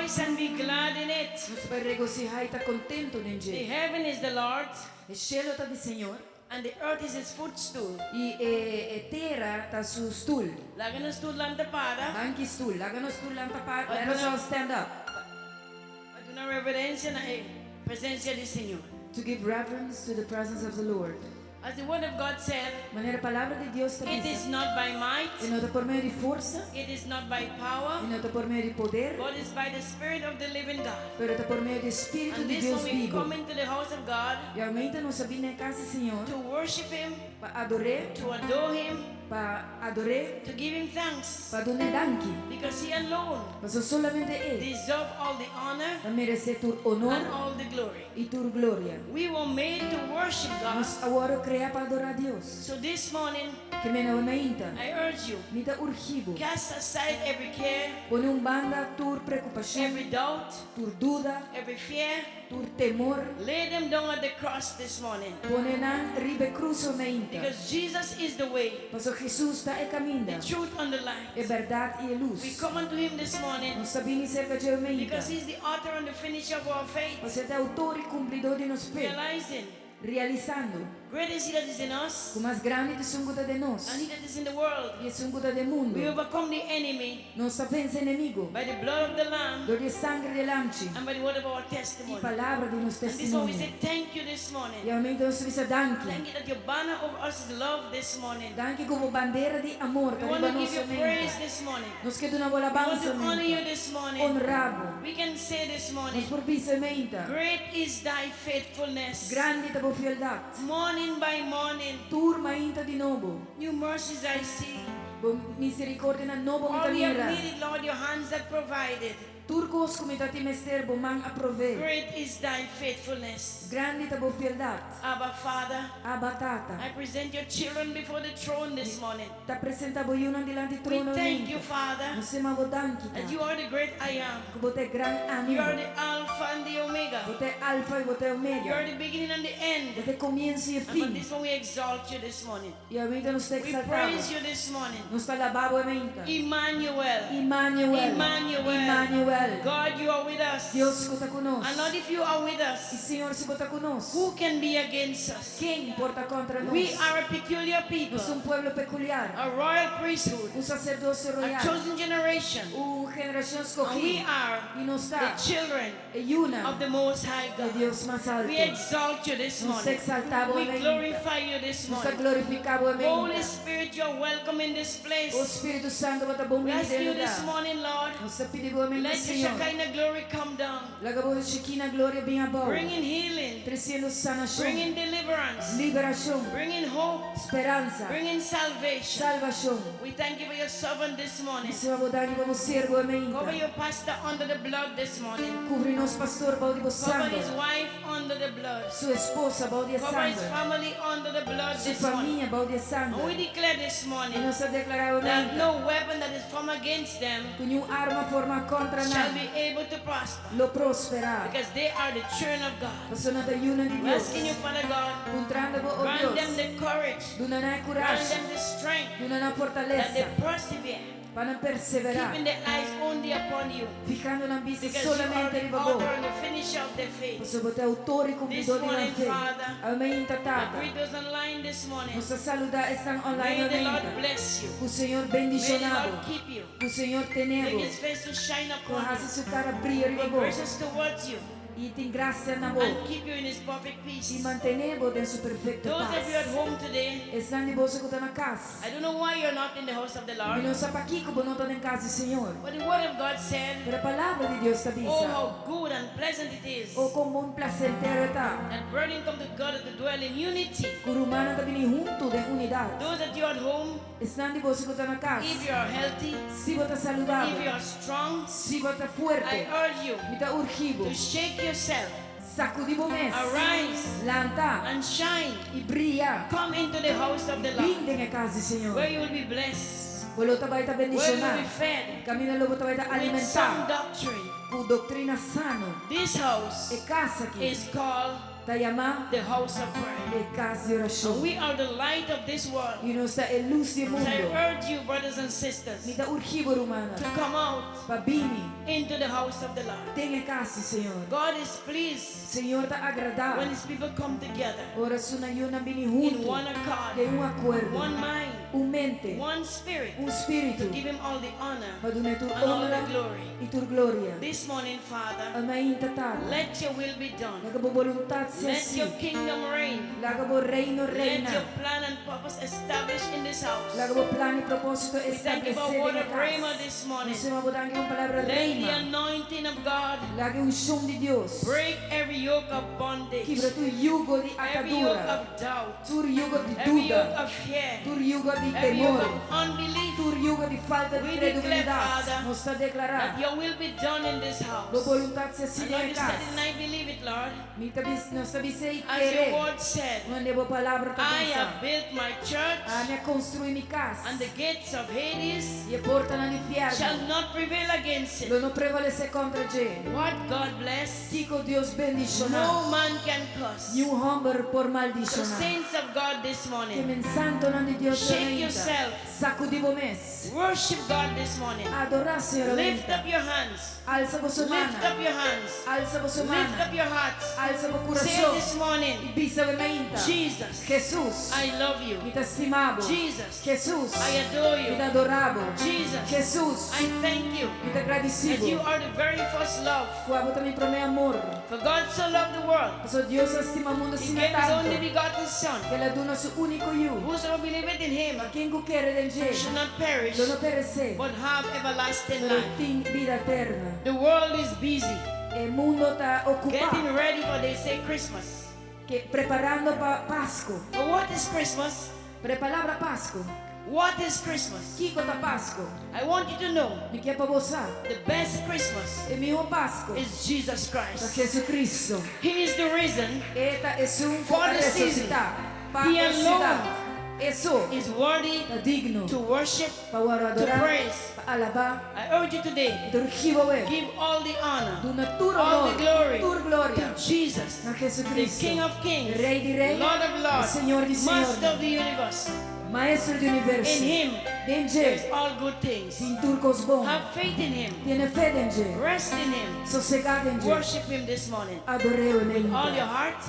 Rejoice and be glad in it. Nos ta bai regosihá i ta kontentu den The dje. heaven is the Lord's, E shelu ta di Señor. and the earth is his footstool. I e tera ta su stul. Laga nos tur lanta para. Banki stul. Laga nos tur lanta para. Let us all stand up. Pa duna reverensia na e presensia di Señor. To give reverence to the presence of the Lord. As the word of God said, Manera palabra di Dios ta it is bisa, not by might, e no ta por medio di forsa, it is not by power, e no ta por medio di poder, but it's by the Spirit of the living God. pero ta por medio di Spiritu And di this Dios when we bibu. come into the house of God I aumenta nos a bini na e kas di Señor to worship Him, pa ador'é, to adore Him, pa ador'é, to give Him thanks, pa dun'é danki, because He alone pasobra solamente E deserves all the honor ta meresé tur honor and all the glory. i tur gloria. We were made to worship God. Nos a wòrdu kreá pa adorá Dios. So this morning, Ke mena awe mainta, I urge you, mi ta urgí bo, cast aside every care, pone un banda tur preokupashon, every doubt, tur duda, every fear. Tur temor. Lay them down at the cross this morning. Pone nan riba e krus o mainta. Because Jesus is the way. Pasobra Jesus ta e kaminda. The truth and the light. E bèrdat i e lus. We come unto him this morning. Nos ta bini serka dje o mainta. Because he's the author and the finisher of our faith. Pasobra e ta e outor i kumplidó di nos fe. Realizing. Realisando. Great is he that is in us. Ku mas grandi ta esun ku ta den nos. And he that is in the world. I esun ku ta den mundu. We overcome the enemy. Nos ta vense enemigu. By the blood of the Lamb. Dor di e sangre di e Lamchi. And by the word of our testimony. I palabra di nos And this one we testimonio. say thank you this morning. I aumenta nos ta bisa danki. Thank you that your banner over us is love this morning. Danki ku bo bandera di amor ta We riba want to nos give you aumenta. praise this morning. Nos ke duna bo We want alabansa to honor aumenta. you this morning. Honra bo. We can say this morning. Nos por bisa aumenta. Great is thy faithfulness. Grandi ta bo fieldad. Morning by morning. Tur mainta di nobo. New mercies I see. Bo misericordianan nobo mi ta All we have mira. needed, Lord, your hands have provided. Tur kos ku mi ta tin mester, bo man a provee. Great is thy faithfulness. Grandi ta bo fieldad. Abba, Father. Abba, Tata. I present your children before the throne this morning. Mi ta presenta bo yunan dilanti We trono thank you, mainta. Father. Nos sema bo danki, That Tata. you are the great I am. Ku bo ta e gran Ami. You are the Alpha and the Omega. Bo ta e Alfa i bo ta e Omega. You are the beginning and the end. Bo ta e komienso i e And for fin. this one we exalt you this morning. I awinta nos ta We eksaltá bo. praise you this morning. Nos ta alabá bo awinta. Emmanuel. Emmanuel. Emmanuel. Emmanuel. God, you are with us. Dios ku ta ku nos. And Lord, if you are with I us, Señor, si bo ta ku nos, who can be against us? ken por ta kontra nos? We are a peculiar people. Nos ta un pueblo pekuliar. A royal priesthood. Un saserdosio A royal. chosen generation. Un generashon And skogí. we are I nos the ta children e yunan of the Most High di God. Dios mas We Alto. exalt you this Nos ta morning. eksaltá bo We awinta. glorify you this Nos ta morning. glorifiká bo Holy awinta. Spirit, you are welcome in this place. O Spiritu Santo, bo ta bon We bini ask den you lugá. this morning, Lord, Nos ta pidi bo awinta, let your Señor. Shekinah glory come down, Laga bo Shekinah gloria bin abou, bringing healing, tresiendo sanashon, bringing deliverance, liberashon, bringing hope, speransa, bringing salvation. salvashon. We thank you for your servant this morning. Nos ta bo danki pa bo siervo Cover awinta. your pastor under the blood this morning. Kubri nos pastor bou di bo Cover his sanger. wife under the blood. Su esposa bou di e Cover his sanger. family under the blood Su this morning. famia bou di e And sanger. we declare this I morning nos ta deklará that awinta no weapon that is formed against them ku niun arma formá kontra shall nan be able to prosper. lo prosperá. Because they are the children of God. Pasobra nan ta yunan di We Dios. asking you, Father God, Puntrando bo, o grant Dios, them the courage, duna nan e grant kurashi, them the strength duna nan that they fortalesa persevere, pa nan perseverá, keeping their eyes only upon you. fijando nan bista Because you are solamente the riba bo. author and the finisher of their faith. Pasobra bo ta e outor i This kumplidó di nan morning, fe. Father, Amen, ta I Tata. greet those online this morning. Nos ta saludá esnan online May the Lord aumenta. bless you. Ku Señor May the bendishoná bo. Lord keep you. Ku Señor tene Make bo. his face to shine Ku upon hasi you. su kara bria Be riba bo. gracious towards you. I tin grasia na bo. And keep you in his perfect peace. I mantené bo den su perfekto Those of you at pas. home today, Esnan di boso ku ta na kas, I don't know why you're not in the house of the mi Lord, no sa pakiko bo no ta den kas di Señor. but the word of God said, Pero e Palabra di Dios ta Oh, bisa, how good and pleasant it is O kon bon plasentero e ta, that brethren come together to dwell in unity. ku rumannan ta bini huntu den unidat. Those that you at home, Esnan di boso ku ta na kas, if you are healthy, si bo ta if you saludabel, are strong, si bo ta I fuerte, urge you mi ta urgi bo, to shake yourself, sakudí bo mes, arise lanta and shine. i bria, Come into the house of the Lord, bin den e kas di Señor. where you will be blessed, Bo lo ta bai ta where you will bendishoná, be fed kaminda lo bo ta bai ta with sound alimentá doctrine. ku doktrina sano. This house E kas aki is called. Ta yamá the house of prayer. e kas di And orashon. we are the light of this world. I nos ta e lus di So I mundu. urge you, brothers and sisters, Mi ta urgi bo rumannan to come out pa bini into the house of the Lord. den e kas di Señor. God is pleased Señor ta agradá when His people come together ora su yunan bini in huntu one accord, den un akuerdo, one mind, un mente, one spirit, un spiritu, to give Him all the honor pa dun'é tur and all honra the glory. i tur gloria. This morning, Father, Mainta Tata, let your will be done. laga bo boluntat sea Let hasí. your kingdom reign. Laga bo reino Let reina. your plan and purpose establish in this house. Laga bo plan i propósito We thank you for establesé word den of e Rhema kas. this morning. Nos yama bo danki pa un palabra Let the Rhema. anointing of God Laga e unshon di Dios break every yoke of bondage, kibra tur yugo di every yoke atadura, of doubt, tur yugo di every yoke duda, of fear, tur yugo di every yoke temor, of unbelief. tur yugo di falta di We declare, kredulidat. Father, Nos ta deklará, That your will be done in this house. bo boluntat sea hasí And den Lord, e you said kas. it, and I believe it, Lord. Mi ta bis, nos ta bis'é i As your kere. word said, Manera bo palabra ta I bisa. have built my church, Ami a konstruí mi kas. and the gates of Hades I e portanan di shall fièrnu not prevail against lo it. no prevalesé kontra dje. What God bless, Kiko Dios bendishoná, no man can curse. niun hòmber por The maldishoná. saints of God this Ke morning, men santonan di Dios Shake mainta. yourself. Sakudí bo mes. Worship God this morning. Adorá Señor Lift mainta. up your hands. Alsa bo Lift mana. up your hands. Alsa bo Lift mana. up your hearts. Alsa bo Say kurason. this morning, I bisa awe mainta. Jesus, Jesus, I love you. mi ta stima bo. Jesus, Jesus, I adore mi you. ta adorá bo. Jesus, Jesus, I thank you mi ta gradisí that you bo. are the very first love. Ku abo ta mi promé amor. For God so loved the world, Pasobra Dios a stima mundu He asina gave His tantu only begotten Son. ku el a duna su úniko Yu. Whosoever believeth in Him Pa ken ku kere den dje, should not perish, lo no peresé, but have everlasting pero life. tin bida eterno. The world is busy E mundu ta okupá, getting ready for, they say, Christmas. ke preparando pa Pasku. But what is Christmas? Pero e palabra Pasku, What is Christmas? Kiko ta Pasku? I want you to know Mi ke pa bo sa, the best Christmas e mihó Pasku is Jesus ta Christ. Jesucristo. He is the reason E ta esun For ku the season. resusitá pa He e alone siudat. E so is worthy ta digno to worship, pa wòrdu to adorá, praise. pa alabá. I urge you today, Mi ta urgi bo awe, give all the honor, duna tur all honor, the glory tur gloria to Jesus, na the Jesucristo, King of Kings, Rei di rei, Lord of Lords, Señor di Master señor, of the universe. Maestro di universo. In Him Den there is dje all good things. tin tur kos bon. Have faith in Him, Tene fe den dje, rest in Him, sosegá den dje, worship Him this morning. ador'é With all your mainta. heart,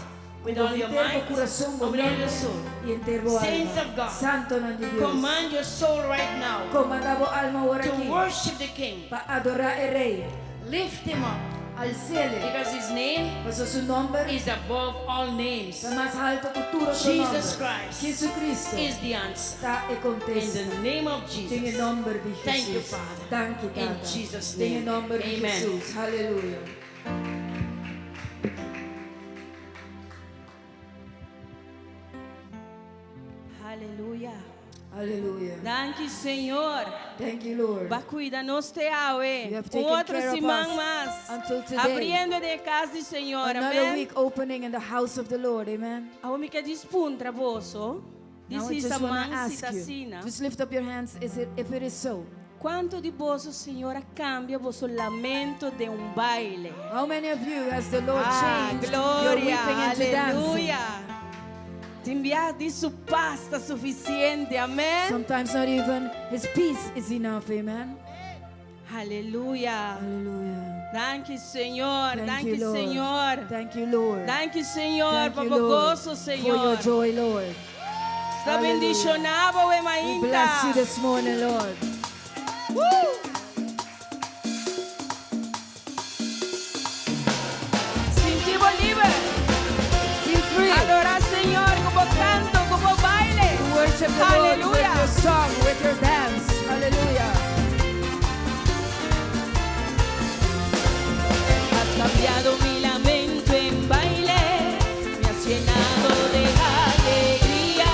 with Ku all your henter bo mind, kurason, bo and with all your mente soul. i henter bo Saints alma. of God, Santonan di Dios. Command your soul right now Komandá bo alma awor to aki worship the King. pa adorá e Rei. Lift Him up Als'é, because His name pasobra su nòmber is above all names. ta mas haltu ku tur otro Jesus nòmber. Christ Jesucristo is the answer. ta e In kontesta. the name of Den Jesus. e nòmber di Thank you, Jesus. Father. Danki, In Tata. Jesus' Den name. nòmber di Amen. Jesus. Aleluya. Aleluya. Aleluya. Danki, Señor. Thank you, Lord. Bo a kuida nos te awe. You have Un taken otro care of siman us mas. until today. Habriendo den kas di Señor. Another Amèn. week opening in the house of the Lord. Amen. Awor mi ke puntra boso. Now I This is just a want to man ask you. asina. Just lift up your hands is it, if it is so. Kuantu di boso, Señor, a kambia boso lamento den un baile? How many of you has the Lord Ah, changed your gloria, weeping into dancing? aleluya. Tin bia ni su pas ta sufisiente, amèn. Sometimes not even His peace is enough. Amen. Aleluya. Hallelujah. Danki, Señor. Thank Danki, you, Lord. Señor. Thank you, Lord. Danki, Señor, Thank pa you, bo Lord, goso, for your Señor. joy, Lord. Ta Hallelujah. bendishoná bo, We bless you mainta. this morning, Lord. Woo! Sinti bo liber. Feel free Adorá Señor ku bo kanto, ku bo baile. to worship the Lord with Hallelujah. your song, with your dance. Hallelujah. Has cambiado mi lamento en baile, me has llenado de alegría.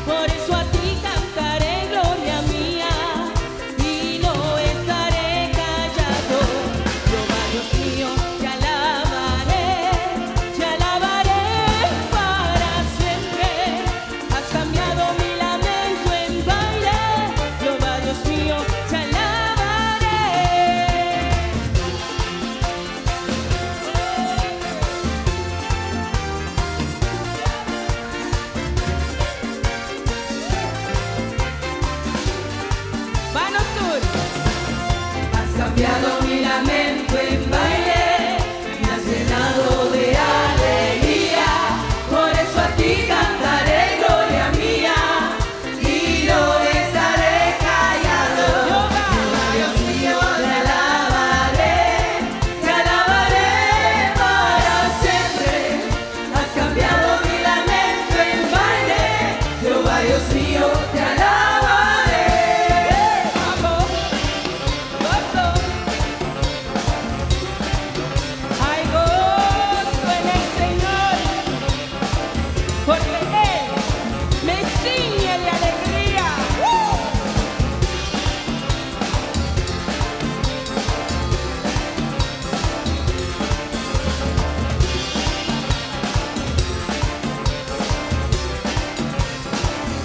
Por eso a ti cantaré, gloria mía, y no estaré callado. Jehová Dios mío, te alabaré, te alabaré para siempre. Has cambiado mi lamento en baile. cambiado mi lamento en baile, me has llenado de alegría. Por eso a ti cantaré, gloria mía, y no estaré callado. Jehová, Dios mío, te alabaré, te alabaré para siempre. Has cambiado mi lamento en baile, Jehová Dios mío, te alabaré. Vamos, gozo. Hay gozo en el Señor, porque Él me ciñe de alegría. ¡Uh!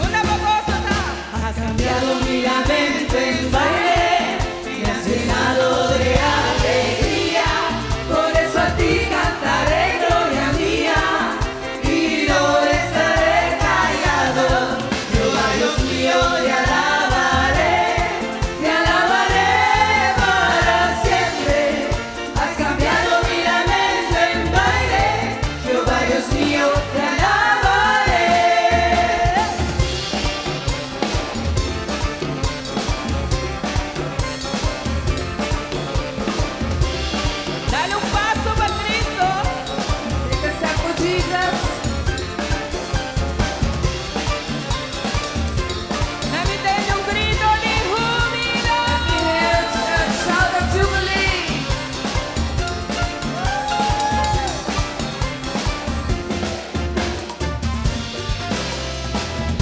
Una gozo ta. Has cambiado mi lamento en baile, me has llenado de alegría. Por eso a ti cantaré, gloria mía, y no estaré callado. Jehová Dios mío, te alabaré, te alabaré para siempre. Has cambiado mi lamento en baile, Jehová Dios mío, te alabaré. Dale un paso para Cristo. Take a step for Jesus. Dame un grito de júbilo. Hear a shout of jubilee.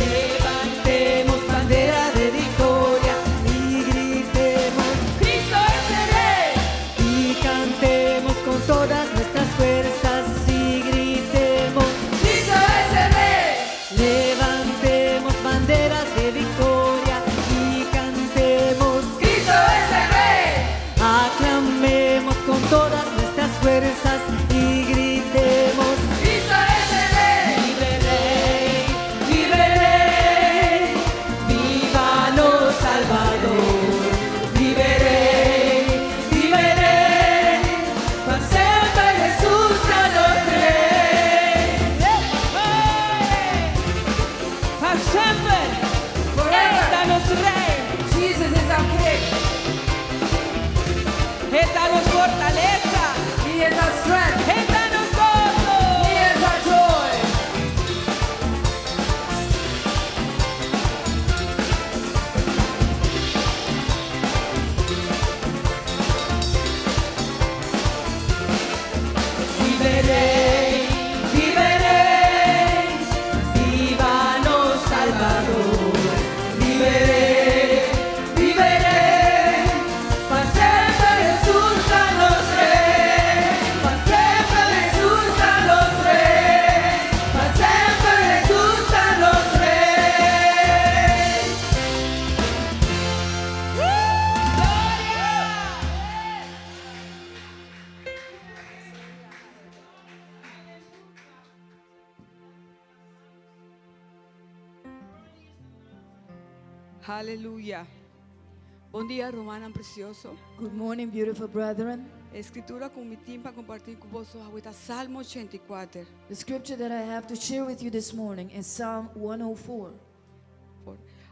Levantemos bandera de victoria Y gritemos Cristo es el Rey. y cantemos con todas nuestras fuerzas y gritemos. Cristo es el Rey. Levantemos banderas de victoria y cantemos. Cristo es el Rey. Aclamemos con todas nuestras fuerzas y gritemos. Cristo es el Rey. Vive Rey, vive Rey, viva nos Salvador. Vive Rey, vive Rey, pa semper Jesús ta nos Rey. Pa semper, Forever. E ta nos Rey, Jesus is our King. E ta nos fortalesa, He is our strength. E ta nos goso. He is our joy. Vive Rey, vive Rey, viva nos Salvador. Vive Rey, vive Rey, pa semper Jesús ta nos Rey. Pa semper Jesús ta nos Rey. Pa semper Jesús ta nos Rey. ¡Gloria! Aleluya. Bon dia, rumannan presioso. Good morning, beautiful brethren. Skritura ku mi tin pa kompartí ku boso ta Salmo 84. The scripture that I have to share with you this morning is Psalm 104,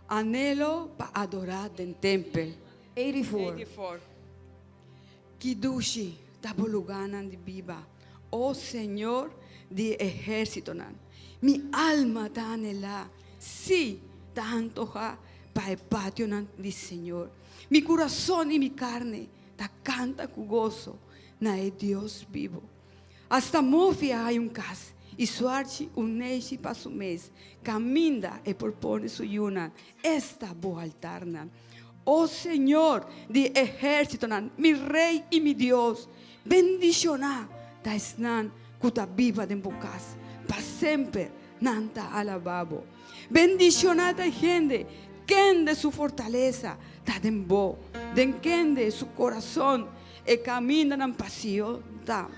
Anhelo pa adorá den tèmpel. 84. 84. Ki dushi ta bo lugánan di biba. Oh Señor di ehérsitonan. Mi alma ta anhelá. Sí, ta antohá pa e pationan di Señor. Mi kurason i mi karni ta kanta ku goso na e Dios bibu. Asta mòfi a haña un kas i suarchi un neishi pa su mes. Kaminda e por pone su yunan. Esta bo altarnan. Oh Señor di ehérsitonan, mi Rei i mi Dios, bendishoná ta esnan ku ta biba den bo kas, pa semper nan ta alabá bo. Bendishoná ta hende, kende su fortalesa ta den bo, den kende su kurason e kamindanan pa Sion ta.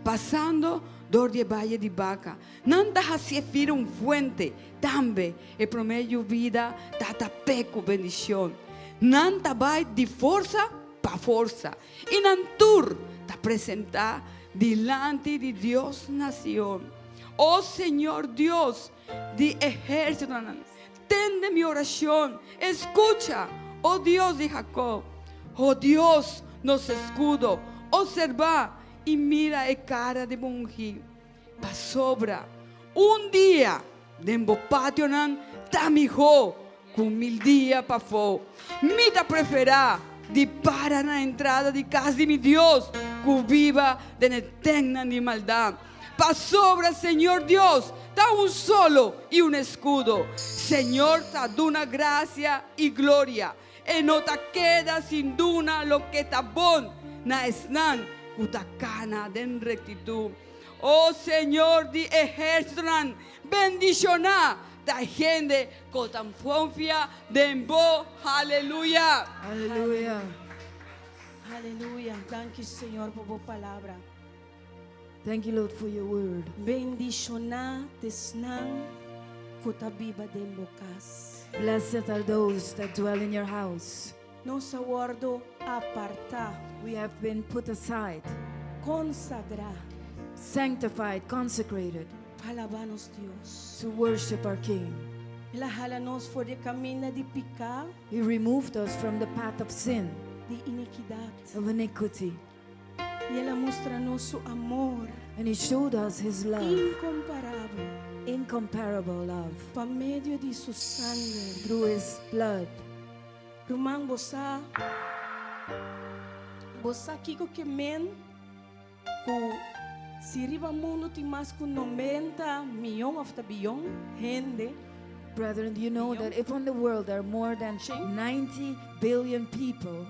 Pasando dor di vaye di Baka, nan ta hasié bira un fuente, tambe e promé yobida ta tap'é ku bendishon. Nan ta bai di forsa. pa forsa, i nan tur ta presentá dilanti di Dios na Sion. O Señor Dios di ehérsitonan, tende mi orashon, skucha, o Dios di Jakob. O Dios, nos eskudo, opservá i mira e kara di bo ungí. Pasobra un dia den bo pationan ta mihó ku mil dia pafó. Mi ta preferá di para na entrada di kas di mi Dios ku biba den e tèntnan di maldat. Pasobra Señor Dios ta un solo i un eskudo. Señor ta duna grasia i gloria. E no ta keda sin duna loke ta bon na esnan ku ta kana den rektitut. O Señor di ehérsitonan, bendishoná ta e hende ku ta konfia den bo. Aleluya! Aleluya. Aleluya. Danki, Señor, pa bo palabra. Thank you, Lord, for your word. Bendishoná ta esnan ku ta biba den bo kas. Blessed are those that dwell in your house. Nos a wòrdu apartá, We have been put aside, konsagrá, sanctified, consecrated pa alabá nos Dios. To worship our King. El a hala nos for di kaminda di piká, He removed us from the path of sin, di inikidat. Of iniquity, I el a mustra nos su amor and He showed us His love, inkomparabel incomparable love, pa medio di su sanger. Through His blood. Ruman, bo sa kiko ke men ku si riba mundu tin mas ku 90 mion òf ta bion hende, Brethren, do you know that if on the world there are more than Shame. 90 billion people,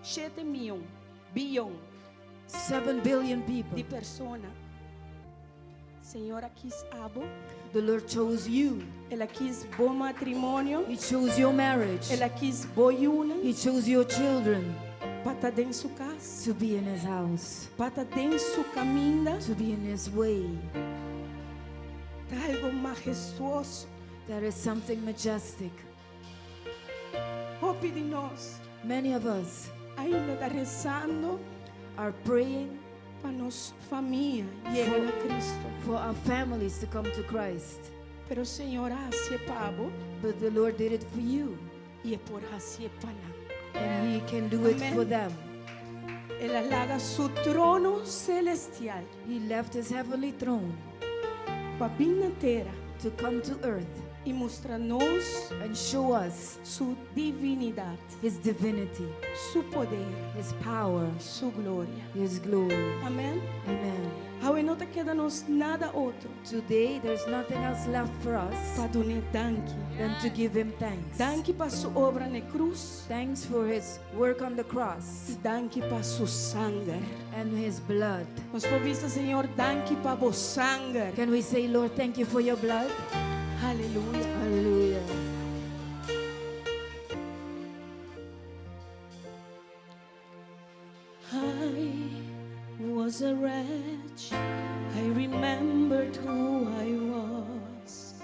7 mion, bion 7 billion people, di persona, Señor a kohe abo, the Lord chose you. El a kohe bo matrimonio, He chose your marriage. El a kohe bo yunan He chose your children pa ta den su kas, to be in His house, pa ta den su kaminda, to be in His way. Ta algu mahestuoso. That is something majestic. Hopi di nos Many of us ainda ta resando are praying pa nos famia yega na Kristu. For our families to come to Christ. Pero Señor a hasié pa bo But the Lord did it for you, i e por hasié pa nan. And He can do it Amen. For them. El a laga su trono selestial He left His heavenly throne pa bin na tera to come to earth i mustra nos and show us su divinidat, His divinity, su poder, His power, su gloria. His glory. Amèn. Amen. Awe no ta keda nos nada otro Today, there's nothing else left for us pa dun'é danki. Than to give Him thanks. Danki pa su obra na krus. Thanks for His work on the cross Danki pa su sanger. And His blood. Nos por bisa, Señor, danki pa bo sanger. Can we say, "Lord, thank you for your blood"? Aleluya. Hallelujah. I was a wretch. I remembered who I was.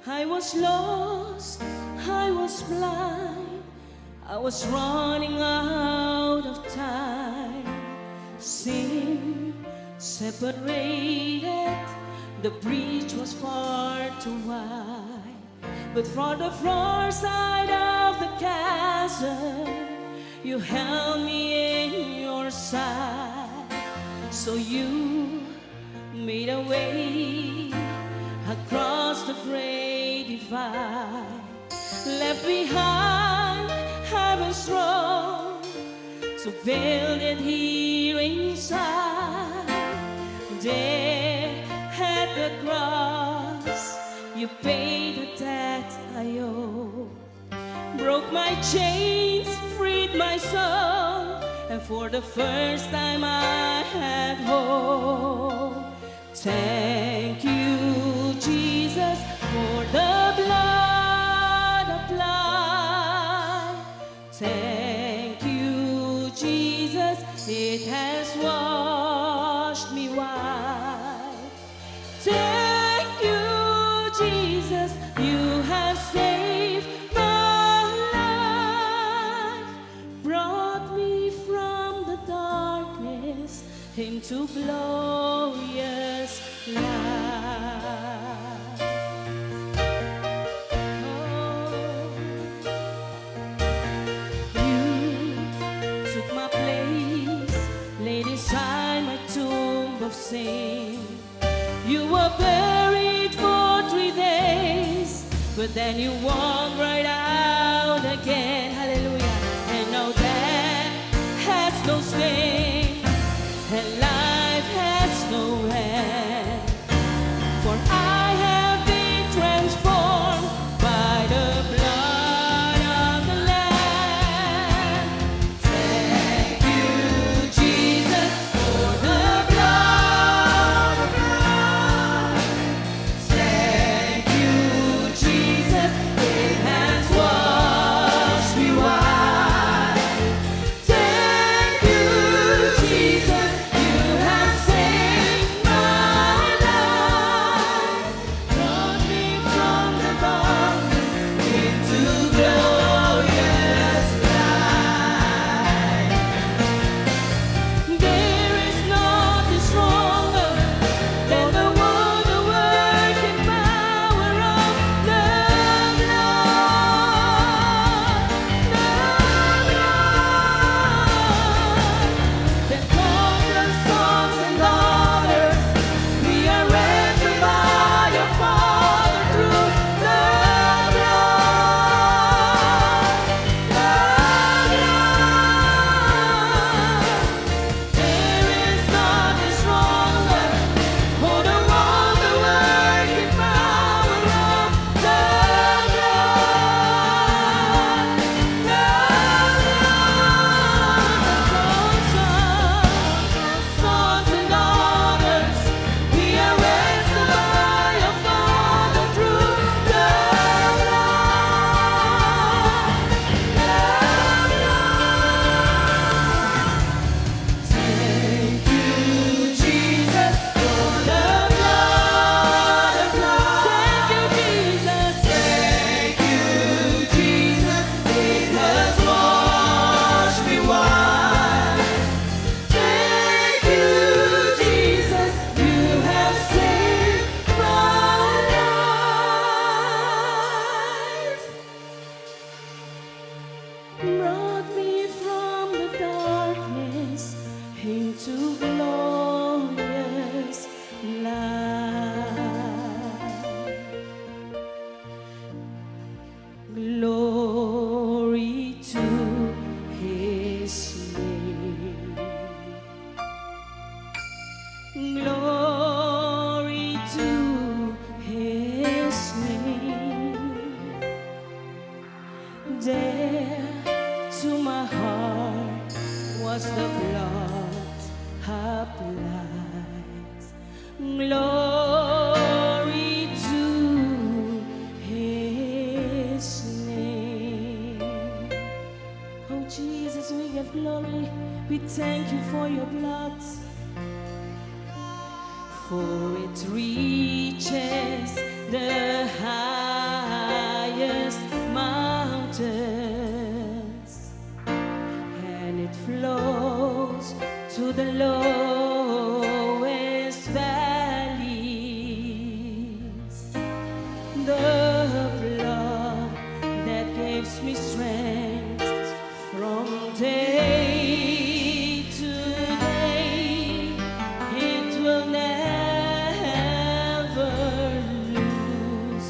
I was lost. I was blind. I was running out of time. Sin separated. The breach was far too wide. But from the far side of the chasm, you held me in your side. So you made a way across the great divide. Left behind heaven's throne to build it here inside. There at the cross, you paid the debt I owe. Broke my chains, freed my soul, and for the first time I had hope. Thank you, Jesus, for the blood applied. Thank you, Jesus, it has washed me white. Thank you, Jesus, you have saved my life. But then you walk right out again. Hallelujah. And now death has no sting, and life has no end. For I have been transformed by the blood of the Lamb. Thank you, Jesus, for the blood of God. Thank you, Jesus, it has washed me white. Thank you, Jesus, you have saved my life. Brought me from the darkness into glorious light. There is nothing stronger than the wonder-working power of the blood, the blood that calls us sons and daughters. We are ransomed by your Father through the blood, the blood. There is nothing stronger for the wonder-working power of the blood, the blood that calls us sons and daughters. We are ransomed by your Father through the blood, the blood. Thank you, Jesus, for the blood of love. Thank you, Jesus. Thank you, Jesus. It has washed me white. Thank you, Jesus. You have saved my life. Brought me from the darkness into glorious light. Glory to His name. Glory to His name. There to my heart was the blood applied. Glory to His name. Oh Jesus, we give glory. We thank you for your blood. For it reaches the highest mountains and it flows to the lowest valleys. The blood that gives me strength from day to day, it will never lose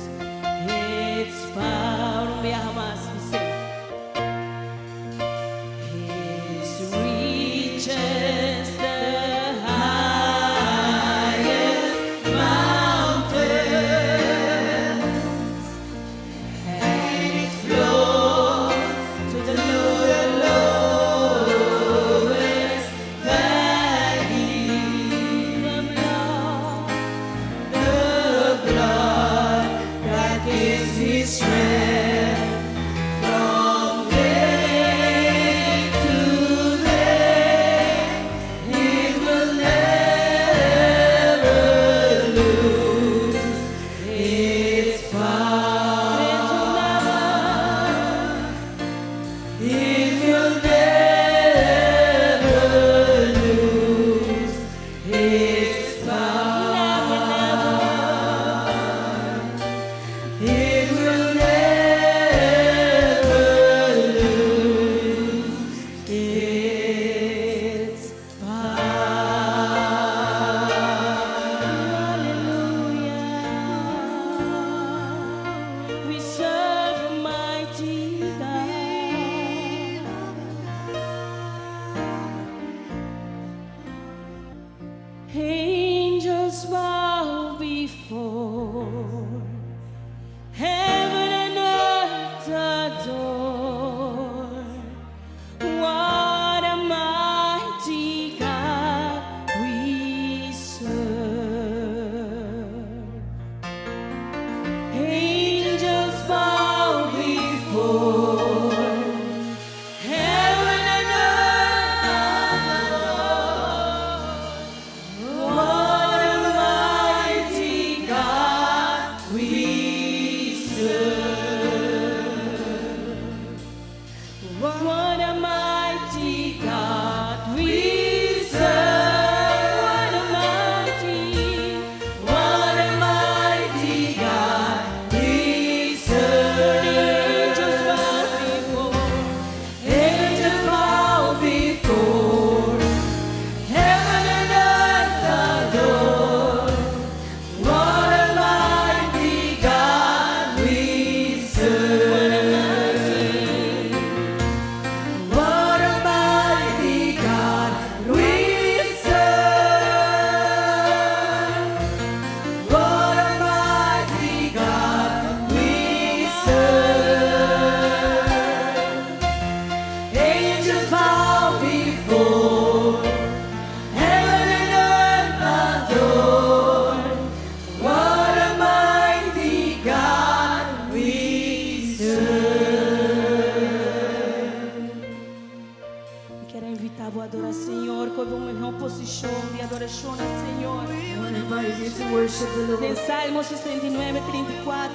un posishon di adorashon na Señor. I want to invite you to worship the Den Lord. Salmo 69, 34.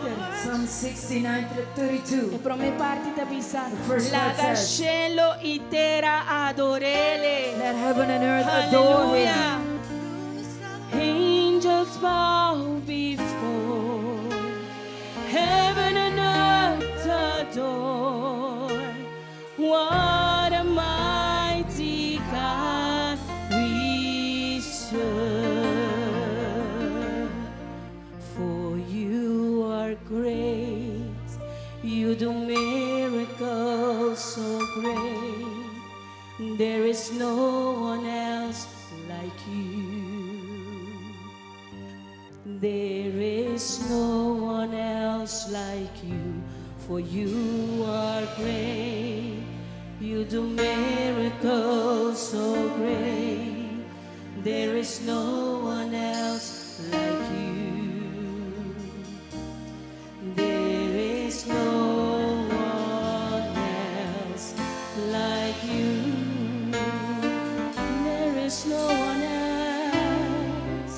Psalm 69, E 32. promé parti ta bisa. The first part Laga says, shelu i tera ador'é. Let heaven and earth adore him. Hallelujah. Angels bow before heaven and earth adore. What a mighty God we serve. For you are great, you do miracles so great. There is no one else like you. There is no one else like you, for you are great. You do miracles so great. There is no one else like you. There is no one else like you. There is no one else,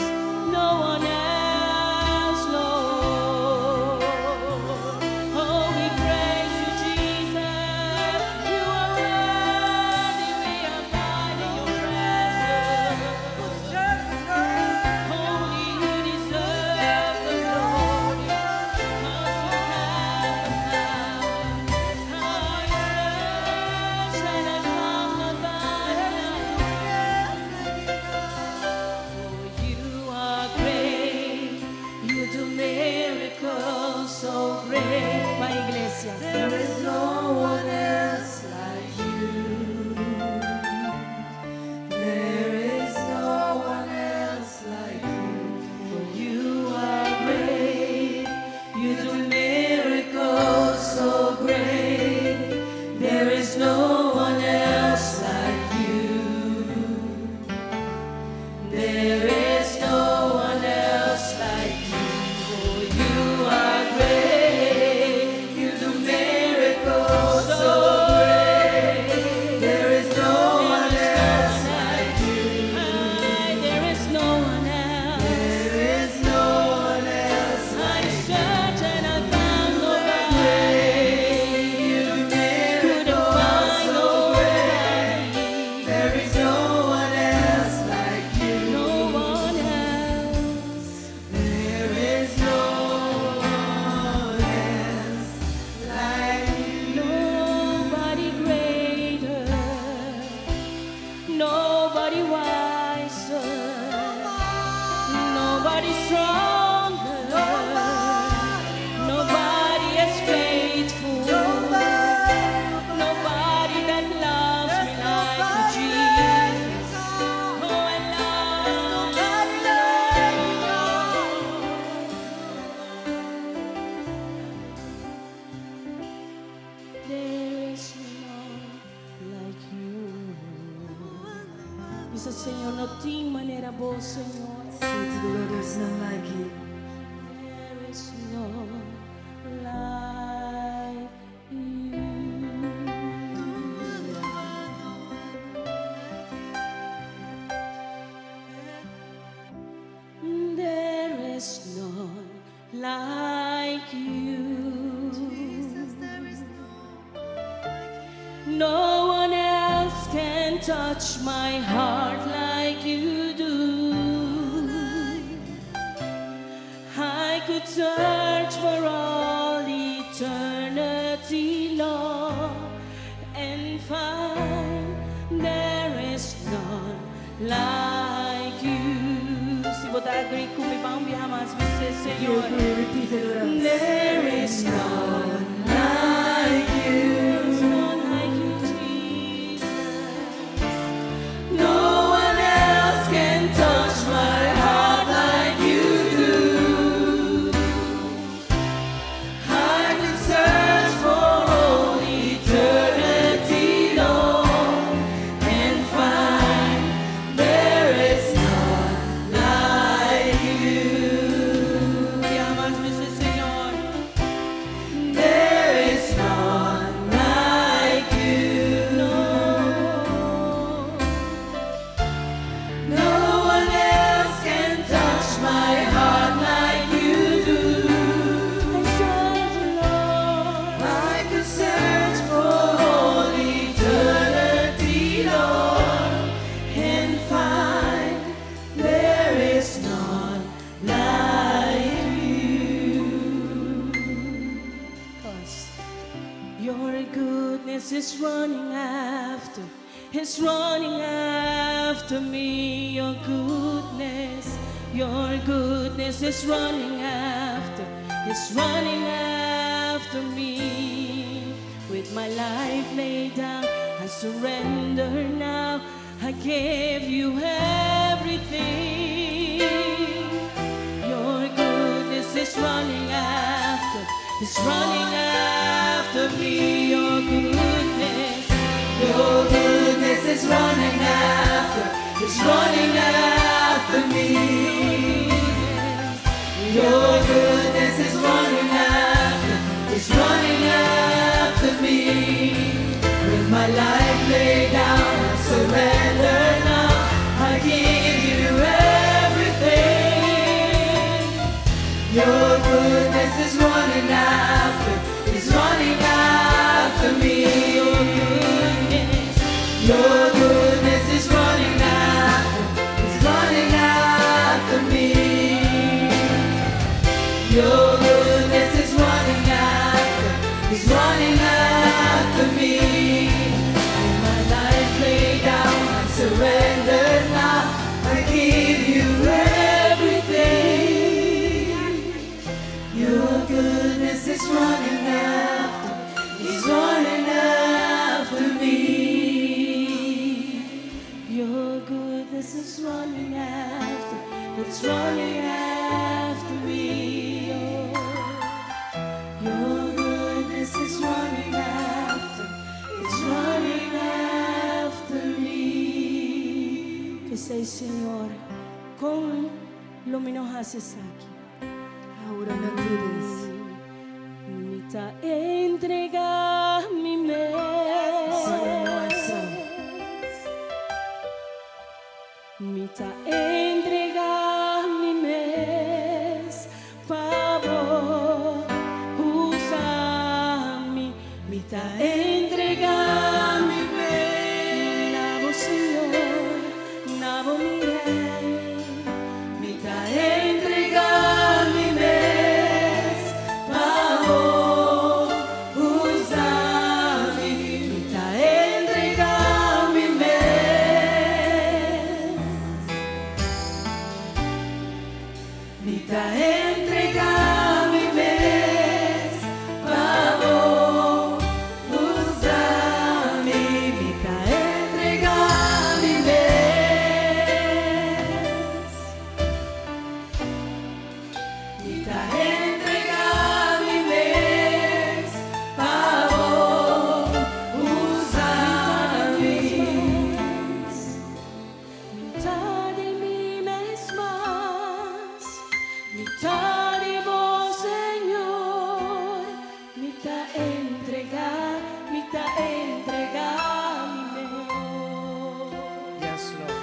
no one else, Lord. Oh, we praise you, Jesus. You are worthy. We abide in your presence. Only you deserve the glory. 'Cause you have the power. I searched and I found nobody like For you are great. You do miracles so great. My iglesia. There is no one else like you. There is no one else like you. For you are great. You do miracles so great. There is no one else like you. There is no one else like you. For you are great. You do miracles so great. There is no one else like you. There is no one else. There is no one else I searched and I found nobody. You do Couldn't miracles find so great. nobody. There is no one else like you. No one else. There is no one else like you. Nobody greater. Nobody wiser. Nobody stronger. Nobody as faithful. Nobody that loves me like you, Jesus. Oh, I love There is none like you. Bisa Señor, no tin manera bo, Señor. Say to the Lord, there's none like you. There is none like you. There is none like you. No one else can touch my heart like you do. I could search for all eternity long and find there is none like you. Si bo ta agree ku mi, ban biaha mas, bisa You Señor. agree, repeat it with us. There is none like you. None like you, Jesus. No one else can touch my heart like you do. I could search for all eternity long and find there is none like you. Biaha mas, bisa Señor. Your goodness is running after, is running after me. Your goodness, your goodness is running after, is running after me. With my life laid down, I surrender now. I give you everything. Your goodness is running after, is running after me. Your goodness, your goodness is running after, is running after me. Your goodness is running after, is running after me. With my life laid down, I surrender now. I give you everything. Your goodness is running after, is running after me. Your goodness, your goodness is running after, is running after me. Your goodness is running after, is running after me. In my life laid down, I surrender now. I give you everything. Your goodness is running after, is running after me. Your goodness is running after, it's running after me. Oh. Your goodness is running after, it's running after me. P'esei, Señor, kon lo mi no hasi esaki. How would I not do this? Mi ta entregá mi mes. Myself. Mi ta entregá mi mes pa bo usa mi. Mi ta entregá mi mes na bo, Señor, na bo, mi Rei. Mi ta entregá mi mes pa bo usa mi. Mi ta entregá mi mes. Mi ta entregá mi mes pa bo usa mi. Mi ta entregá mi mes. Mi ta entregá mi mes pa bo usa mi. Mitar di mi mes mas, mitar di bo, Señor. Mi ta entregá, mi ta entregá mi mes. Yes, Lord.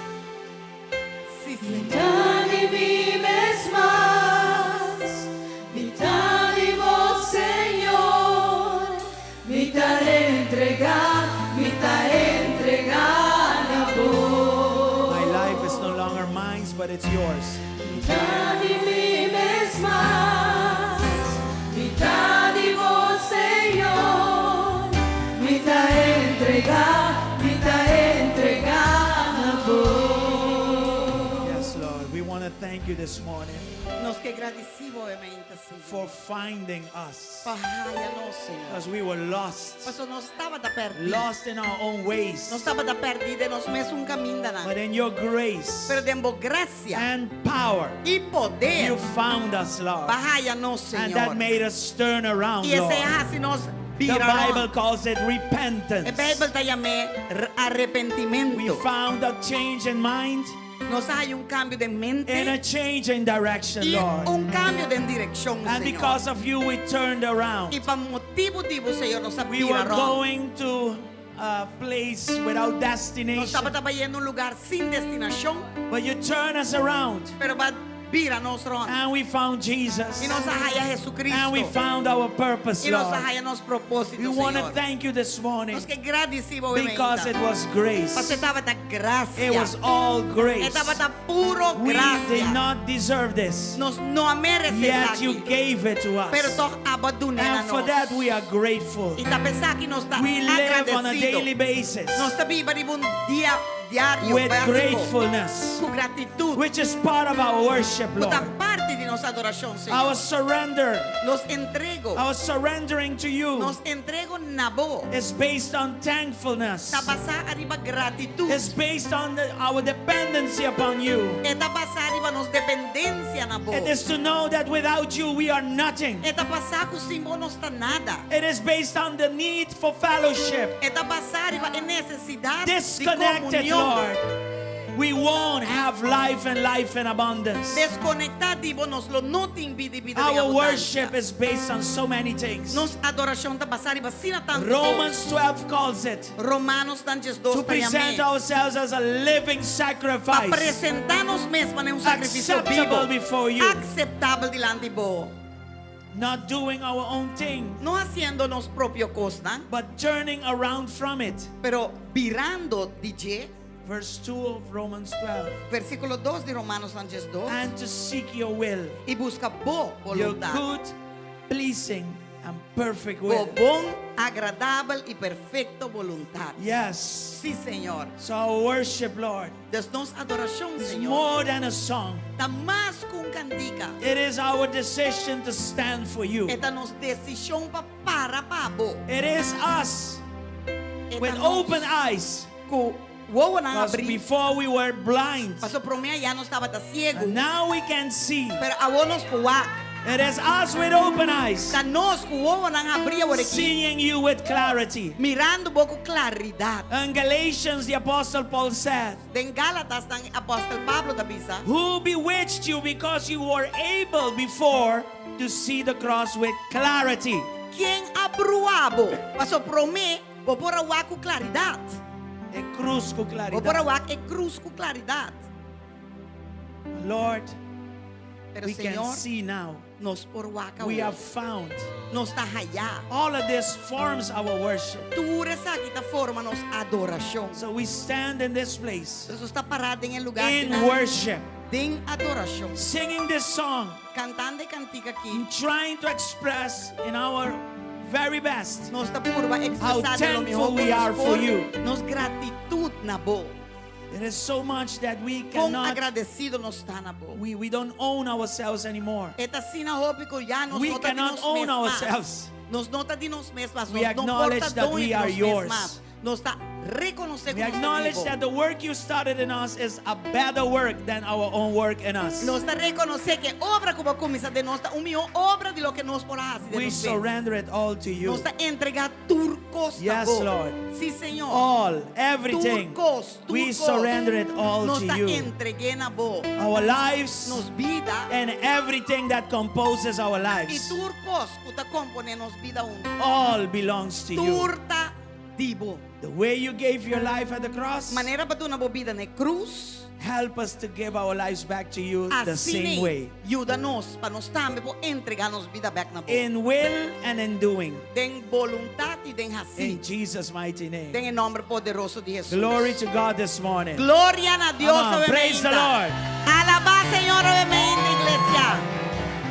Sí, Señor. Mitar di mi mes mas, mitar di bo, Señor. Mi ta entregá, mi ta entregá na bo. My life is no longer mine, but it's yours. Mitar di mi mes mas, mitar di bo, Señor. Mi ta entregá, mi ta entregá na bo. Yes, Lord. We want to thank you this morning Nos ke gradisí bo, Señor. for finding us. Pa haña nos, Señor. Because we were lost. Paso nos tabata pèrdí. Lost in our own ways. Nos tabata pèrdí den nos mesun kaminda. But in your grace Pero den bo grasia and power, i poder. you found us, Lord. B'a haña nos, And Señor. that made us turn around, I esei Lord. hasi nos The bira. Bible calls it repentance. E Beibel ta yam'é arepentimentu. We found a change in mind Nos a haña un kambio di mente and a change in direction, i Lord. un kambio di direkshon, And Señor. because of you, we turned around. I pa motibu di bo, Señor, nos We were a bira rònt. going to a place without Nos destination. tabata bayendo un lugá sin destinashon, But you turn us around pero b'a Bira nos rònt. And we found Jesus. I nos a haya Jesucristo. And we found our purpose, I nos a Lord. haya nos propósito, We want to Señor. thank you this morning Nos ke gradisí bo because it was grace. Paso tabata grasia. It was all grace. Tabata puro We grasia. did not deserve this. Nos no a meresé Yet you esaki. gave it to us. Pero tòg abo a dun'é na And for nos. that we are grateful. I ta p'esaki nos ta We live on a agradesido. daily basis Nos ta biba riba un dia diario with básiko. gratefulness, Ku gratitut. which is part of our worship, Ku ta Lord. parti di nos adorashon, Señor. Our surrender, Nos entrego. our surrendering to you Nos entrego na bo. is based on thankfulness. Ta basá riba gratitut. It's based on our dependency upon you. E ta basá riba nos dependensia na bo. It is to know that without you we are nothing. E ta basá ku sin bo nos ta nada. It is based on the need for fellowship. E ta basá riba e nesesidat di Disconnected, komunion. Lord, we won't have life and life in abundance. Deskonektá di bo nos lo no tin bida i bida den Our abundansia. worship is based on so many things. Nos adorashon ta basá riba asina tantu. Romans 12 calls it Romanonan 12 to ta present yam'é. ourselves as a living Pa sacrifice, presentá nos mes manera un sakrifisio acceptable bibu. before you, Akseptabel dilanti bo. not doing our own thing, No hasiendo nos propio kosnan, but turning around from it. pero birando di dje, Verse 2 of Romans 12. versíkulo 2 di Romanonan 12, And to seek your will, i buska bo your boluntat. good, pleasing, and perfect Bo will. bon, agradabel i perfekto boluntat. Yes. Sí, Señor. So our worship, Lord, Dus nos adorashon, is Señor, more than a song. ta mas ku un kantika. It is our decision to stand for you. E ta nos desishon pa para pa bo. It is us E ta with nos open eyes. Ku wowonan Because abrí. before we were blind, Paso promé ya nos tabata siegu. and now we can see. Pero awor nos por wak. It is us with open eyes, Ta nos ku wowonan abrí awor aki. seeing you with clarity. Mirando bo ku klaridat. In Galatians, the Apostle Paul said, Den Gálatasnan Apòstel Pablo ta bisa. Who bewitched you because you were able before to see the cross with clarity? Ken a bruha bo? Paso promé, bo por a wak ku klaridat. E krus ku Bo por a klaridat. wak e krus ku klaridat. Lord, Pero we can Señor, see now. nos por wak We awor. have found. Nos ta haya. All of this forms our worship. Tur esaki ta forma nos adorashon. So we stand in this place Nos ta pará den e lugá in akinan, worship, den adorashon. singing this song, Kantando e kantika aki. and trying to express in our very best Nos ta purba how ekspresá den lo mihó thankful we are for you. Nos gratitut na bo. There is so much that we Kon cannot, agradesido nos ta na bo. we don't own ourselves anymore. E ta asina hopi ku ya nos We no ta di cannot nos own mes mas. ourselves. Nos no ta di nos mes mas. We Nos no acknowledge por ta that doño we di are nos mes yours. mas. Nos ta rekonosé We ku nos ta acknowledge di bo. that the work you started in us is a better work than our own work in us. Nos ta rekonosé ku e obra ku bo a kuminsá den nos ta un mihó obra di loke nos por hasi den We nos mes. surrender it all to you. Nos ta entregá tur kos na Yes, bo. Lord. Sí, Señor. All, everything. Tur kos, tur We kos. surrender it all Nos to ta you. entreg'é na bo. Our lives Nos bida and everything that composes our i lives. tur kos ku ta komponé nos bida huntu. All belongs to you. Tur ta di bo. The way you gave your life at the cross, Manera bo a duna bo bida na krus, help us to give our lives back to you the asina same way. yuda nos pa nos tambe por entregá nos bida bèk na bo. In will and in doing. Den boluntat i den hasi. In Jesus' mighty name. Den e nòmber poderoso di Hesus. Glory to God this morning. Gloria na Dios Come on, praise the Lord. Alabá Señor obviamente, iglesia.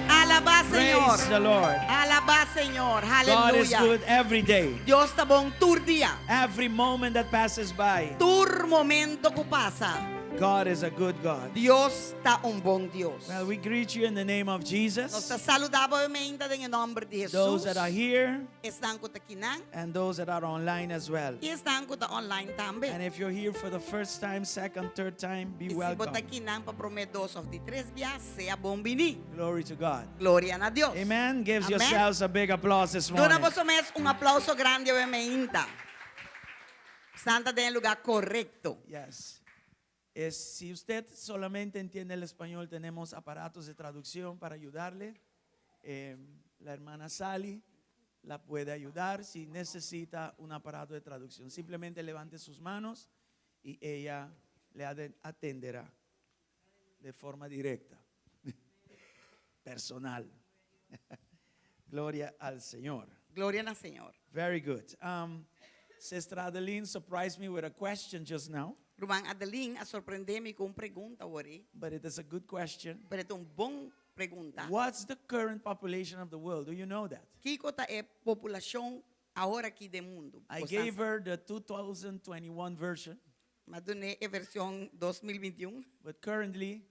Alabá Señor. Praise the Lord. Alabá Señor. God is Aleluya. good every day. Dios ta bon tur dia. Every moment that passes by, Tur momento ku pasa. God is a good God. Dios ta un bon Dios. Well, we greet you in the name of Nos Jesus. ta saludá bo den nòmber di Hesus. Those that are here Esnan ku ta akinan and those that are online as well. i esnan ku ta online tambe. And if you're here for the first time, second, third time, be I si welcome. bo ta akinan pa promé, dos òf di tres bia, sea bon biní. Glory to God. Gloria na Dios. Amen. Give Amen. yourselves a big applause this Duna morning. boso mes un aplouso grandi awe mainta. Boso ta den e lugá korekto. Yes. Es, si usted solamente entiende el español, tenemos aparatos de traducción para ayudarle. La hermana Sally la puede ayudar si necesita un aparato de traducción. Simplemente levante sus manos y ella le atenderá de forma directa. Personal. Gloria al Señor. Gloria na Señor. Very good. Um, Sister Adeline surprised me with a question just now, Ruman Adeline a sorprendé mi ku un pregunta awor, but it is a good question. pero e ta un bon pregunta. What's the current population of the world? Do you know that? Kiko ta e populashon awor aki den mundu? I gave her the 2021 version, M'a dun'é e vershon 2021, but currently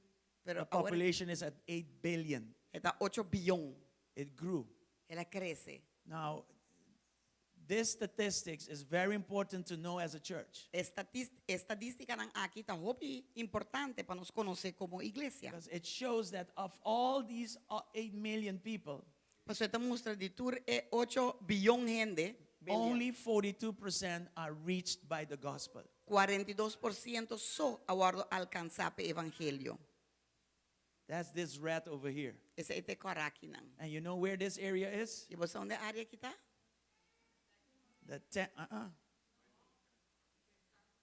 pero the awor population is at 8 billion. e ta 8 bion. It grew. El a krese. Now, this statistics is very important to know as a church Estadístikanan aki ta hopi importante pa nos konosé komo iglesia. because it shows that of all these 8 million people, Pasobra e ta mustra di tur e 8 bion hende, billion, only 42% are reached by the gospel. 42% so a wòrdu alkansá pa e evangelio. That's this red over here. Esei ta e kòrá akinan. And you know where this area is? I bo sa unda e área aki ta? The ten, uh-uh.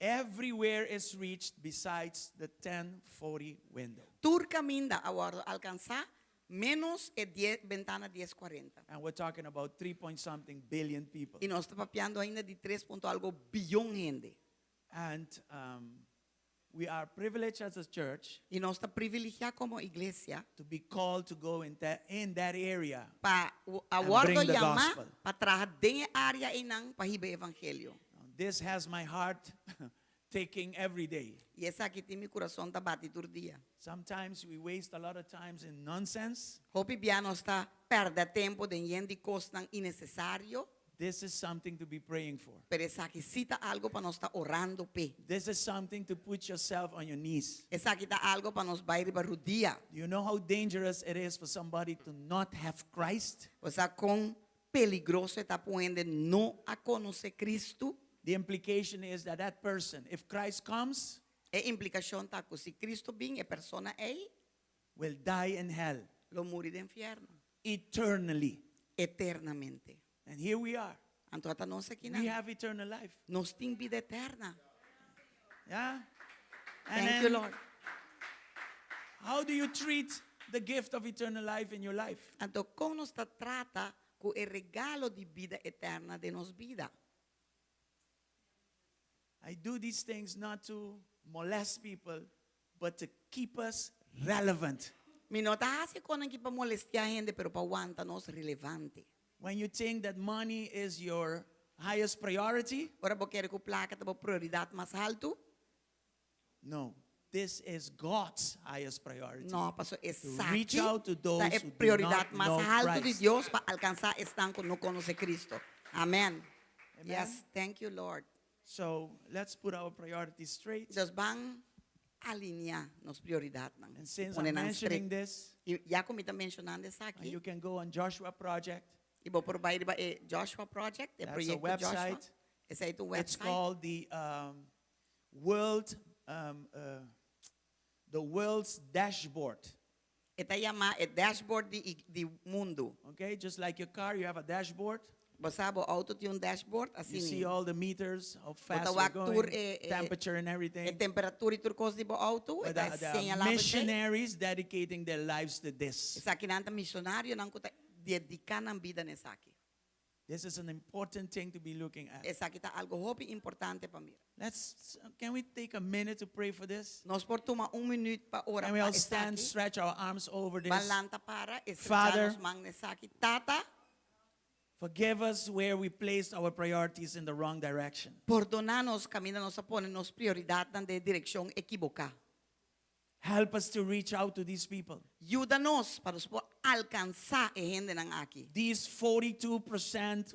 Everywhere is reached besides the 1040 window. Tur kaminda a wòrdu alkansá ménos e die, bentana 1040. And we're talking about 3 point something billion people. I nos ta papiando ainda di tres punto algu bion hende. And um, we are privileged as a church I nos ta privilegiá komo iglesia to be called to go in that, in that area. pa a And wòrdu bring the yamá gospel. pa traha den e área einan pa hiba e evangelio. Now, this has my heart ticking every day. I esaki tin mi kurason ta bati tur dia. Sometimes we waste a lot of times in nonsense. Hopi bia nos ta pèrdè tempu den yen di kosnan innesesario. This is something to be praying for. Pero esaki sí ta algo pa nos ta orando p'e. This is something to put yourself on your knees. Esaki ta algo pa nos bai riba rudia. Do you know how dangerous it is for somebody to not have Christ? Bo sa kon peligroso e ta pa un hende no a konosé Cristo? The implication is that that person, if Christ comes, E implikashon ta ku si Cristo bin, e persona ei will die in hell lo muri den fièrnu eternally. eternamente. And here we are. Anto ata nos aki We nan. have eternal life. Nos tin bida eterna. Yeah? And Thank you, then Lord. How do you treat the gift of eternal life in your life? Anto kon nos ta trata ku e regalo di bida eterna den nos bida? I do these things not to molest people, but to keep us relevant. Mi no ta hasi e konan aki pa molestiá hende, pero pa wanta nos relevante. When you think that money is your highest priority, Ora bo kere ku plaka ta bo prioridat mas haltu? no, this is God's highest priority. No, paso To reach esaki out to those ta e who do prioridat not mas know haltu di Christ. Dios pa alkansá esnan ku no konosé Cristo. Amen. Amen. Yes, thank you, Lord. So let's put our priorities straight. Dus ban alineá nos prioridatnan. And since Pone I'm nan mentioning straight. this, I ya ku mi ta menshonando esaki, and you can go on Joshua Project. i bo por bai riba e Joshua Project, e That's a proyekto Joshua. website. Esei ta un It's website. called the um, World, um, uh, the World's Dashboard. E ta yama e dashboard di, di mundu. Okay, just like your car, you have a dashboard. Bo sa bo outo tin un dashboard, You asina. see all the meters, how fast Bo ta you're wak tur going, e, e, temperature and e everything. temperatura i tur kos di bo outo, e But ta the, the señalá bo esei. missionaries dedicating their lives to this. Esakinan ta misionarionan ku ta dediká nan bida na esaki. This is an important thing to be looking at. Esaki ta algo hopi importante pa mira. Let's, can we take a minute to pray for this? Nos por tuma un minüt pa ora Can we pa all stand, esaki? stretch our arms over Ban this? lanta para, estrechá Father, nos man na esaki. Tata, Forgive us where we placed our priorities in the wrong direction. pordoná nos kaminda nos a pone nos prioridatnan den direkshon ekiboká. Help us to reach out to these people. Yuda nos pa nos por alkansá e hendenan aki. These 42%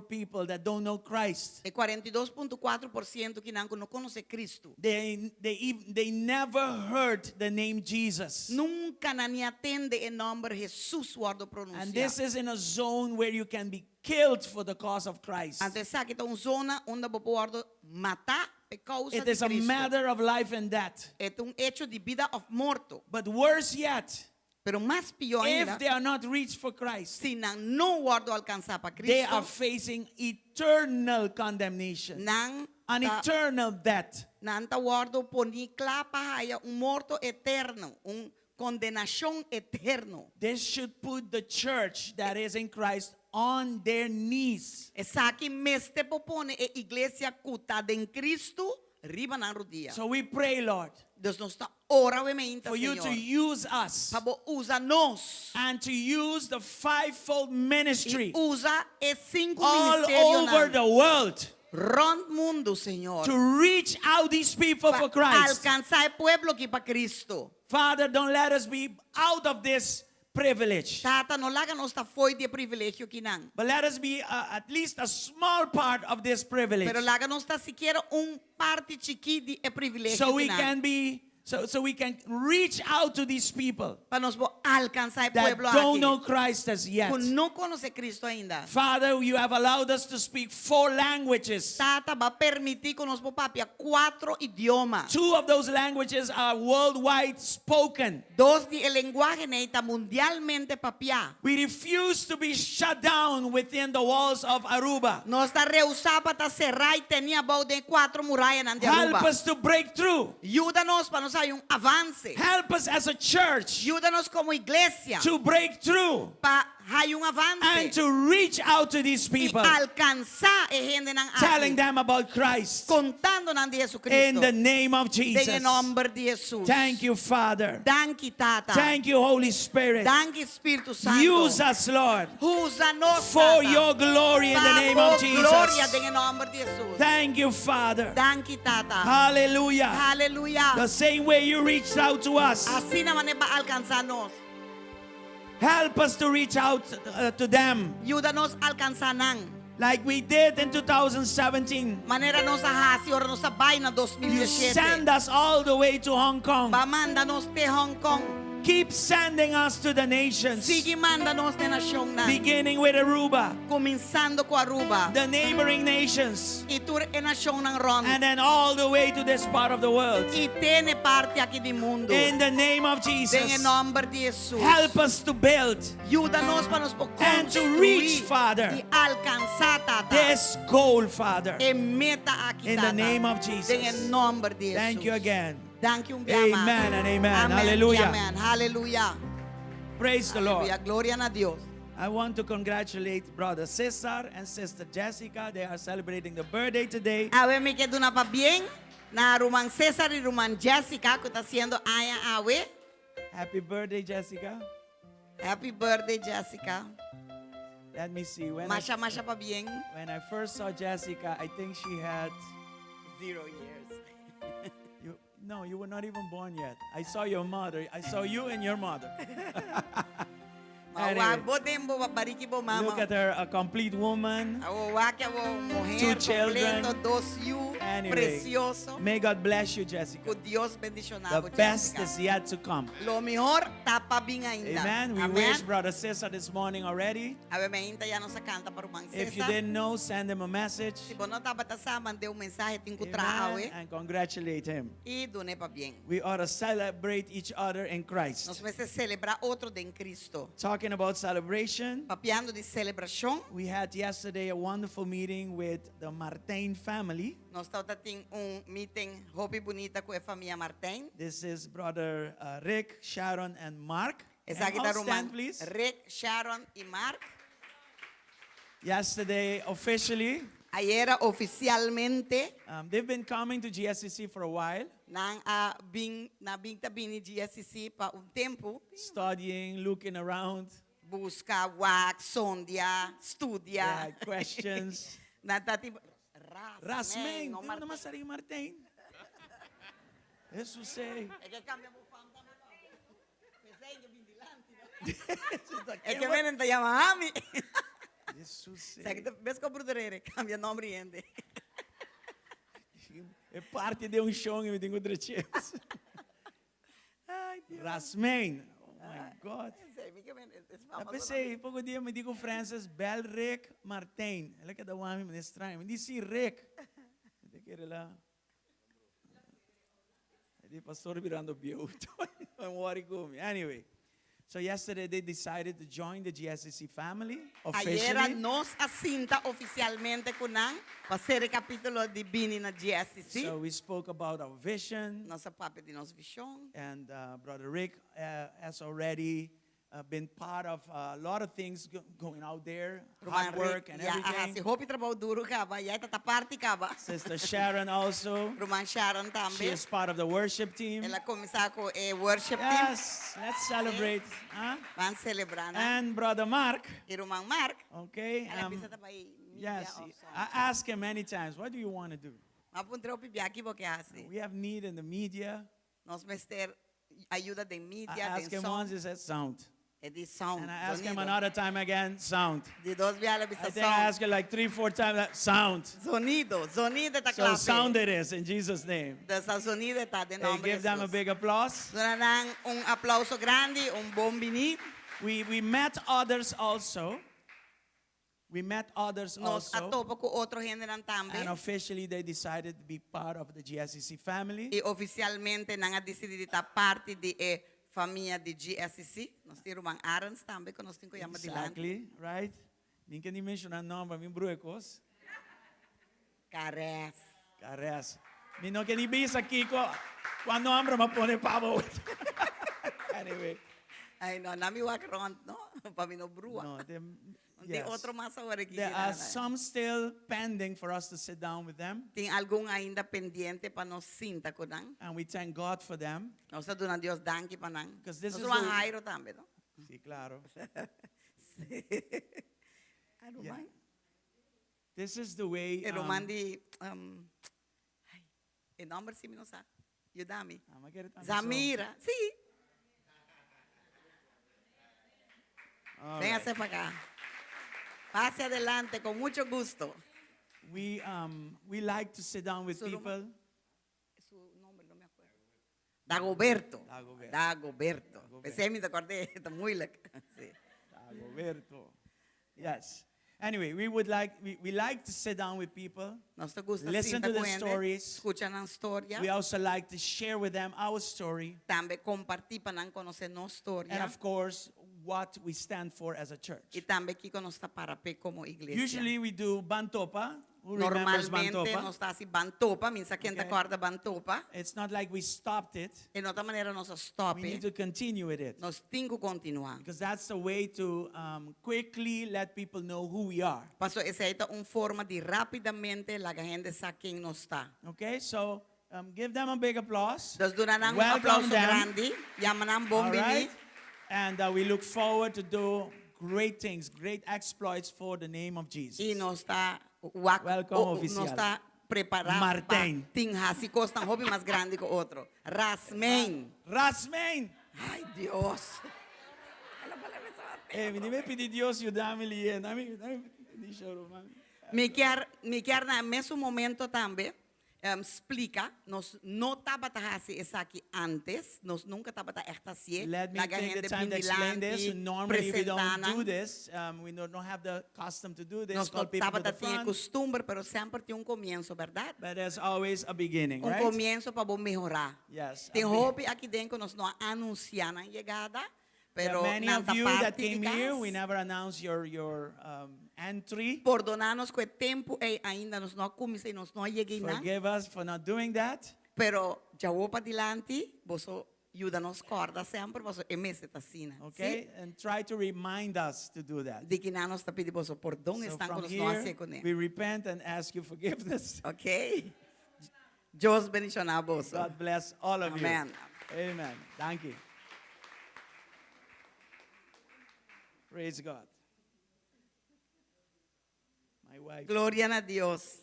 people that don't know Christ. E 42.4% ki nan ku no konosé Kristu. They, they, even, they never heard the name Jesus. Nunka nan ni a tende e nòmber Hesus wòrdu And this pronunsiá. is in a zone where you can be killed for the cause of Christ. Anto esaki ta un zona unda bo por wòrdu matá pa kousa It di is a Kristu. matter of life and death. E ta un echo di bida òf morto. But worse yet, Pero mas pió ainda, if they are not reached for Christ, si nan no wòrdu alkansá pa they are Kristu, facing eternal condemnation, nan an ta, eternal death. nan ta wòrdu poní kla pa haya un morto eterno, un Kondenashon eterno. This should put the church that is in Christ on their knees. Esaki mester por pone e iglesia ku ta den Kristu riba nan rudia. So we pray, Lord, Dus nos ta ora awe meinta, for you to Señor, use us pa bo usa nos and to use the fivefold i ministry usa e sinku all over ministerionan the world rònt mundu, Señor, to reach out these people pa for Christ. alkansá e pueblo aki pa Kristu. Father, don't let us be out of this privilege. Tata, no laga nos ta fo'i di e privilegio kinan. But let us be uh, at least a small part of this privilege. Pero laga nos ta sikiera un parti chikí di e privilegio So we kinan. can be so, so we can reach out to these people Pa nos por alkansá e that pueblo don't aki know Christ as yet. ku no konosé Kristu ainda. Father, you have allowed us to speak four languages. Tata, bo a permití ku nos por papia kuatro idioma. Two of those languages are worldwide spoken. Dos di e lenguahenan ei ta mundialmente papiá. We refuse to be shut down within the walls of Aruba. Nos ta rehusá pa ta será i tení abou den e kuatro murayanan di Help Aruba. us to break through. Yuda nos pa nos haña un avanse. Help us as a church Yuda nos komo iglesia to break through pa haña un and avanse to reach out to these i people, alkansá e hendenan telling aki, them about Christ. kontando nan di In Jesucristo. the name of Den e Jesus. nòmber di Jesus. Thank you, Father. Danki, Tata. Thank you, Holy Spirit. Danki, Spiritu Santu. Use us, Lord, Usa nos, for Tata. your glory in the Pa name bo of gloria Jesus. den e nòmber di Jesus. Thank you, Father. Danki, Tata. Hallelujah. Hallelujah. The same way you reached out to us, Asina manera bo a alkansá nos. help us to reach out uh, to them Yuda nos alkansá nan. like we did in 2017. Manera nos a hasi ora nos a bai na You 2017. send us all the way to Hong Kong. Bo a manda nos te Hong Kong. Keep sending us to the nations, Sigui manda nos na nashonnan. beginning with Aruba, Kuminsando ku Aruba. the neighboring nations, I tur e nashonnan rònt. and then all the way to this part of the world. I te na e parti aki di mundu. In the name of Den e Jesus, nòmber di Jesus. help us to build Yuda nos pa nos por And to konstruí reach, Father, i alkansá, Tata. this goal, Father. E meta aki, In the Tata. name of Jesus. Den e nòmber di Jesus. Thank you again. Danki un biaha mas. Amen and amen. Amen Hallelujah. i amen. Hallelujah. Praise the Lord. Hallelujah. Gloria na Dios. I want to congratulate Brother Cesar and Sister Jessica. They are celebrating the birthday today. Awe mi ke duna pabien na ruman Cesar i ruman Jessica ku ta hasiendo aña awe. Happy birthday, Jessica. Happy birthday, Jessica. Let me see. When I, Masha masha pabien. when I first saw Jessica, I think she had Zero years. You, no, you were not even born yet. I saw your mother. I saw you and your mother. Anyway. Anyway. Bo den bo barika bo mama. Look at her, a complete woman. Awo wak awo muher Two children. kompleto, dos yu, Anyway, presioso. May God bless you, Jessica. Ku Dios bendishoná The bo, best Jessica. is yet to come. Lo mihó ta pa bin ainda. Amen. We Amen. wish Brother Cesar this morning already. Awe mainta ya nos a kanta pa ruman If you Cesar. didn't know, send him a message. Si bo no tabata sa, mand'é un mensahe tin ku traha Amen. awe And congratulate him. i dun'é pabien. We ought to celebrate each other in Christ. Nos mester selebrá otro den Kristu. Talking about celebration, Papiando di selebrashon, we had yesterday a wonderful meeting with the Martin family. nos tabatin un meeting hopi bunita ku e famia Martin. This is brother uh, Rick, Sharon, and Mark. Esaki Can ta you all ruman stand, please? Rick, Sharon i Mark. Yesterday, officially, Ayera ofisialmente um, they've been coming to GSCC for a while, nan a bin nan bin ta bini GSCC pa un tempu. studying, looking around, Buska, wak, sondia, studia. they had questions. Nan ta tipo Rasmijn, Rasmijn, no no Martijn. naman Martijn. Jesus say. E ke kambia bo fam tambe pa. P'esei ke bin dilanti, no? E ke menen ta yama ami. Jesus Sa say. ke ta bes ko bruderere, kambia nomber di hende. E parti di un show mi tin ku dreches. Ai, Dios. Rasmijn. Oh my God. Sei, mi ke men, es Eu fama pensei, pouco dia me digo Francis, bel Rick Martijn. Ela que dá um homem estranho. Me disse Rick. Eu quero lá. Ele pastor virando bio. Don't worry com me. Anyway. So yesterday they decided to join the GSCC family Ayera officially. nos a sinta ofisialmente ku nan pa sera e kapítulo di bini na GSCC. So we spoke about our vision Nos a papia di nos vishon. and Brother Rick has already been part of a lot of things going out there, Ruman hard work Rick and ya a hasi everything. hopi trabou duru kaba, ya e ta ta parti kaba. Sister Sharon also, Ruman Sharon she tambe. is part of the worship team. El a kuminsá ku e worship team. Yes, let's celebrate. Huh? Ban selebrá nan. And Brother Mark, I ruman Mark, okay. el a bisa ta bai media Yes, of I song. ask him many times, what do you want to do? M'a puntra hopi bia ki bo ke hasi. We have need in the media. Nos mester ayuda den I media, asked den him sound. once, he said sound. E di sound, And I asked him zonido. another time again, sound. Di dos bia el a bisa I think I sound. asked him like three, four times, sound. Zonido, zonido ta So kla p'e. sound it is in Jesus' name. Dus a zonido ta den Hey, nomber di give them a Jesus. big applause. Duna nan un aplauso grandi, un bon bini. We met others also. We met others Nos a also. topa ku otro hendenan tambe. And officially they decided to be part of the GSCC family. I ofisialmente nan a disidí di ta parti di e famia di GSCC. Nos tin ruman Arends tambe ku nos tin ku yama dilanti. Exactly, right? Mi ke ni menshoná nòmber, mi brua e kos. Kares. Kares. Mi no ke ni bisa kiko kua nòmber mi a pone pa bo. Anyway. Ay no, na mi wak rònt no, pa mi no brua. No, den, Un tin yes. otro mas awor aki There kina are na. some still pending for us to sit down with them. Tin algun ainda pendiente pa nos sinta ku nan. And we thank God for them. Nos ta duna Dios danki pa nan. Because this Nos is ruman the Jairo tambe, no? Sí, claro. Sí. A Yeah. ruman. This is the way. E ruman di, um, ai, e nomber si mi no sa. Yuda mi. Ah, ma kere tambe so. Zamira, sí. All Véngase right. pa acá. Pase adelante con mucho gusto. We, um, we like to sit down with Su ruman- people. Su nombre no me acuerdo. Dagoberto. Dagoberto. Dagoberto. Dagoberto. Pesei mi ta acordé, ta moeilijk. Sí. Dagoberto. Yes. Anyway, we would like we, we like to sit down with people. Nos ta gusta Listen sinta to ku the hende, stories. skucha nan storia. We also like to share with them our story. Tambe kompartí pa nan konosé nos storia. And of course, what we stand for as a church. I tambe kiko nos ta para p'e komo iglesia. Usually we do bantopa. Who remembers Normalmente bantopa? nos ta hasi bantopa, mi sa ken ta Okay. kòrda bantopa. It's not like we stopped it. E no ta manera nos a stòp We need e. to continue with it. Nos tin ku kontinuá. Because that's the way to um, quickly let people know who we are. Paso esei ta un forma di rápidamente laga hende sa ken nos ta. Okay, so um, give them a big applause. Dus duna nan un Welcome aplauso them. grandi, yama nan bon All bini. right? And uh, we look forward to do great things, great exploits for the name of Jesus. I nos ta wak, Welcome, o- oficial. nos ta prepará pa Martijn. tin hasi kosnan hopi mas grandi ku otro. Rasmijn. Rasmijn! Ay, Dios. Eh, mi debe pidi Dios yudami lié. Dame, dame, di show, man. Mi kier, mi kier na mesun momento tambe splika, nos no tabata hasi esaki antes, nos nunka tabata ègt hasié, Let me laga take the hende time bin to explain this. dilanti, Normally we presentá don't nan. do this. Um, we don't have the custom to do this. Nos Call no people to tabata the tin e front. kustumber, pero semper tin un komienso, bèrdat? But there's always a beginning, Un right? komienso pa bo mehorá. Yes. Tin a be- hopi aki den ku nos no a anunsiá nan yegada, There pero are many nan of ta you that parti di came here. We kas. never announced your, your um, entry. Pordoná nos ku e tempu ei ainda nos no a kuminsá i nos no a yega einan. Forgive us for not doing that. Pero djawo padilanti boso yuda nos kòrda semper pasobra e mester ta asina. Sí? Okay? And try to remind us to do that. Di kinan nos ta pidi boso pordon So esnan ku from nos no here, hasié kuné. we repent and ask you forgiveness. Ok? Dios bendishoná boso. God bless all of you. Amen. Amen. Thank you. Praise God. My wife. Gloria na Dios.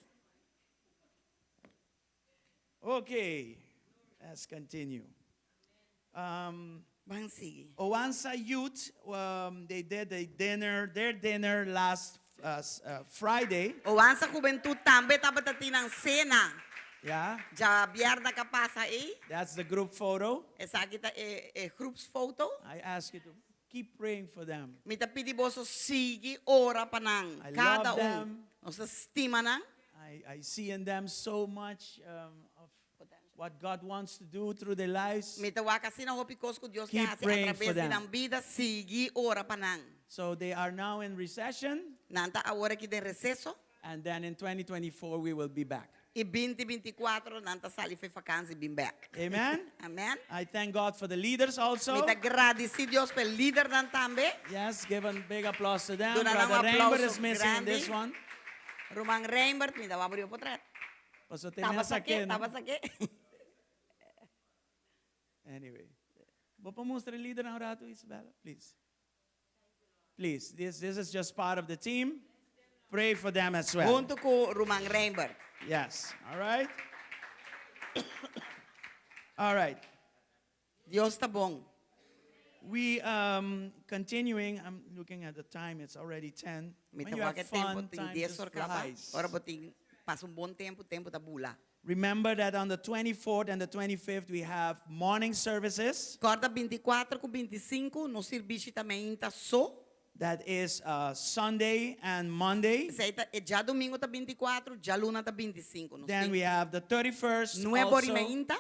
Okay, let's continue. Um, Ban sigui. Oansa Youth, um, they did a dinner, their dinner last uh, uh, Friday. Oansa Juventud tambe tabata tin nan cena. Yeah, Djabièrnè ka pasa ei. that's the group photo. Esaki ta e, e groepsfoto. I ask you to keep praying for them. Mi ta pidi boso sigui ora pa nan. I Kada love un. them. Nos ta stima nan. I, I see in them so much um, of what God wants to do through their lives. Mi ta wak asina hopi kos ku Dios ke Keep hasi praying atraves for di them. nan bida, sigui ora pa nan. So they are now in recession, Nan ta awor aki den reseso and then in 2024 we will be back. i binti bintikuater nan ta sali for vakansi bin bèk. Amen. Amen. I thank God for the leaders also. Mi ta gradisí Dios pa e lidernan tambe. Yes, give a big applause to them. Duna nan un Brother Reinbert aplauso is missing in grandi. this one. Ruman Reinbert, mi ta wak riba potret. Paso te Taba mesa saké, ke, no? taba saké. Anyway. Bo por mustra e lidernan un rato, Isabella, please. Please, this, this is just part of the team. Pray for them as well. Huntu ku Ruman Reinbert. Yes, all right? all right. Dios ta bon. We um continuing, I'm looking at the time, it's already 10. Mi When ta you have wak e tempu fun, tin time dies just or kaba. flies. Ora bo tin pasa un bon tempu, tempu ta bula. Remember that on the 24th and the 25th we have morning services. Kòrda bintikuater ku bintisinku nos sirbishi ta meinta so. That is uh, Sunday and Monday. Esei ta e djadumingu ta bintikuater, djaluna ta bintisinku. Nos Then tin we have the 31st nuebe ora i also. meinta.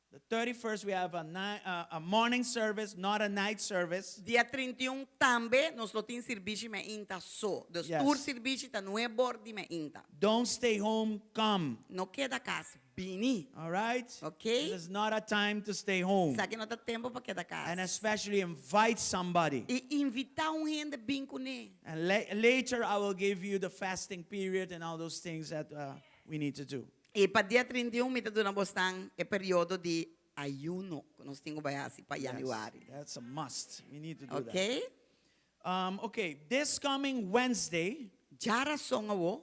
The 31st we have a, ni- uh, a morning service, not a night service. Dia 31 tambe nos lo tin sirbishi meinta so. Dus Yes. tur sirbishi ta nuebe or di meinta. Don't stay home, come. No keda kas, bini. All right? Okay. It is not a time to stay home. Esaki no ta tempu pa keda kas. And especially invite somebody. I invitá un hende bin kuné. And la- later I will give you the fasting period and all those things that uh, we need to do. I pa dia 31 mi ta duna bosnan e periodo di ayuno ku nos tin ku bai hasi pa yanüari. Yes, that's a must. We need to do Ok? that. Um, okay, this coming Wednesday, Djarason awo,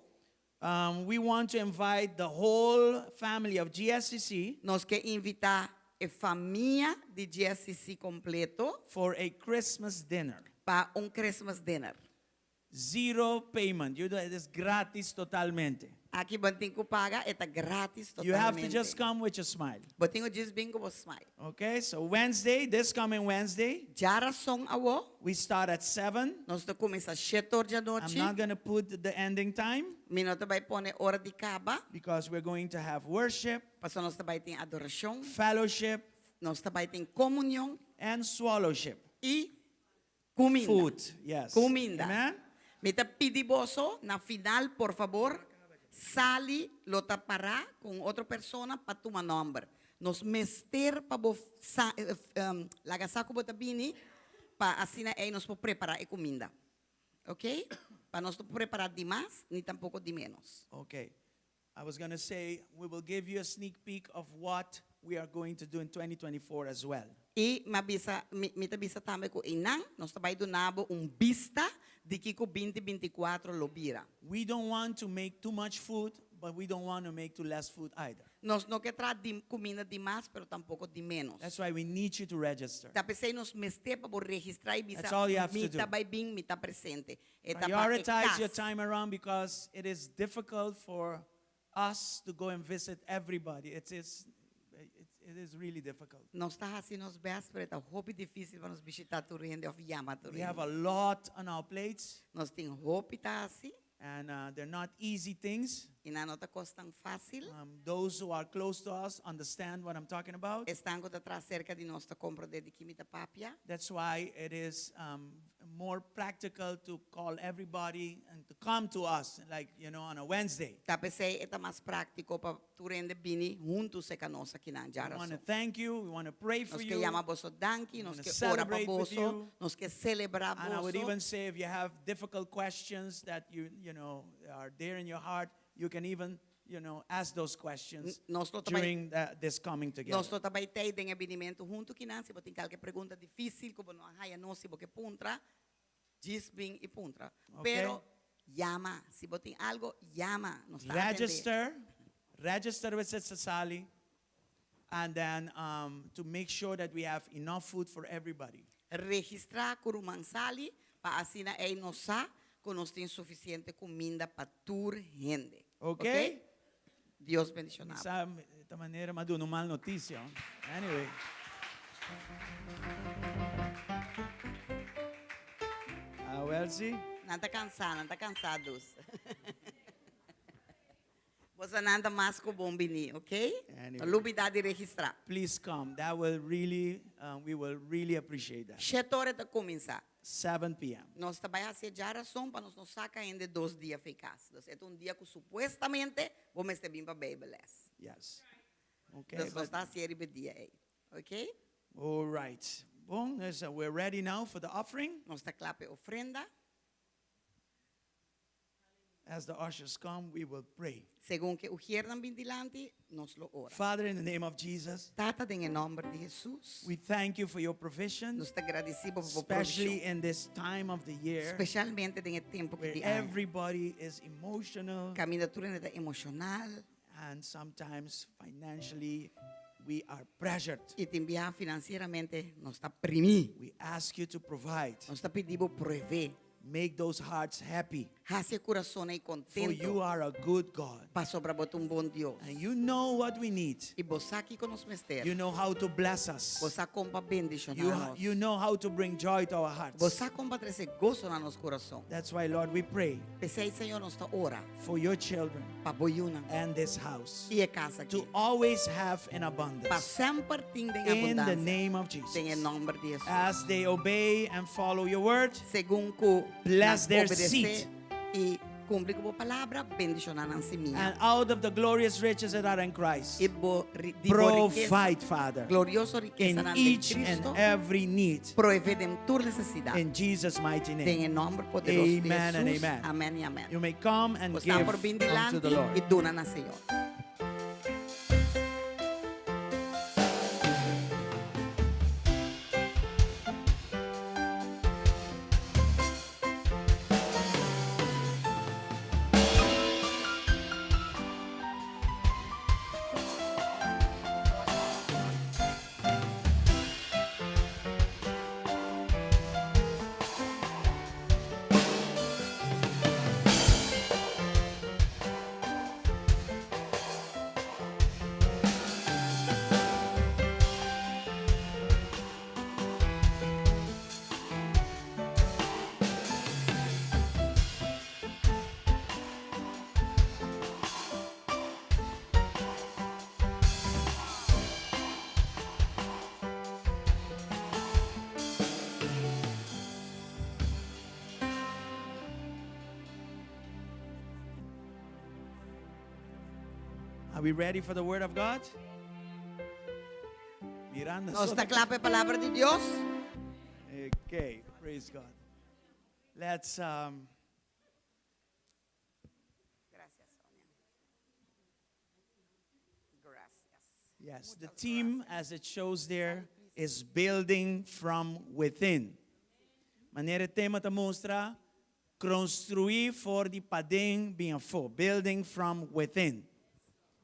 um, we want to invite the whole family of GSCC nos ke invitá e famia di GSCC kompleto for a Christmas dinner. pa un Christmas dinner. Zero payment. You do, it is gratis totalmente. Aki bo no tin ku paga, e ta gratis You have to totalmente. just come with your smile. Bo tin ku djis bin ku bo smile. Okay, so Wednesday, this coming Wednesday, Djarason awo, we start at 7. nos ta kuminsá shete or di I'm anochi. not going to put the ending time Mi no ta bai pone ora di kaba, because we're going to have worship, pasobra nos ta bai tin adorashon, fellowship, nos ta bai tin komunion and swallowship. i kuminda. Food, yes. Kuminda. Amen? Mi ta pidi boso na final, por fabor, Sally lo ta pará ku un otro persona pa tuma nòmber. Nos mester pa bo sa, laga sa ku bo ta bini pa asina ei nos por prepará e kuminda. Ok? Pa nos no prepará di mas ni tampoko di ménos. Okay. I was gonna say we will give you a sneak peek of what we are going to do in 2024 as well. I mi a bisa, mi, mi ta bisa tambe ku einan nos ta bai duna bo un bista di kiko binti bintikuatro lo bira. We don't want to make too much food, but we don't want to make too less food either. Nos no ke traha di kuminda di mas, pero tampoko di ménos. That's why we need you to register. Ta p'esei nos mester pa bo registrá i bisa, That's all you have to mi ta do. bai bin, mi ta presente. E ta pa e Prioritize your kas. time around because it is difficult for us to go and visit everybody. It is, it, it is really difficult. Nos ta hasi nos best, pero e ta hopi difícil pa nos bishitá tur hende òf yama tur We have hende. a lot on our plates, Nos tin hopi ta hasi and uh, they're not easy things. i nan no ta kos tan fásil. Um, those who are close to us understand what I'm talking about. Esnan ku ta tras serka di nos ta komprondé di ki mi ta papia. That's why it is um, more practical to call everybody and to come to us, like, you know, on a Wednesday. Ta p'esei e ta mas práktiko pa tur hende bini huntu serka nos akinan. We want to Djarason. thank you. We want to pray for Nos ke you. yama boso danki, We nos wanna ke ora pa celebrate with boso, you. nos ke selebrá And I would boso. even say if you have difficult questions that you, you know, are there in your heart, you can even, you know, ask those questions Nos lo ta bai during the, this coming together. Nos lo ta bai tei den e binimentu huntu kinan. Si bo tin kalke pregunta difísil ku bo no a haya nos si bo ke puntra, djis bin i puntra. Okay. Pero yama, si bo tin algo, yama, nos ta atendé. Register, register with Sister Sally, and then um, to make sure that we have enough food for everybody. Registrá ku Ruman Sally pa asina ei nos sa ku nos tin sufisiente kuminda pa tur hende. Okay? Ok? Dios bendishoná bo. Sa ta manera m'a duna un mal noticia. Anyway. Ah, wel si. Nan ta cansá, nan ta cansá dus. Bosonan ta mas ku bon bini, ok? Anyway. No lubida di registrá. Please come. That will really, we will really appreciate that. Shet'ora ta kuminsá. 7 pm. Nos ta bai hasi e djarason pa nos no saka hende dos dia fei kas. Dus e ta un dia ku supuestamente bo mester bin pa Bijbelles. Yes. Okay. Dus nos But, ta hasié riba e dia ei. Ok? all right. Bon, dus we're ready now for the offering. Nos ta kla pa e ofrenda. As the ushers come, we will pray. Segun ku e ugiernan bin dilanti, nos lo ora. Father, in the name of Jesus, Tata, den e nòmber di Hesus, we thank you for your provision, nos ta gradisí bo pa bo especially provishon, in this time of the year spesialmente den e tempu ku where di aña, everybody is emotional kaminda tur hende ta emoshonal and sometimes financially we are pressured. i tin biaha finansieramente nos ta primí. We ask you to provide. Nos ta pidi bo proveé. Make those hearts happy. Hasi e kurason ei For you kontentu. are a good God. Pasobra bo ta un bon Dios. And you know what we need. I bo sa kiko nos mester. You know how to bless us. Bo sa kon pa bendishoná You, nos. you know how to bring joy to our hearts. Bo sa kon pa trese goso na nos kurason. That's why, Lord, we pray P'esei, Señor, nos ta ora for your children pa bo yunan and this house i e kas aki. to always have in Pa abundance. semper tin den In the abundansia. name of Den e Jesus. nòmber di Hesus. As they obey and follow your word, Segun ku Bless nan their obedesé seed. i kumpli ku bo palabra, bendishoná nan simia. And out of the glorious riches that are in Christ, I bo ri- di bo rikesa, provide, Father, glorioso in rikesanan den each and Cristo, every need. provee den tur nesesidat. In Jesus' mighty Den name. e nòmber poderoso di Amen and Hesus. amen. Amèn i amèn. You may come and Bosnan give por bin unto dilanti the Lord. i duna na Señor. Are we ready for the word of God? Miranda. Nos ta kla pa e palabra di Dios? Okay, praise God. Let's um, Gracias, Sonia. Gracias. Yes, the team as it shows there is building from within. Manera e tema ta mustra, construí for di paden bin afó, building from within.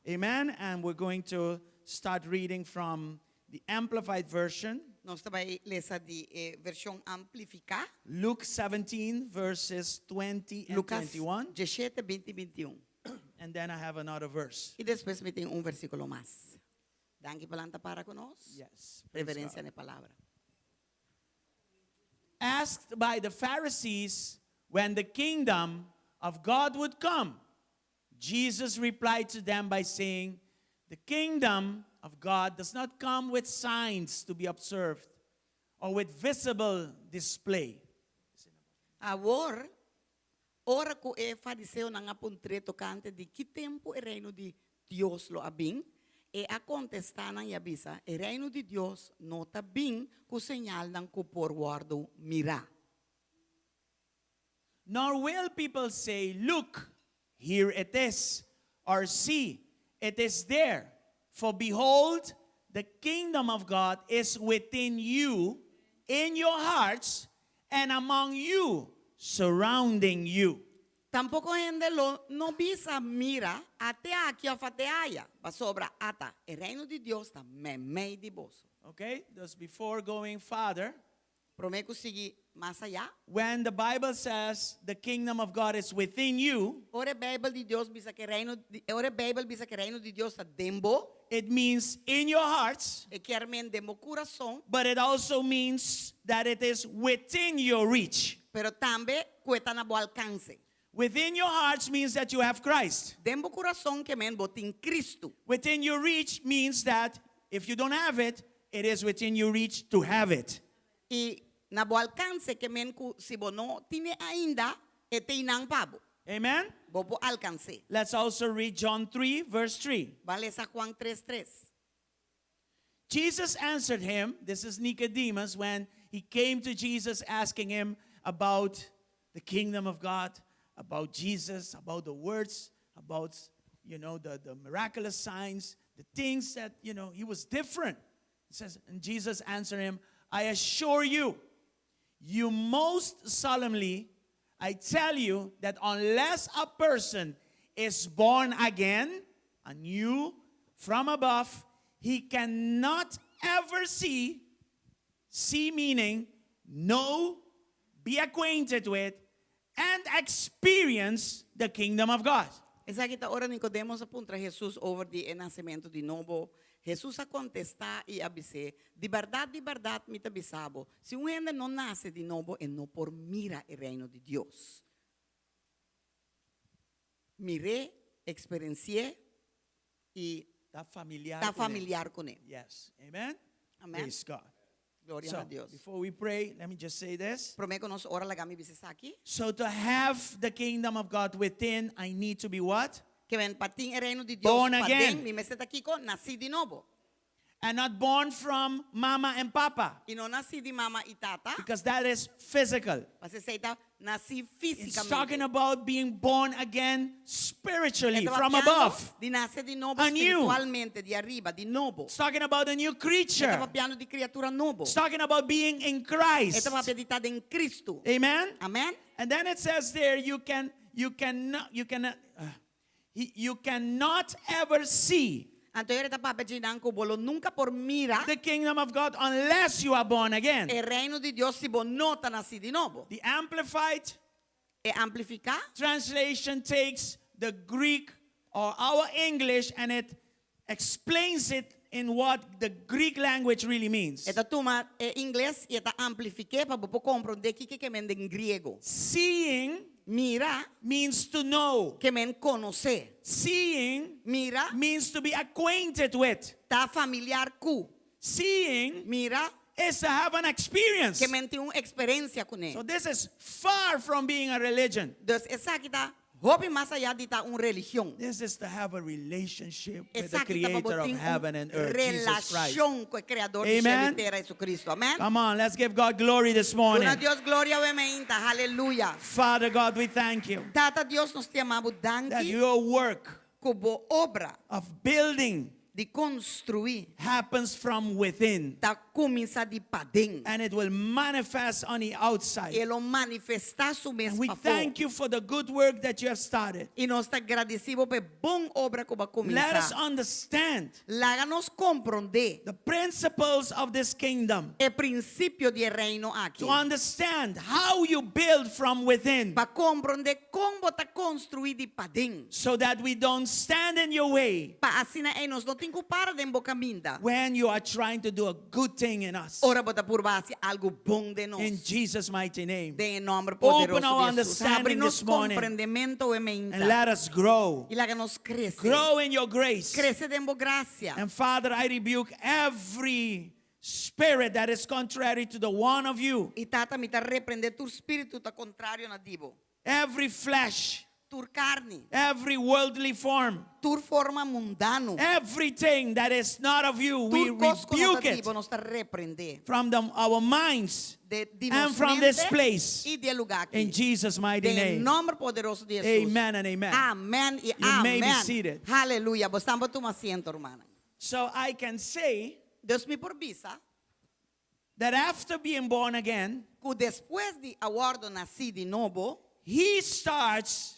Amen. And we're going to start reading from the Amplified Version. Nos ta bai lesa di e vershon amplifiká. Luke 17, verses 20 and Lukas 21. 17, 20 i 21. And then I have another verse. I despues mi tin un versíkulo mas. Danki pa lanta para ku nos. Yes. praise Reverensia God. na e palabra. Asked by the Pharisees when the kingdom of God would come, Jesus replied to them by saying, The kingdom of God does not come with signs to be observed or with visible display. Awor, ora ku e fariseonan a puntr'é tokante di ki tempu e Reino di Dios lo a bin, e a kontestá nan i a bisa, E Reino di Dios no ta bin ku señalnan ku por wòrdu mirá. Nor will people say, Look, here it is, or See, it is there. For behold, the kingdom of God is within you, in your hearts, and among you, surrounding you. Tampoko hende lo no bisa, Mira, at'é aki òf at'é aya, pasobra ata e Reino di Dios ta meimei di boso. Okay, thus before going farther, Promé ku sigui mas ayá. When the Bible says the kingdom of God is within you, Ora e Beibel di Dios bisa ku e reino di, ora e Beibel bisa ku e reino di Dios ta den bo, it means in your hearts, e kier men den bo kurason, but it also means that it is within your reach. pero tambe ku e ta na bo alkanse. Within your hearts means that you have Christ. Den bo kurason ke men bo tin Kristu. Within your reach means that if you don't have it, it is within your reach to have it. I na bo alkanse ke men ku si bo no tine ainda, e ta einan pa bo. Amen? Bo por alkans'é. Let's also read John 3, verse 3. Ban lesa Juan 3, 3. Jesus answered him, this is Nicodemus, when he came to Jesus asking him about the kingdom of God, about Jesus, about the words, about, you know, the, the miraculous signs, the things that, you know, he was different. It says, and Jesus answered him, I assure you, you most solemnly, I tell you that unless a person is born again, anew, from above, he cannot ever see, see meaning, know, be acquainted with, and experience the kingdom of God. Esaki ta ora Nicodemus a puntra Hesus over di e nasementu di nobo. Hesus a kontestá i a bis'é, Di bèrdat, di bèrdat, mi ta bisa bo, si un hende no nase di nobo, e no por mira e Reino di Dios. Mir'é, eksperensi'é i Ta familiar ta kuné. familiar kuné. Yes. Amen. Amen. Praise God. Gloria So, na Dios. before we pray, let me just say this. Promé ku nos ora laga mi bisa esaki. So to have the kingdom of God within, I need to be what? Ke men pa tin e reino di Dios Born paden, again. mi mester ta kiko? Nasí di nobo. And not born from mama and papa. I no nasí di mama i tata. Because that is physical. Pasobra esei ta nasí It's talking físikamente. about being born again spiritually E ta from papiando above. di nase di nobo Anew. spiritualmente, di ariba, di nobo. It's talking about a new E ta creature. papiando di kriatura nobo. It's talking about being in E Christ. ta papia di ta den Kristu. Amen. Amen. And then it says there you can you cannot you cannot uh, you cannot ever see Anto e ta papia djinan ku bo lo nunka por mira the kingdom of God unless you are born again. e reino di Dios si bo no ta nasí di nobo. The Amplified E amplifiká translation takes the Greek or our English and it explains it in what the Greek language really means. E ta tuma e ingles i e ta amplifik'é pa bo por komprondé kiko ke men den griego. Seeing Mira means to know. ke men konosé. Seeing Mira means to be acquainted with. ta familiar ku. Seeing Mira is to have an experience. ke men tin un eksperensia kuné. So this is far from being a religion. Dus esaki ta hopi mas ayá di ta un religion. This is to have a relationship with the Esaki ta pa bo creator of tin un heaven and earth, Jesus Christ. relashon ku e Kreador di shelu i Amen. tera, Jesucristo. Amèn. Come on, let's give God glory this morning. Duna Dios gloria awe meinta. Haleluya. Father God, we thank you Tata Dios, nos ta yama bo that danki your work ku bo obra of building di konstruí happens from within. ta kuminsá di paden. And it will manifest on the outside. E lo manifestá su mes And we pafó. thank you for the good work that you have started. I nos ta gradisí bo pa e bon obra ku bo a Let us kuminsá. understand Laga nos komprondé the principles of this kingdom. e prinsipio di e reino aki. To understand how you build from within. Pa komprondé kon bo ta konstruí di paden. So that we don't stand in your way. Pa asina ei nos no tin ku para den bo kaminda. When you are trying to do a good thing in us. Ora bo ta purba hasi algu bon den nos. In Jesus' mighty name. Den e nòmber Open poderoso our di Jesus. Habri understanding nos this morning. komprendementu e meinta. And let us grow. I laga nos krese. Grow in your grace. Krese den bo grasia. And Father, I rebuke every spirit that is contrary to the one of you. I Tata, mi ta reprendé tur spiritu ta kontrario na di bo. Every flesh. Tur karni. Every worldly form. Tur forma mundano. Everything that is not of you, we Tur kos ku no rebuke ta di it bo, nos ta reprendé. from the, our minds De, di and nos from mente this place. i di e lugá aki. In Jesus' mighty Den name. nòmber poderoso di Jesus. Amen and amen. Amèn i You may be amèn. seated. Haleluya. Bo por tuma asiento, rumannan. So I can say Dus mi por bisa that after being born again, ku despues di a wòrdu nasí di nobo, he starts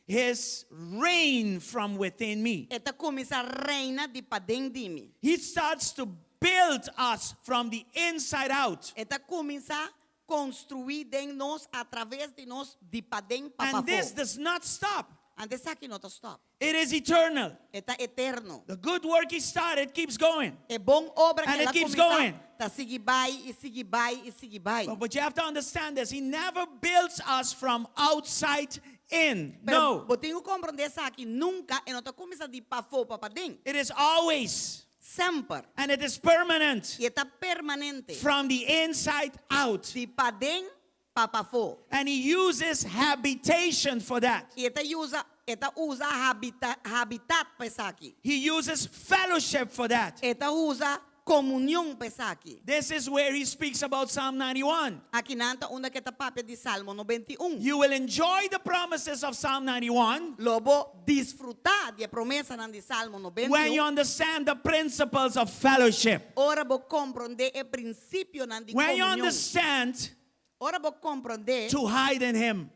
his reign from within me. E ta kuminsá reina di paden di mi. He starts to build us from the inside out. E ta kuminsá konstruí den nos atraves di nos di paden pa And this pafó. does not stop. Anto esaki no ta stòp. It is eternal. E ta eterno. The good work he started keeps going. E bon obra And ku el it a keeps kuminsá going. ta sigui bai i sigui bai i sigui bai. But, but you have to understand this. He never builds us from outside in. Pero No. bo tin ku komprondé esaki, nunka e no ta kuminsá di pafó pa paden. It is always Semper. and it is permanent I e ta permanente. from the inside out. Di paden pa pafó. And he uses habitation for that. I e ta usa e ta usa habita, habitat pa esaki. He uses fellowship for that. E ta usa komunion pa esaki. This is where he speaks about Psalm 91. Akinan ta unda ku e ta papia di Salmo 91. You will enjoy the promises of Psalm 91 Lo bo disfrutá di e promesanan di Salmo when you 91. understand the principles of fellowship. Ora bo komprondé e prinsipionan di When you komunion. understand Ora bo komprondé to hide in him,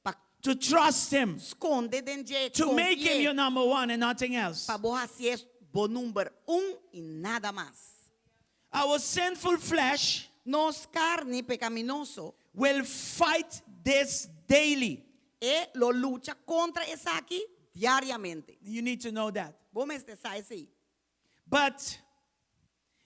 pa to trust him, skonde den dje, to make him konfi'é, your number one and nothing else. pa bo hasié bo number un i nada mas. Our sinful flesh Nos karni pekaminoso will fight this daily. e lo lucha kontra esaki diariamente. You need to know that. Bo mester sa esei. But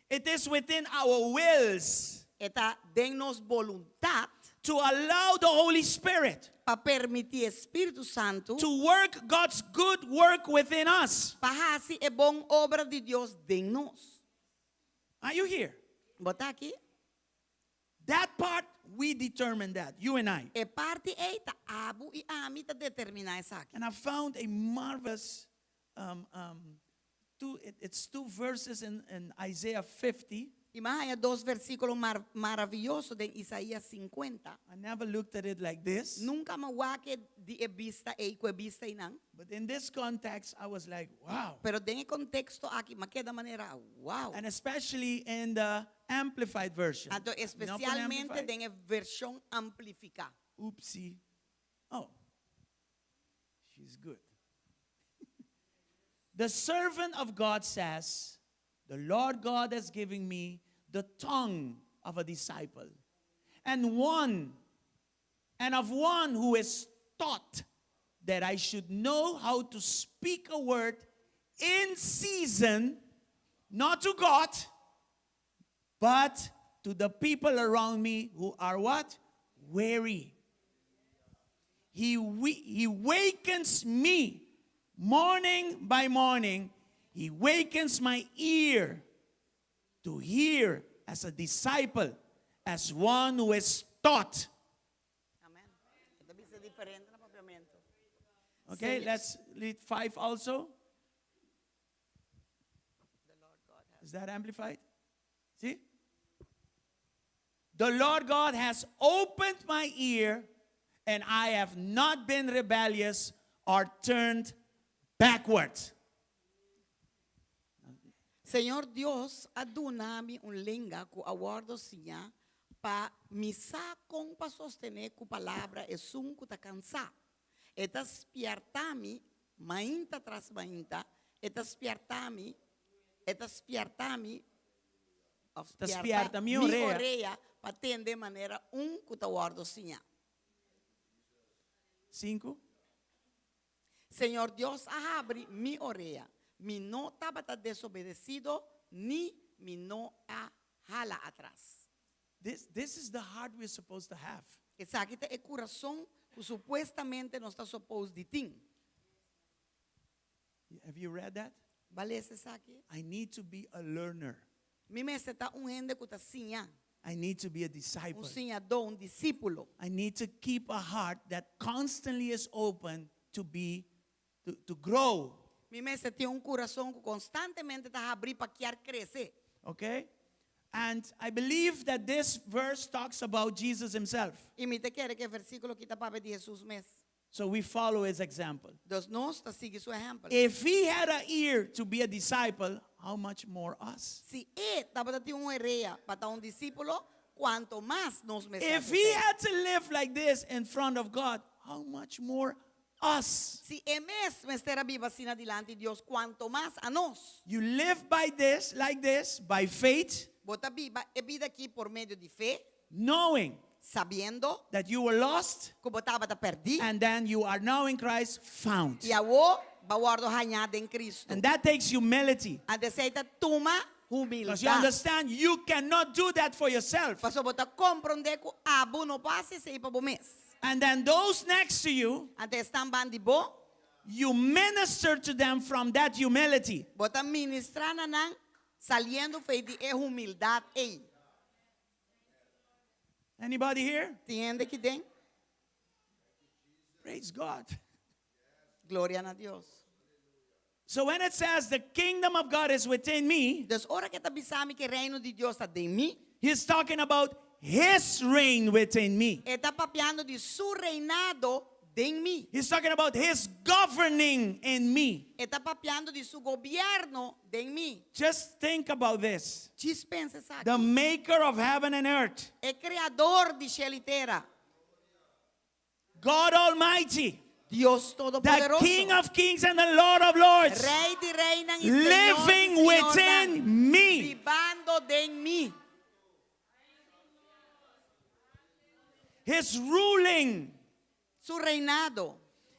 it is within our wills E ta den nos boluntat to allow the Holy Spirit pa permití Spiritu Santu to work God's good work within us. pa hasi e bon obra di Dios den nos. Are you here? Bo ta aki? That part, we determine that, you and I. E parti ei ta abo i ami ta determiná esaki. And I found a marvelous, two, it's two verses in Isaiah 50. I m'a haña dos versíkulo mar maravioso den Isaías 50. I never looked at it like this. Nunka m'a wak e di e bista ei ku e bista einan. But in this context, I was like, wow. Pero den e konteksto aki, m'a keda manera, wow. And especially in the Amplified version. Anto You know, put espesialmente Amplified? den e vershon amplifiká. Oopsie. Oh, she's good. The servant of God says, The Lord God has given me the tongue of a disciple, and one, and of one who is taught that I should know how to speak a word in season, not to God, but to the people around me who are what? Weary. He, he wakens me morning by morning. He wakens my ear to hear as a disciple, as one who is taught. Amen. E ta bisa diferente na papiamentu. Okay, let's read 5 also. Is that amplified? See? The Lord God has opened my ear, and I have not been rebellious or turned backwards. Señor Dios a duna mi un lenga ku a wòrdu siñá pa mi sa kon pa sostené ku palabra esun ku ta kansá. E ta spièrta mi mainta tras mainta, e ta spièrta mi, e ta spièrta mi, òf Ta spièrta spièrta mi mi orea. orea pa tende manera un ku ta wòrdu siñá. Sinku. Señor Dios a habri mi orea. Mi no tabata desobedesido, ni mi no a hala atras. This is the heart we're supposed to have. Esaki ta e kurason ku supuestamente nos ta supposed di tin. Have you read that? B'a lesa esaki? I need to be a learner. Mi mester ta un hende ku ta siña. I need to be a Un disciple. siñadó, un disípulo. I need to keep a heart that constantly is open to be, to grow. Mi mester tin un kurason ku konstantemente ta habrí pa kier krese. Okay? And I believe that this verse talks about Jesus himself. I mi ta kere ku e versíkulo aki ta papia di Hesus mes. So we follow his example. Dus nos ta sigui su ehèmpel. If he had an ear to be a disciple, how much more us? Si e tabatin un orea pa ta un disípulo, kuantu mas nos mester. If he had to live like this in front of God, how much more us? Si e mes mester a biba asina dilanti di Dios, kuantu mas anos. You live by this, like this, by faith, Bo ta biba e bida aki por medio di fe, knowing sabiendo that you were lost ku bo tabata pèrdí and then you are now in Christ found. i awor b'a wòrdu hañá den Kristu. And that takes humility. Anto esei ta tuma Because you humildat. understand you cannot do that for yourself. Pasobra bo ta komprondé ku abo no por hasi esei pa bo mes. And then those next to you, Anto esnan banda di bo, you minister to them from that humility. Bo ta ministrá na nan saliendo for di e humildat ei. Anybody here? Tin hende aki den? Praise God. Gloria na Dios. So when it says the kingdom of God is within me, Dus ora ku e ta bisa mi ku e reino di Dios ta den mi, he's talking about his reign within me. e ta papiando di su reinado den mi. He's talking about his governing in me. E ta papiando di su gobièrnu den mi. Just think about this. Djis pensa esaki. The maker of heaven and earth, E kreador di shelu i tera. God Almighty, Dios the Todopoderoso. King of kings and the Lord of lords, Rei di reinan i Señor di living señornan, within me. Bibando den mi. His ruling, Su reinado,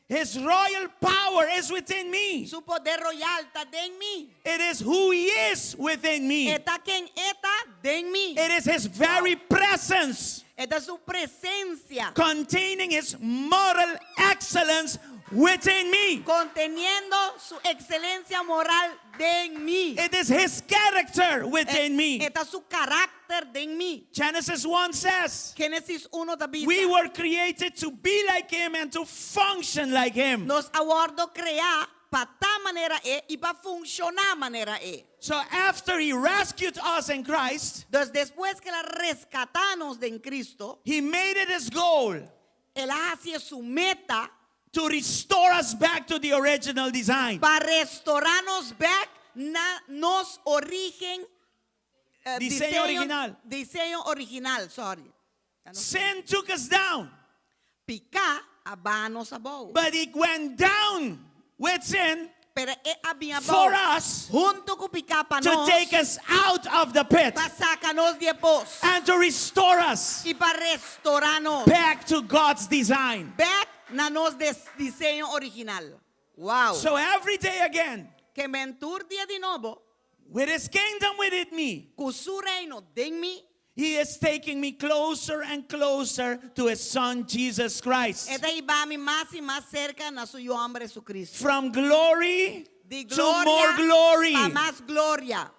his royal power is within me. su poder royal ta den mi. It is who he is within me. E ta ken e ta den mi. It is his very presence E ta su presensia containing his moral excellence within me. konteniendo su ekselensia moral den mi. It is his character within me. E ta su karakter den mi. Genesis 1 says, Génesis 1 ta bisa. We were created to be like him and to function like him. Nos a wòrdu kreá pa ta manera e i pa funshoná manera e. So after he rescued us in Christ, Dus despues ku el a reskatá nos den Cristo, he made it his goal el a hasi su meta to restore us back to the original design. pa restorá nos bèk na nos orígen eh, Diseño original. Diseño original, sorry. Sin took us down, Piká a baha nos abou. but it went down with sin Pero e a bin abou for us huntu ku piká pa to nos take us out of the pit pa saka nos di e pos and to restore us i pa restorá nos back to God's design. bèk na nos diseño original. Wow. So every day again, Ke men tur dia di nobo, with his kingdom within me, ku su reino den mi, he is taking me closer and closer to his son Jesus Christ. E ta hiba mi mas i mas serka na su Yu Hòmber Jesucristo. From glory Di to gloria more glory. pa mas gloria.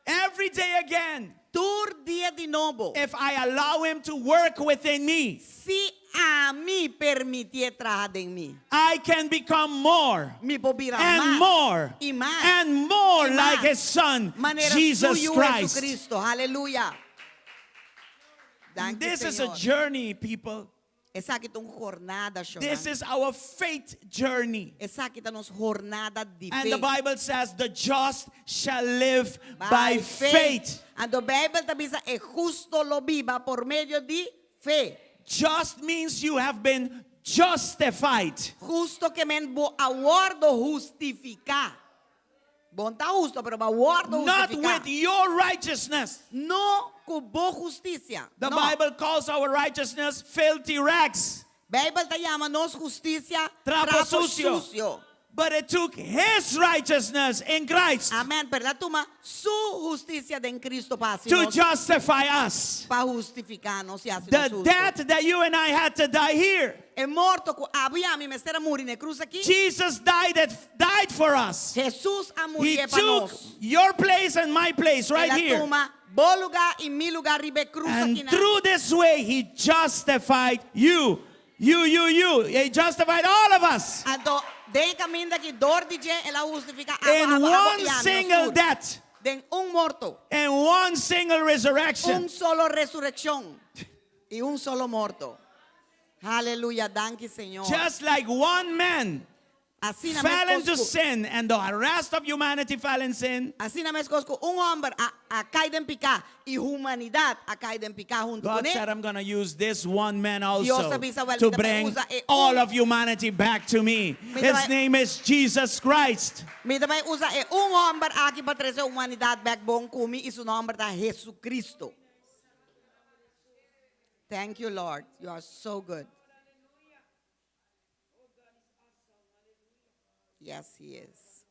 Every day again. Tur dia di nobo. If I allow him to work within me. Si ami permitié traha den mi. I can become more. Mi por bira and mas. more. I mas. And more I like mas. his son, Manera Jesus su Yu Christ. Jesucristo. Aleluya. Danki, This is a Señor. journey, people. Esaki ta un jornada, shonnan. This is our faith journey. Esaki ta nos jornada di And the fe. Bible says the just shall live by faith. Anto Bijbel ta bisa e husto lo biba por medio di fe. Just means you have been justified. Husto ke men bo a wòrdu hustifiká. Bo n' ta husto, pero bo a wòrdu Not hustifiká. with your righteousness. No ku bo hustisia. The No. Bible calls our righteousness filthy rags. Bijbel ta yama nos hustisia Trapo trapo sucio. sucio. But it took his righteousness in Christ Amen. Pero el a tuma su hustisia den Cristo pa hasi to nos, justify us. pa hustifiká nos i hasi The nos hustu. death that you and I had to die here. E morto ku abo i ami mester a muri na e krus aki. Jesus died, that, died for us. Jesus a muri He pa took nos. your place and my place right El a here. tuma bo lugá i mi lugá riba e krus And aki nan. through this way, he justified you. You, you, you. He justified all of us. Anto, den e kaminda aki dor di dje, el a hustifiká abo, In abo, abo, one i ami, nos single tur. death. Den un morto. In one single resurrection. Un solo resurekshon. I un solo morto. Aleluya, danki Señor. Just like one man Asina fell meskos into ku- sin and the rest of humanity fell in sin. Asina meskos ku un hòmber a, a kai den piká i humanidat a kai den piká huntu God kuné. said, I'm going to use this one man also Dios a bisa, "Well, to mi ta bai bring usa e all un- of humanity back to me. Mi ta His bai- name is Jesus Christ. Mi ta bai usa e un hòmber aki pa trese humanidat bèk bon ku mi i su nòmber ta Jesucristo. Thank you, Lord. You are so good. Yes, he is.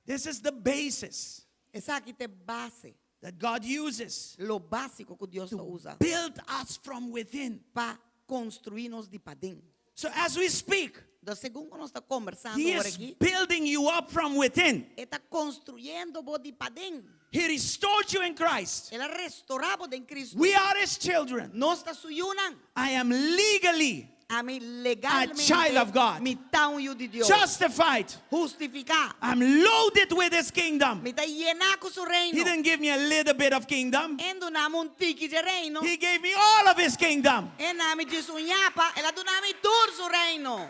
This is the basis. Esaki ta e base. that God uses Lo básiko ku Dios ta usa build us from within. pa konstruí nos di paden. So as we speak, Anto, segun ku nos ta kombersando He awor is aki, building you up from within. E ta konstruyendo bo di paden. He restored you in Christ. El a restourá bo den Kristu. We are His children. Nos ta su yunan. I am legally Ami legalmente a child of God. mi ta un yu di Dios. Justified. Hustifiká. I'm loaded with His kingdom. Mi ta yená ku su reino. He didn't give me a little bit of kingdom. E n' duna mi un tiki di reino. He gave me all of His kingdom. E n' duna mi djis un ñapa, el a duna mi tur su reino.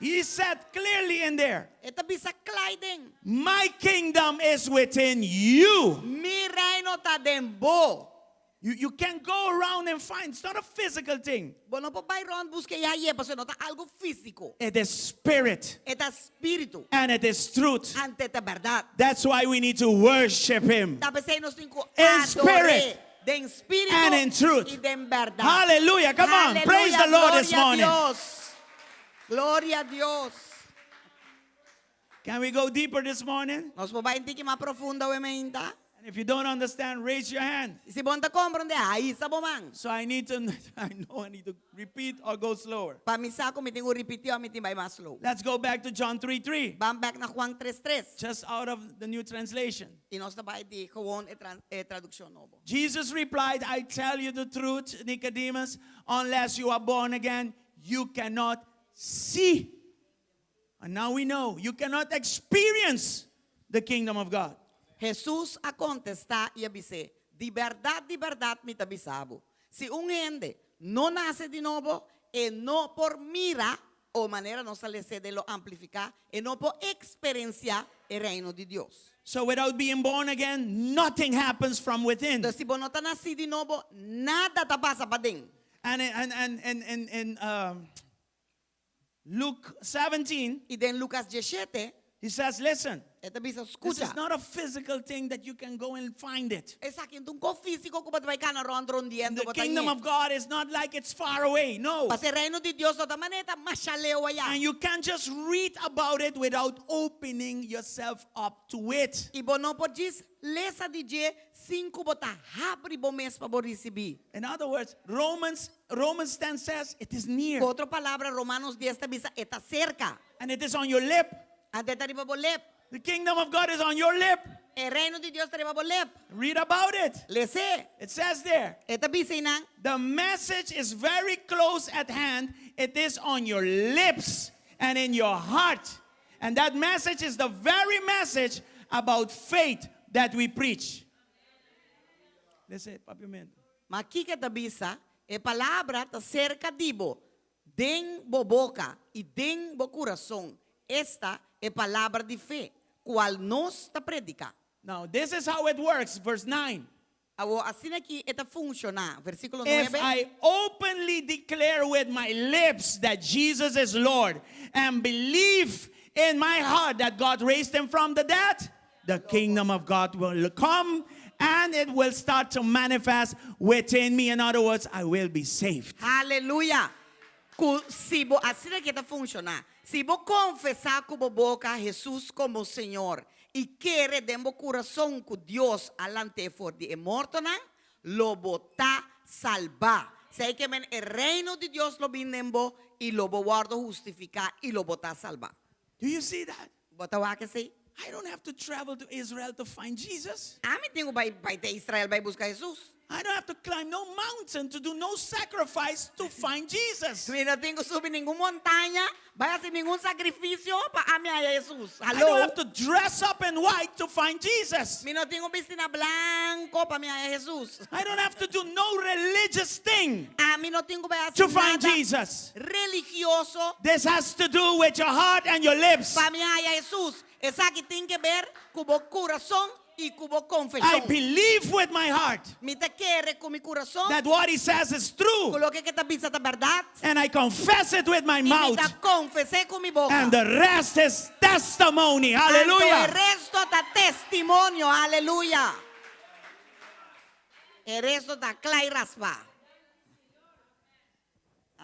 He said clearly in there, E ta bisa kla eiden. My kingdom is within you. Mi reino ta den bo. You can't go around and find. It's not a physical thing. Bo no por bai rònt buska i hañ'é, pasobra e no ta algu físiko. It is spirit. E ta spiritu. And it is truth. Anto e ta bèrdat. That's why we need to worship him. Ta p'esei nos tin ku In spirit. ador'é den spiritu And in truth. i den bèrdat. Hallelujah. Come on. Praise the Lord this Gloria a morning. Dios. Gloria a Dios. Can we go deeper this morning? Nos por bai un tiki mas profundo awe mainta. And if you don't understand, raise your hand. Si bo n' ta komprondé, hisa bo man. So I need to, I know I need to repeat or go slower. Pa mi sa ku mi tin ku ripití òf mi tin bai mas slow. Let's go back to John 3 3. Ban bèk na Juan 3 3. Just out of the new translation. I nos ta bai di gewoon e tradukshon nobo. Jesus replied, I tell you the truth, Nicodemus, unless you are born again, you cannot see. And now we know you cannot experience the kingdom of God. Hesus a kontestá i a bis'é, Di bèrdat, di bèrdat mi ta bisa bo, si un hende no nase di nobo, e no por mira, o manera nos ta les'é den lo amplifiká, e no por eksperensiá e Reino di Dios. So without being born again, nothing happens from within. Entonces, si bo no ta nasí di nobo, nada ta pasa paden. And and and and and, and um, Luke 17, I den Lukas 17, he says, listen, E ta bisa, this Skucha. is not a physical thing that you can go and find it. Esaki no ta un kos físiko ku bo ta bai kana rònt rondiendo The bo ta kingdom ñe. of God is not like it's far away. No. Pasé reino di Dios no ta manera ta masha leu ayá. And you can't just read about it without opening yourself up to it. I bo no por djis lesa di dje sin ku bo ta habri bo mes pa bo risibí. In other words, Romans Romans 10 says it is near. Ku otro palabra, Romanos 10 ta bisa e ta serka. And it is on your lip. Anto e ta riba bo lep. The kingdom of God is on your lip. E reino di Dios ta riba bo lep. Read about it. Les'é. It says there. E ta bisa einan. The message is very close at hand. It is on your lips and in your heart. And that message is the very message about faith that we preach. Les'é, papiamento. Ma kiko e ta bisa? E palabra ta serka di bo, den bo boka i den bo kurason. Esta e palabra di fe, kual nos ta prediká. Now, this is how it works, verse 9. Awor, asina aki e ta funshoná, versíkulo If 9. I openly declare with my lips that Jesus is Lord and believe in my heart that God raised him from the dead, the kingdom of God will come and it will start to manifest within me. In other words, I will be saved. Haleluya! Ku si bo, asina ke ta funshoná, si bo konfesá ku bo boka Hesus komo Señor i kere den bo kurason ku Dios a lant'é for di e mortonan, lo bo ta salbá. Esei ke men e Reino di Dios lo bin den bo i lo bo wòrdu hustifiká i lo bo ta salbá. Do you see that? Bo ta wak esei? I don't have to travel to Israel to find Jesus. Ami tin ku bai bai te Israel bai buska Hesus. I don't have to climb no mountain to do no sacrifice to find Jesus. Mi no tin ku subi ningun montaña, bai hasi ningun sakrifisio pa ami haya Hesus. I don't Haló. have to dress up in white to find Jesus. Mi no tin ku bisti na blanko pa mi haya Hesus. I don't have to do no religious thing Ami no tin ku bai hasi to find nada Jesus. religioso This has to do with your heart and your lips. pa mi haya Hesus. Esaki tin ke ber ku bo kurason i ku bo I konfeshon. believe with my heart Mi ta kere ku mi kurason that what he says is ku true. loke ke ta bisa ta bèrdat And I confess it with my i mi mouth. ta konfes'é ku mi boka. And the rest is testimony. Anto e Hallelujah. resto ta testimonio. Aleluya. E resto ta kla i raspá.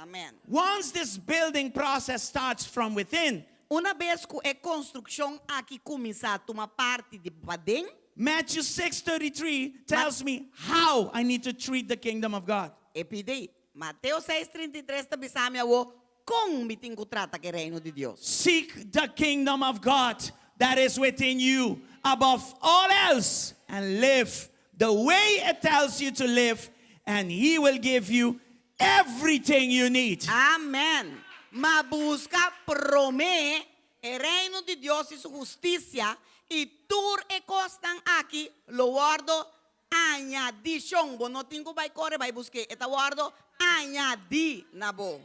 Amen. Once this building process starts from within, Una bes ku e konstrukshon aki kuminsá tuma parti di paden. Matthew 6:33 tells me how I need to treat the kingdom of God. E pidi, Mateo 6:33 ta bisa mi awo kon mi tin ku trata ku e reino di Dios. Seek the kingdom of God that is within you above all else and live the way it tells you to live and he will give you everything you need. Amen. Ma buska promé e reino di Dios i su hustisia, i tur e kosnan aki lo wòrdu añadí. Shon, bo no tin ku bai kore bai busk'é, e ta wòrdu añadí na bo,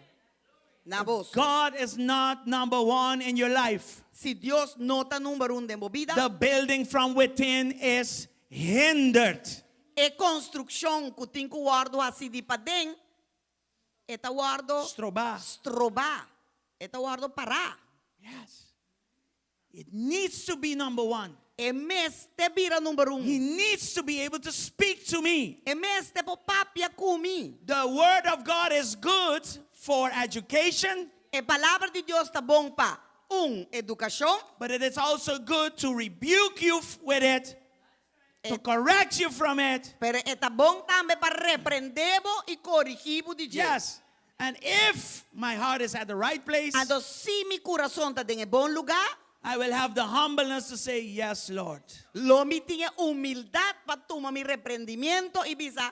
na boso. God is not number one in your life. Si Dios no ta number un den bo bida. The building from within is hindered. E konstrukshon ku tin ku wòrdu hasí di paden, e ta wòrdu. Strobá. Strobá. E ta wòrdu pará. Yes. It needs to be number one. E mester bira number un. He needs to be able to speak to me. E mester por papia ku mi. The word of God is good for education. E palabra di Dios ta bon pa, un, edukashon. But it is also good to rebuke you with it, to correct you from it. Pero e ta bon tambe pa reprendé bo i korigí bo di dje. Yes. And if my heart is at the right place. Anto si mi kurason ta den e bon lugá. I will have the humbleness to say, Yes, Lord. Lo mi tin e humildat pa tuma mi reprendimiento i bisa,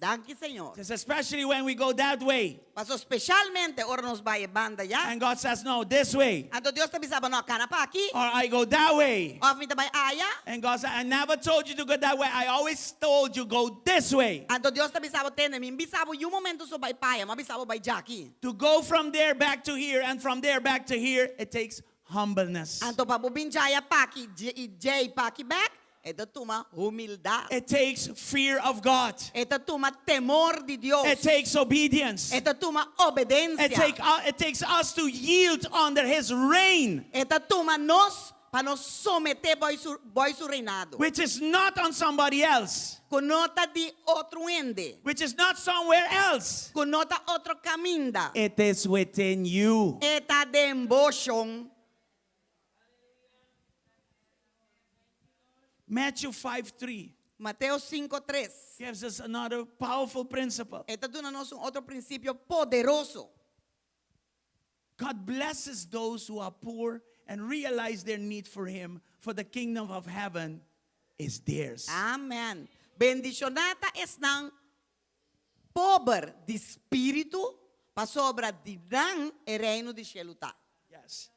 Danki, Señor. It's especially when we go that way. Paso specialmente ora nos bai e banda ya. And God says, No, this way. Anto Dios ta bisa bo, No, kana pa aki. Or I go that way. Of mi ta bai aya. And God says, I never told you to go that way. I always told you go this way. Anto Dios ta bisa bo, Tende, mi n'bisa bo yu momento so bai paya, m'a bisa bo bai djaki. To go from there back to here and from there back to here, it takes humbleness. Anto pa bo bin djaya paki i djei paki bek, E ta tuma humildat. It takes fear of God. E ta tuma temor di Dios. It takes obedience. E ta tuma obedensia. It take, it takes us to yield under His reign. E ta tuma nos pa nos someté bou su, bou su reinado. Which is not on somebody else. Ku no ta di otro hende. Which is not somewhere else. Ku no ta otro kaminda. It is within you. E ta den bo shon. Matthew 5 3. Mateo 5, 3. Gives us another powerful principle. E ta duna nos un otro prinsipio poderoso. God blesses those who are poor and realize their need for Him, for the kingdom of heaven is theirs. Amen. Bendishoná ta esnan pober di spiritu, pasobra di nan e reino di shelu ta. Yes.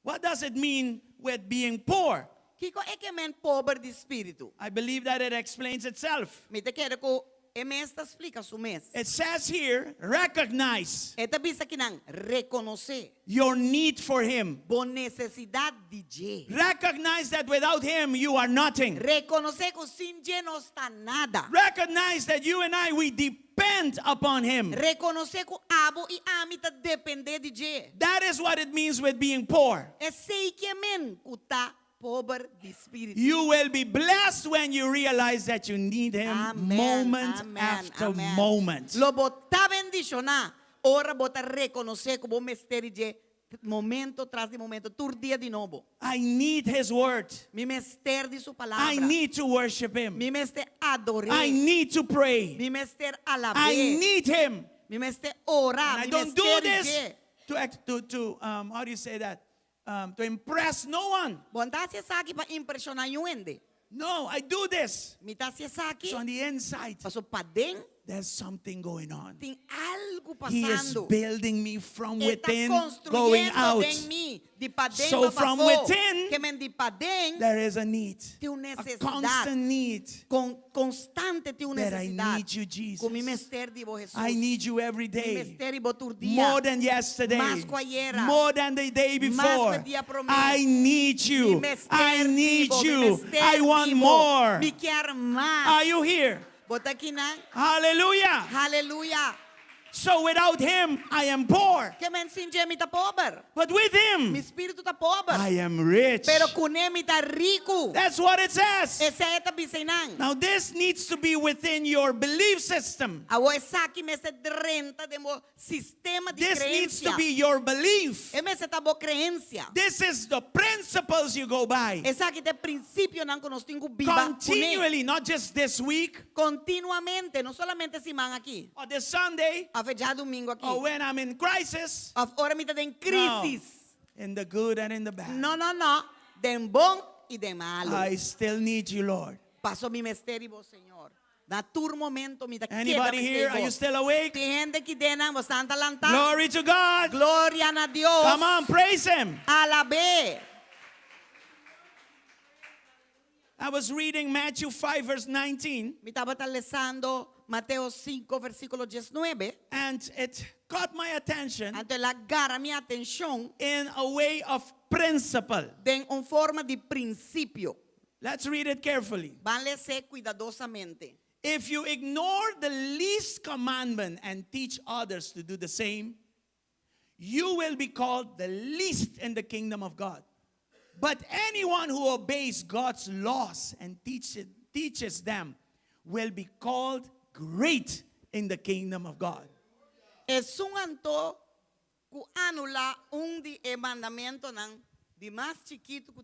What does it mean with being poor? Kiko e ke men pober di spiritu? I believe that it explains itself. Mi ta kere ku e mes ta splika su mes. It says here, recognize. E ta bisa kinan, rekonosé. Your need for him. Bo nesesidat di dje. Recognize that without him you are nothing. Rekonosé ku sin dje nos ta nada. Recognize that you and I we depend upon him. Rekonosé ku abo i ami ta dependé di dje. That is what it means with being poor. Esei ke men ku ta pober di spiritu. You will be blessed when you realize that you need him Amen, moment amen, after amen. moment. Lo bo ta bendishoná ora bo ta rekonosé ku bo mester di dje momento tras di momento, tur dia di nobo. I need his word. Mi mester di su palabra. I need to worship him. Mi mester ador'é. I need to pray. Mi mester alab'é. I need him. Mi mester ora. And I Mi don't do mester di this dje. to, ex- to, to um, how do you say that? Um, to impress no one. Bo no ta hasi esaki pa impreshoná niun hende. No, I do this. Mi ta hasi esaki. So on the inside. Paso paden. There's something going on. Tin algu He is pasando. building me from E ta within, going konstruyendo out. den mi, di paden So pa from pafó. within, Ke men di paden. There is a need. Tin un A nesesidat. constant need. Kon, konstante tin un That I nesesidat. need you, Jesus. Ku mi mester di bo, Jesus. I need you every Mi day. mester di bo tur dia. More than yesterday. Mas ku ayera. More than the day Mas before. ku e dia promé. I need you. Mi mester I di need bo, mi you. mester I want di bo. more. Mi kier mas. Are you here? Bo ta akinan? Hallelujah. Hallelujah. So without him, I am poor. Ke men sin dje mi ta pober. But with him, Mi spiritu ta pober. I am rich. Pero kuné mi ta riku. That's what it says. Esei e ta bisa einan. Now this needs to be within your belief system. Awor esaki mester drenta den bo sistema di This needs to kreensia. be your belief. E mester ta bo kreensia. This is the principle principles you go by. Esaki ta e prinsipionan ku nos tin ku biba kuné. Continually, not just this week Kontinuamente, no solamente e siman aki. or this Sunday Òf e djadumingu aki. or when I'm in crisis. Òf ora mi ta den No. krísis. In the good and in the bad. No, no, no. Den bon i den malu. I still need you, Lord. Paso mi mester di bo, Señor. Na tur momento mi ta keda Anybody mester here? di Are bo. you still awake? Tin hende aki den nan, bo ta lantá? Glory to God. Gloria na Dios. Come on, praise Him. Alab'é. I was reading Matthew 5, verse 19. Mi tabata lesando Mateo 5, versíkulo 19. And it caught my attention Anto el a gara mi atenshon in a way of principle. den un forma di prinsipio. Let's read it carefully. Ban les'é kuidadosamente. If you ignore the least commandment and teach others to do the same, you will be called the least in the kingdom of God. But anyone who obeys God's laws and teaches, teaches them will be called great in the kingdom of God. Esun anto ku anulá un di e mandamentonan di mas chikitu ku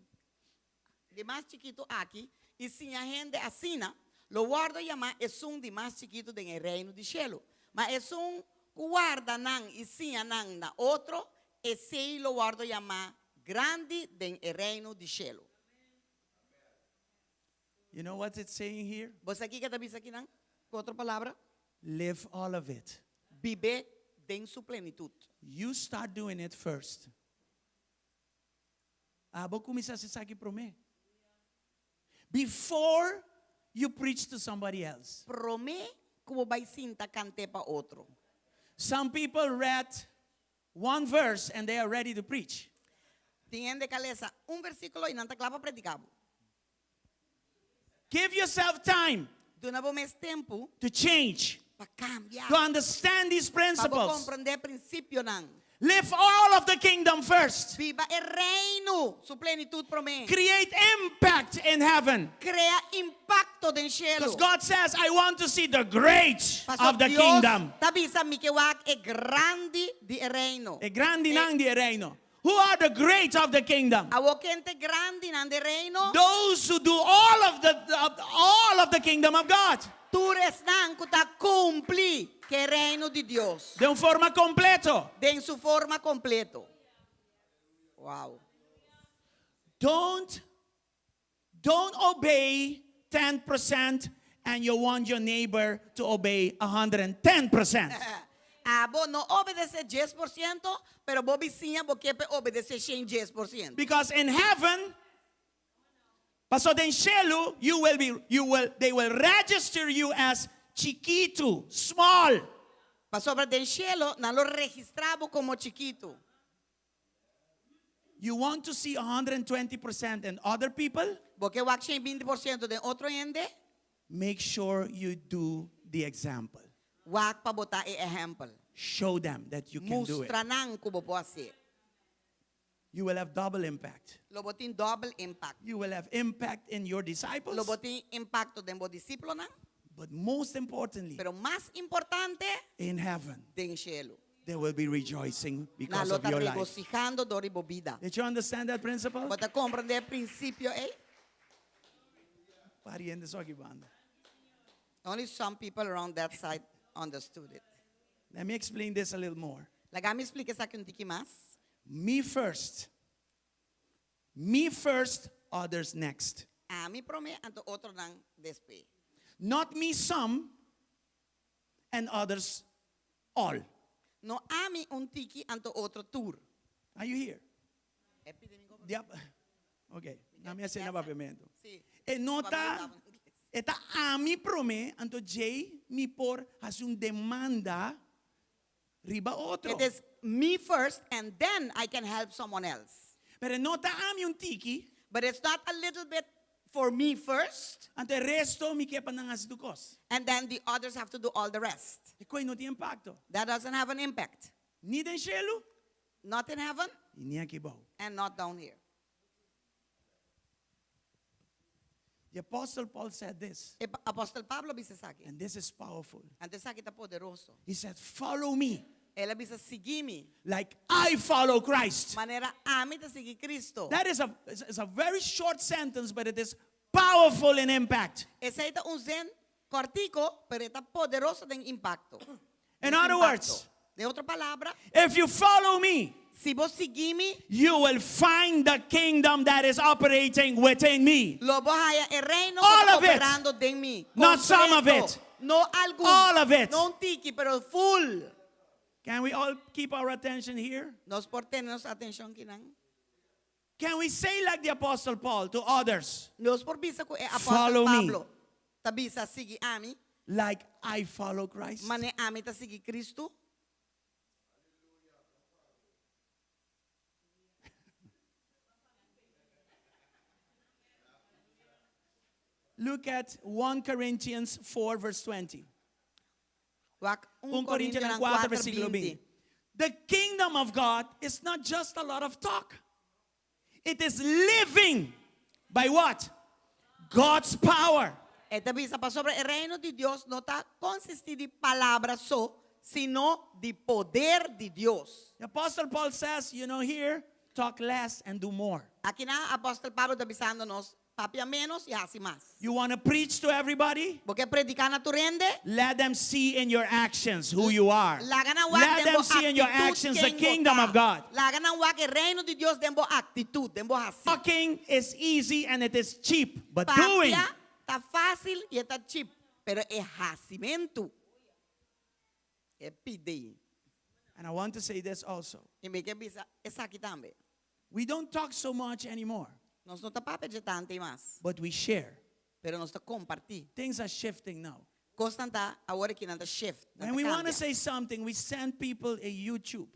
di mas chikitu aki i siña hende asina, lo wòrdu yamá esun di mas chikitu den e Reino di shelu. Ma esun ku warda nan i siña nan na otro, esei lo wòrdu yamá grandi den e Reino di shelu. You know what it's saying here? Bo sa kiko e ta bisa akinan? Ku otro palabra, Live all of it. bib'é den su plenitut. You start doing it first. Abo kuminsá hasi esaki promé. Before you preach to somebody else. Promé ku bo bai sinta kant'é pa otro. Some people read one verse and they are ready to preach. Tin hende ka lesa un versíkulo i nan ta kla pa prediká bo. Give yourself time. Duna bo mes tempu. To change. Pa kambia. To understand these Pa bo principles. komprendé prinsipionan. Live all of the kingdom first. Biba e reino su plenitut promé. Create impact in heaven. Krea impakto den shelu. Because God says, I want to see the great Paso of the Dios kingdom. ta bisa mi ke wak e grandi di e reino. E grandinan di e reino. Who are the great of the kingdom? Awor ken ta e grandinan di reino? Those who do all of the of, all of the kingdom of God. Tur esnan ku ta kumpli ku e reino di Dios. Den un forma kompleto. Den su forma kompleto. Wow. Don't don't obey 10% and you want your neighbor to obey 110%. Abo no obedesé 10%, pero bo bisiña bo ke p'e obedesé 110%. Because in heaven, paso den shelu, you will be, you will, they will register you as chikitu, small. Pasobra den shelu nan lo registrá bo komo chikitu. You want to see 120% in other people? Bo ke wak 120% den otro hende? Make sure you do the example. Wak pa bo ta e ehèmpel. Show them that you can do it. Mustra nan ku bo por hasié. You will have double impact. Lo bo tin dòbel impakto. You will have impact in your disciples. Lo bo tin impakto den bo disiplonan. But most importantly, Pero mas importante, in heaven, den shelu. They will be rejoicing Nan because lo of ta your life. regosijando dor di bo bida. Did you understand that principle? Bo ta komprendé e prinsipio ei? Pari hende so aki banda. Only some people around that side understood it. Let me explain this a little more. Laga mi splika esaki un tiki mas. Me first. Me first, others next. Ami promé, anto otronan despues. Not me some and others all. No ami un tiki anto otro tur. Are you here? E pidi mi como. Diap Ok, na mi asina papiamento. Sí. E no ta, e ta ami prome, anto djei mi por hasi un demanda riba otro. It is me first and then I can help someone else. Pero e no ta ami un tiki. But it's not a little bit for me first. Anto e resto mi ke pa nan hasi tur kos. And then the others have to do all the rest. E koi no tin impakto. That doesn't have an impact. Ni den shelu. Not in heaven. I ni aki bou. And not down here. The apostle Paul said this. E apostel Pablo a bisa esaki. And this is powerful. Anto esaki ta poderoso. He said, follow me. El a bisa, Sigui mi. Like I follow Christ. Manera ami ta sigui Cristo. That is a, is a very short sentence, but it is powerful in impact. Esei ta un zin kòrtiku, pero e ta poderoso den impakto. In Den su other impakto. words, Den otro palabra, if you follow me, si bo sigui mi, you will find the kingdom that is operating within me. lo bo haya e reino ku All ta of it. operando den mi. Not some of Kompleto. it. No algun. All of it. No un tiki, pero full. Can we all keep our attention here? Nos por tene nos atenshon kinan. Can we say like the apostle Paul to others? Nos por bisa ku e apòstel Follow me. Pablo ta bisa sigui ami, Like I follow Christ. mane ami ta sigui Kristu. Look at 1 Corinthians 4 verse 20. Wak 1 1 Korintionan Corinthians 4 4, versículo 20. 20. The kingdom of God is not just a lot of talk. It is living by what? God's power. E ta bisa pasobra e reino di Dios no ta konsistí di palabra so, sino di poder di Dios. The Apostle Paul says, you know, here, talk less and do more. Akinan Apòstel Pablo ta bisando nos, Papia ménos i hasi mas. You want to preach to everybody? Bo ke prediká na tur hende? Let them see in your actions who you are. Laga nan wak Let den bo them see in your aktitut actions the ken bo kingdom ta. of God. Laga nan wak e reino di Dios den bo aktitut, den bo hasi. Talking is easy and it is cheap, but doing Papia ta fásil i e ta cheap, pero e hasimentu e pidi. And I want to say this also. I mi ke bisa esaki tambe. We don't talk so much anymore. Nos no ta papia dje tantu mas. But we share. Pero nos ta kompartí. Things are shifting now. Kosnan ta awor aki nan ta shift, nan When ta we want to kambia. say something, we send people a YouTube,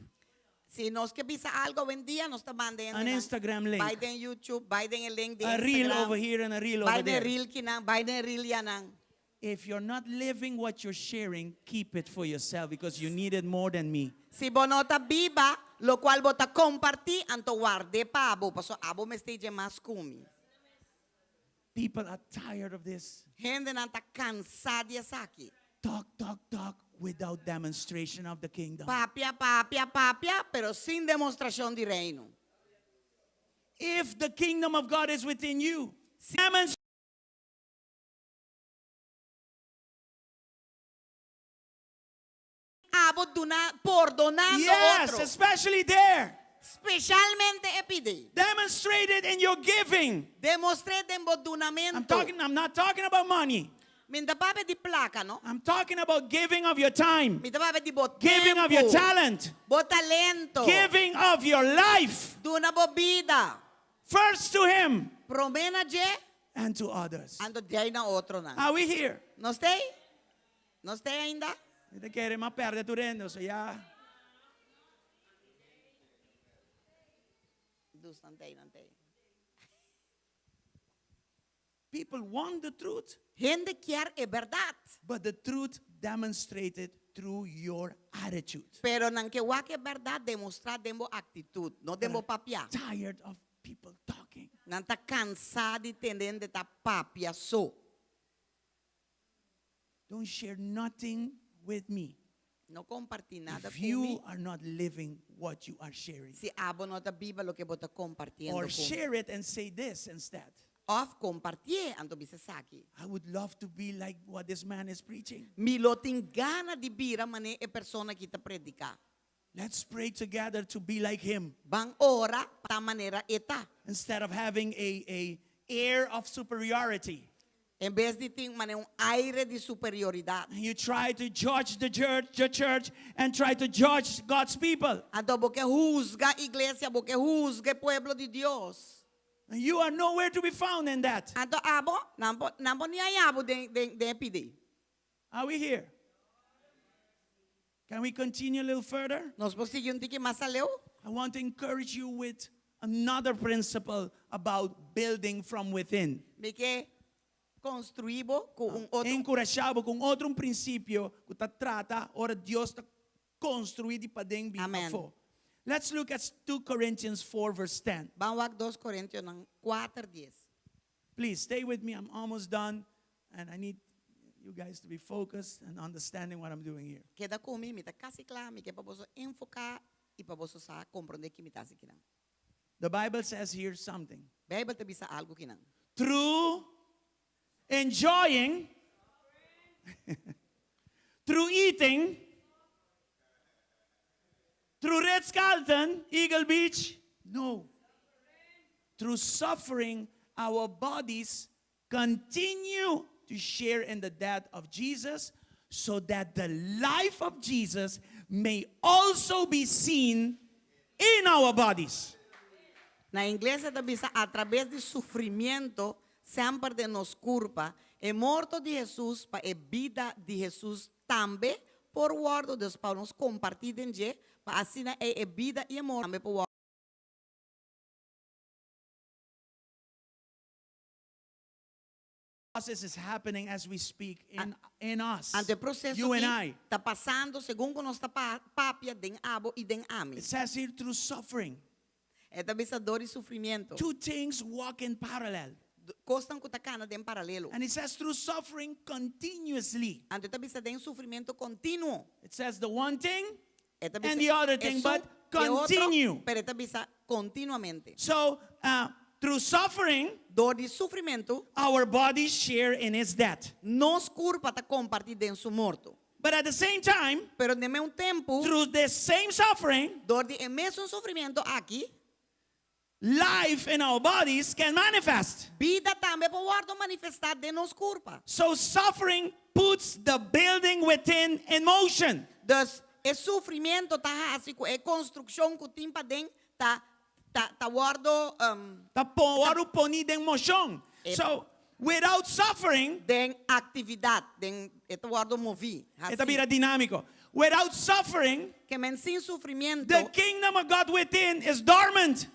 Si nos ke bisa algo awendia, nos ta manda hende an nan. Instagram link, Bai den YouTube, bai den e link di a reel Instagram. over here and a reel Bai over den there. reel kinan, bai den reel yanan. If you're not living what you're sharing, keep it for yourself because you need it more than me. Si bo no ta biba lokual bo ta kompartí, anto ward'é pa abo, pasobra abo mester dje mas ku mi. People are tired of this. Hendenan ta kansá di esaki. Talk, talk, talk without demonstration of the kingdom. Papia, papia, papia, pero sin demostrashon di Reino. If the kingdom of God is within you, demonstrate. Abo duna, pordonando Yes, otro. especially there. Specialmente e pidi. Demonstrate it in your giving. Demostr'é den bo I'm dunamentu. talking, I'm not talking about money. Mi n'ta papia di plaka, no? I'm talking about giving of your time, Mi ta papia di bo giving of your tempu, talent, bo talento, giving of your life. duna bo bida. First to him Promé na dje, and to others. anto djei na otronan. Are we here? Nos t'ei? Nos t'ei ainda? Mi ta kere m'a perde tur hende, o sea, ya. Dus nan t'ei, nan t'ei. People want the truth, Hende kier e bèrdat. but the truth demonstrated through your attitude. Pero nan ke wak e bèrdat demostrá den bo aktitut, no den bo papia. Tired of people talking. Nan ta kansá di tende hende ta papia so. Don't share nothing with me. No kompartí nada If ku mi you are not living what you are sharing. si abo no ta biba loke bo ta kompartiendo Or ku mi. share it and say this instead. Òf kompartié anto bisa esaki. I would love to be like what this man is preaching. Mi lo tin gana di bira manera e persona aki ta prediká. Let's pray together to be like him. Ban ora pa ta manera e ta. Instead of having a, a air of superiority. En bes di tin manera un aire di superioridat. And you try to judge the church, the church and try to judge God's people. Anto bo ke husga iglesia, bo ke husga e pueblo di Dios. And you are nowhere to be found in that. Anto abo, nan por, nan por ni haña bo den, den, den e pidi. Are we here? Can we continue a little further? Nos por sigui un tiki mas aleu? I want to encourage you with another principle about building from within. Mi ke konstruí bo ku un otro. Enkurashá bo ku un otro un prinsipio ku ta trata ora Dios ta konstruí di paden bin Amen. afó. Let's look at 2 Corinthians 4 verse 10. Ban wak dos Korintionan kuater dies. Please stay with me. I'm almost done and I need. you guys to be focused and understanding what I'm doing here. Keda ku mi, mi ta kasi kla, mi ke pa boso enfoká i pa boso sa komprondé ki mi ta hasi kinan. The Bible says here something. Beibel ta bisa algu kinan. Through enjoying, through eating, through Ritz Carlton, Eagle Beach, no. Through suffering, our bodies continue to share in the death of Jesus, so that the life of Jesus may also be seen in our bodies. Na ingles e ta bisa atrabes di sufrimiento semper den nos kurpa, e morto di Hesus pa e bida di Hesus tambe por wòrdu, dus pa nos kompartí den dje, pa asina ei e bida i e morto tambe por wòrdu. Process is happening as we speak in, in us. Anto e proseso You and aki I. ta pasando segun ku nos ta papia den abo i den ami. It says here through suffering. E ta bisa dor di sufrimiento. Two things walk in parallel. Kosnan ku ta kana den paralelo. And it says through suffering continuously. Anto e ta bisa den sufrimiento kontinuo. It says the one thing E ta bisa and the other thing, esun but e otro, continue. pero e ta bisa kontinuamente. So, through suffering, Dor di sufrimentu, our bodies share in his death. nos kurpa ta kompartí den su morto. But at the same time, Pero den mesun tempu, through this same suffering, dor di e mesun sufrimentu aki, life in our bodies can manifest. Bida tambe por wòrdu manifestá den nos kurpa. So suffering puts the building within in motion. Dus e sufrimiento ta hasi ku e konstrukshon ku tin paden ta ta ta wòrdu um, Ta po, wòrdu poni den moshon. E- So without suffering, den aktividat, den e ta wòrdu moví. e ta Hasi. bira dinámiko. Without suffering, Ke men sin sufrimiento, the kingdom of God within is dormant.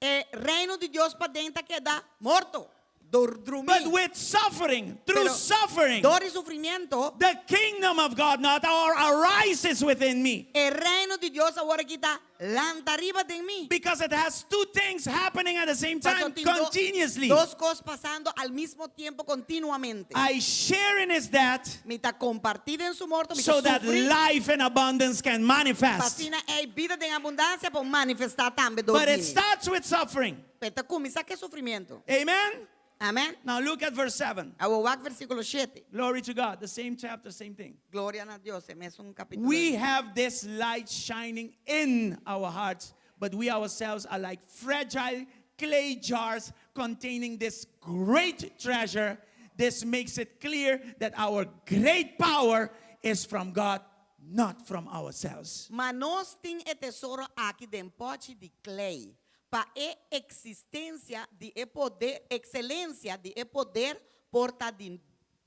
E reino di Dios paden ta keda morto, dor drumí. But with suffering, through Pero suffering, dor di sufrimiento, the kingdom of God not or arises within me. e reino di Dios awor aki ta lanta riba den mi. Because it has two things happening at the same time Paso tin do- continuously. dos cos pasando al mismo tiempo continuamente. I share in his death Mi ta compartí den su morto, mi ta so that sufrí. life in abundance can manifest. P'asina ei bida den abundansia por manifestá tambe dor But di it mi. starts with suffering. Pero ta kuminsá ku e sufrimiento. Amen? Amèn. Now look at verse 7. Awor wak versíkulo shete. Glory to God. The same chapter, same thing. Gloria na Dios, e mesun kapítulo. We have this light shining in our hearts, but we ourselves are like fragile clay jars containing this great treasure. This makes it clear that our great power is from God, not from ourselves. Ma nos tin e tesoro aki den pochi di klei, pa e eksistensia di e poder, ekselensia di e poder por ta di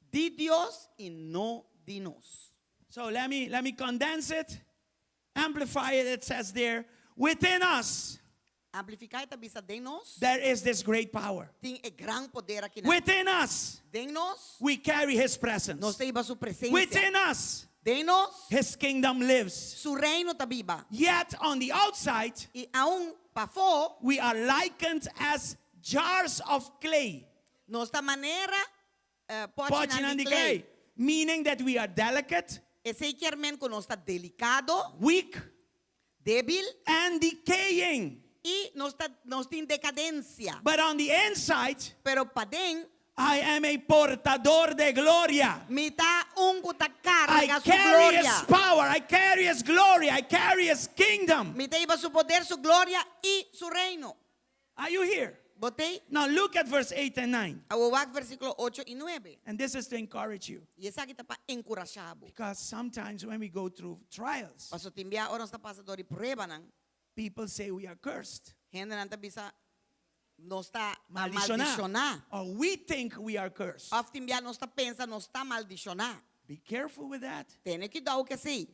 di Dios i no di nos. So let me let me condense it, amplify it. It says there, within us Amplifiká e ta bisa den nos there is this great power. tin e gran poder akinan. Within us Den nos we carry his presence. nos ta hiba su presensia. Within us Den nos his kingdom lives. su reino ta biba. Yet on the outside I aun pafó we are likened as jars of clay. nos ta manera pochinan Pochinan di di klei. clay. Meaning that we are delicate, Esei kier men ku nos ta delikado, weak, débil and decaying. i nos ta nos tin dekadensia. But on the inside, Pero paden I am a portador de gloria. mi ta un ku ta I karga su carry his gloria. power, I carry his glory, I carry his kingdom. Mi ta hiba su poder, su gloria i su reino. Are you here? Bo t'ei? Now look at verse 8 and 9. Awor wak versíkulo ocho i nuebe. And this is to encourage you. I esaki ta pa enkurashá bo. Because sometimes when we go through trials, Paso tin bia ora nos ta pasa dor di pruebanan, people say we are cursed. hendenan ta bisa nos ta Maldishoná. maldishoná. Or we think we are cursed. Òf tin bia nos ta pensa nos ta maldishoná. Be careful with that. Tene kuidou ku esei.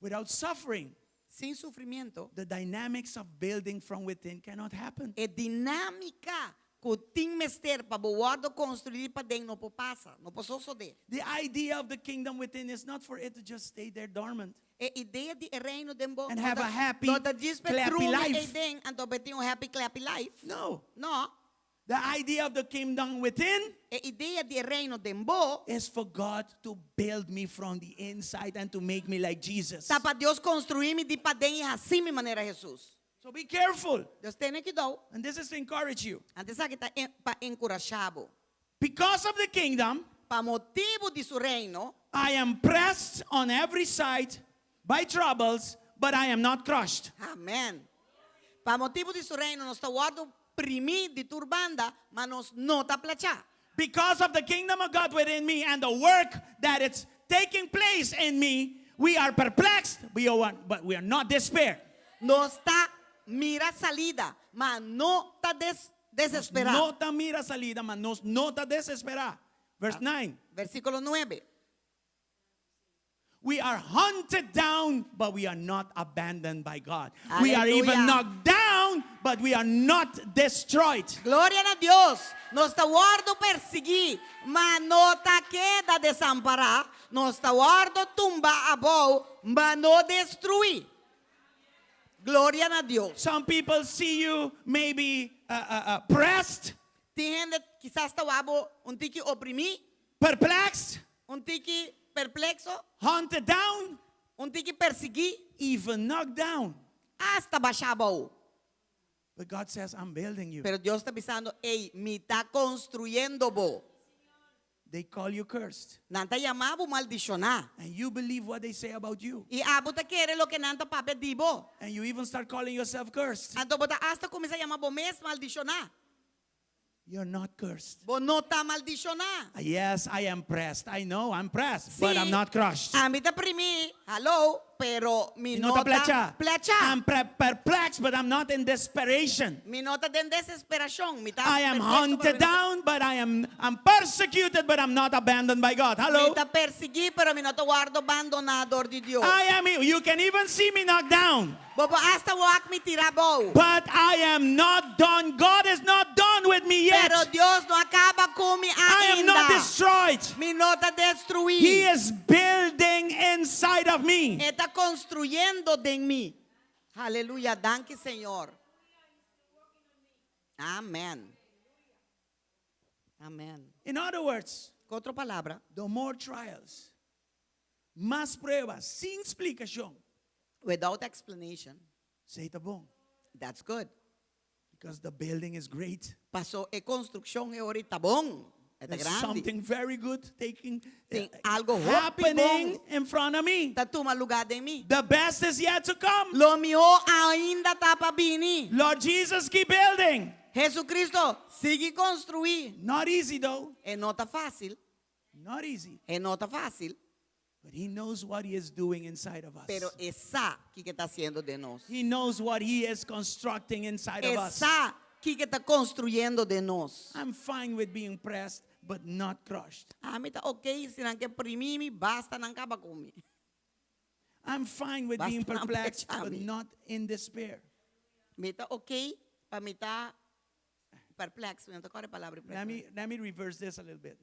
Without suffering, Sin sufrimiento, the dynamics of building from within cannot happen. e dinámika ku tin mester pa bo wòrdu konstruí paden no por pasa, no por sosodé. The idea of the kingdom within is not for it to just stay there dormant. E idea di e reino den bo And have a happy, no ta djis pe clappy drumi life. eiden, anto bo tin un happy clappy life. No. No. The idea of the kingdom within E idea di reino den bo is for God to build me from the inside and to make me like Jesus. ta pa Dios konstruí mi di paden i hasi mi manera Hesus. So be careful. Dus tene kuidou. And this is to encourage you. Anto esaki ta pa enkurashá bo. Because of the kingdom, Pa motibu di su reino, I am pressed on every side by troubles, but I am not crushed. Amèn. Pa motibu di su reino nos ta wòrdu primí di tur banda, ma nos no ta plachá. Because of the kingdom of God within me and the work that it's taking place in me, we are perplexed, we are, but we are not despair. Nos ta mira salida, ma no ta des desesperá. No ta mira salida, ma nos no ta desesperá. Verse 9. Versíkulo 9. We are hunted down, but we are not abandoned by God. We are Aleluya. even knocked down, but we are not destroyed. Gloria na Dios. Nos ta wòrdu persiguí, ma no ta keda desampará. Nos ta wòrdu tumba abou, ma no destruí. Gloria na Dios. Some people see you maybe uh, uh, uh, pressed, Tin hende kisas ta wak bo un tiki oprimí, perplexed, un tiki perplekso, hunted down, un tiki persiguí, even knocked down. asta bashá abou. But God says, I'm building you. Pero Dios ta bisando, Ey, mi ta konstruyendo bo. They call you cursed. Nan ta yama bo maldishoná. And you believe what they say about you. I abo ta kere loke nan ta papia di bo. And you even start calling yourself cursed. Anto bo ta asta kuminsá yama bo mes maldishoná. You're not cursed. Bo no ta maldishoná. Yes, I am pressed. I know I'm pressed, but Sí. I'm not crushed. Ami ta primí, hallo, pero mi Mi no no ta ta plachá. plachá. I'm perplexed, but I'm not in desperation. Mi no ta den desesperashon. Mi ta I am perplexo, pero hunted mi no ta- down, but I am I'm persecuted, but I'm not abandoned by God. Hello. Mi ta persiguí, pero mi no ta wòrdu bandoná dor di Dios. I am you can even see me knocked down. Bo por asta wak mi tirá abou. But I am not done. God is not done with me yet. Pero Dios no a kaba ku mi I am not ainda. destroyed. Mi no ta destruí. He is building inside of me. E ta konstruyendo den mi. Aleluya. Danki Señor. Amèn. Amèn. In other words, Ku otro palabra, the more trials, mas pruebas, sin splikashon. Without explanation. Esei ta bon. That's good. Because the building is great. Paso e konstrukshon e ora ta bon. E ta There's grandi. something very good taking Tin eh, algo hopi happening bon. in front of me. Ta tuma lugá den mi. The best is yet to come. Lo mihó ainda ta pa bini. Lord Jesus, keep building. Jesucristo, sigui konstruí. Not easy though. E no ta fásil. Not easy. E no ta fásil. But he knows what he is doing inside of us. Pero e sa kiko e ta hasiendo den nos. He knows what he is constructing inside of E us. sa kiko e ta konstruyendo den nos. I'm fine with being pressed, but not crushed. Ami ta ok si nan ke primi mi, basta nan kaba ku mi. I'm fine with Basta being nan perplexed, plecha but mi. not in despair. Mi ta ok pa mi ta perplexo, mi no ta kòrda e palabra Let me, let me reverse this a little bit.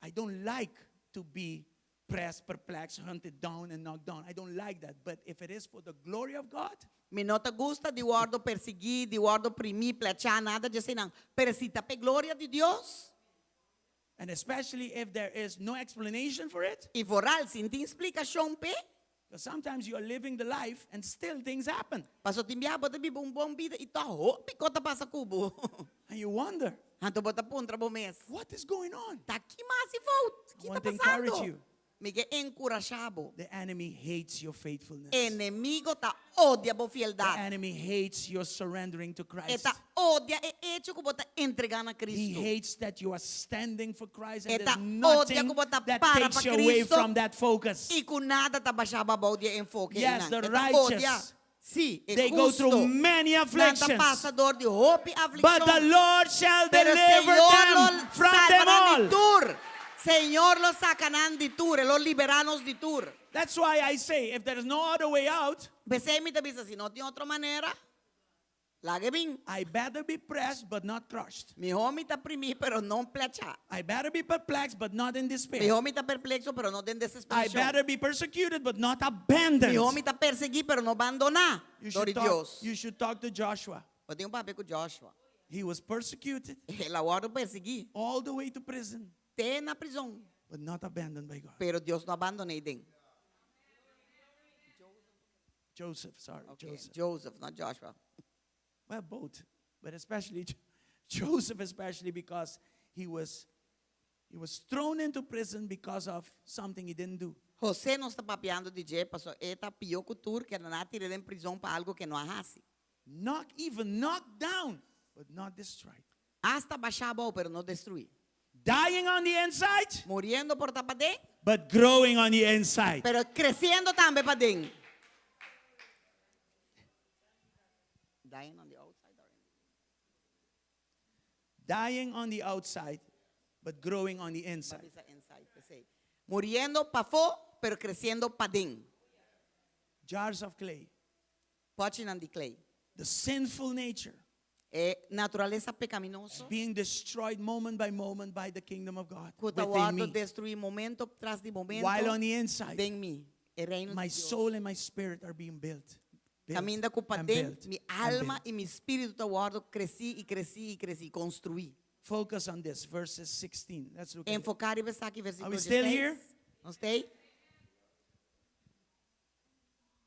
I don't like to be pressed, perplexed, hunted down, and knocked down. I don't like that. But if it is for the glory of God, Mi no ta gusta di wòrdu persiguí, di wòrdu primí, plechá, nada di eseinan. Pero si ta p'e gloria di Dios. And especially if there is no explanation for it. I vooral si no tin splikashon p'e. Because sometimes you are living the life and still things happen. Paso tin biaha bo ta biba un bon bida i tòg hopi kos ta pasa ku bo. And you wonder. Anto bo ta puntra bo mes. What is going on? Ta ki m'a hasi fout? Ki I ta want to encourage pasando? you. Mi ke enkurashá bo. The enemy hates your faithfulness. Enemigo ta odia bo The fieldat. enemy hates your surrendering to E Christ. ta odia e echo ku bo ta entregá na He Cristo. hates that you are standing for Christ and E there's ta odia nothing ku bo ta that para takes pa you away Cristo from that focus. I ku nada ta basha bo abou di e enfoke Yes, einan. the E ta odia. righteous, Sí, e they go husto. through many Nan ta afflictions. pasa dor di hopi aflikshon. But the Lord shall Pero deliver Señor them lo from them salva nan di all. tur. Señor lo saca nan di tur, e lo libera nos di tur. That's why I say, if there is no other way out, P'esei mi ta bisa, si no tin otro manera, laga e bin. I better be pressed but not crushed. Mihó mi ta primí pero no plachá. I better be perplexed but not in despair. Mihó mi ta perplexo pero no den I desesperacion. better be persecuted but not abandoned. Mihó mi ta persiguí pero no bandoná You dor should di talk, Dios. you should talk to Joshua. Bo tin ku papia ku Joshua. He was persecuted El a wòrdu persiguí all the way to prison, te na prizòn. but not abandoned by God. Pero Dios no a bandon'é den. Joseph, sorry, Okay, Joseph. Joseph, not Joshua. Well, both, but especially Joseph, especially because he was thrown into prison because of something he didn't do. José nos ta papiando di dje, paso e ta pió ku tur ku nan a tir'é den prizòn pa algu ku e no a hasi. Not even knocked down, but not destroyed. Asta bashá abou, pero no destruí. Dying on the inside, Muriendo por ta paden, but growing on the inside. pero kresiendo tambe paden. Dying on the outside or in- Dying on the outside, but growing on the inside. Bisa inside, p'esei. Muriendo pafó, pero kresiendo paden. Jars of clay. Pòchinan di klei. The sinful nature E naturalesa is pekaminoso. being destroyed moment by moment by the kingdom of God Ku ta within wòrdu me. destruí momento tras di momento. While on the inside, Den mi. E reino my di Dios. soul and my spirit are being built. Built Kaminda ku and paden, built mi and alma built. i mi spiritu ta wòrdu krese i krese i krese, konstruí. Focus on this, verses 16. Let's look at it. Enfoká riba esaki versíkulo Are we still 16. here? Nos t'ei?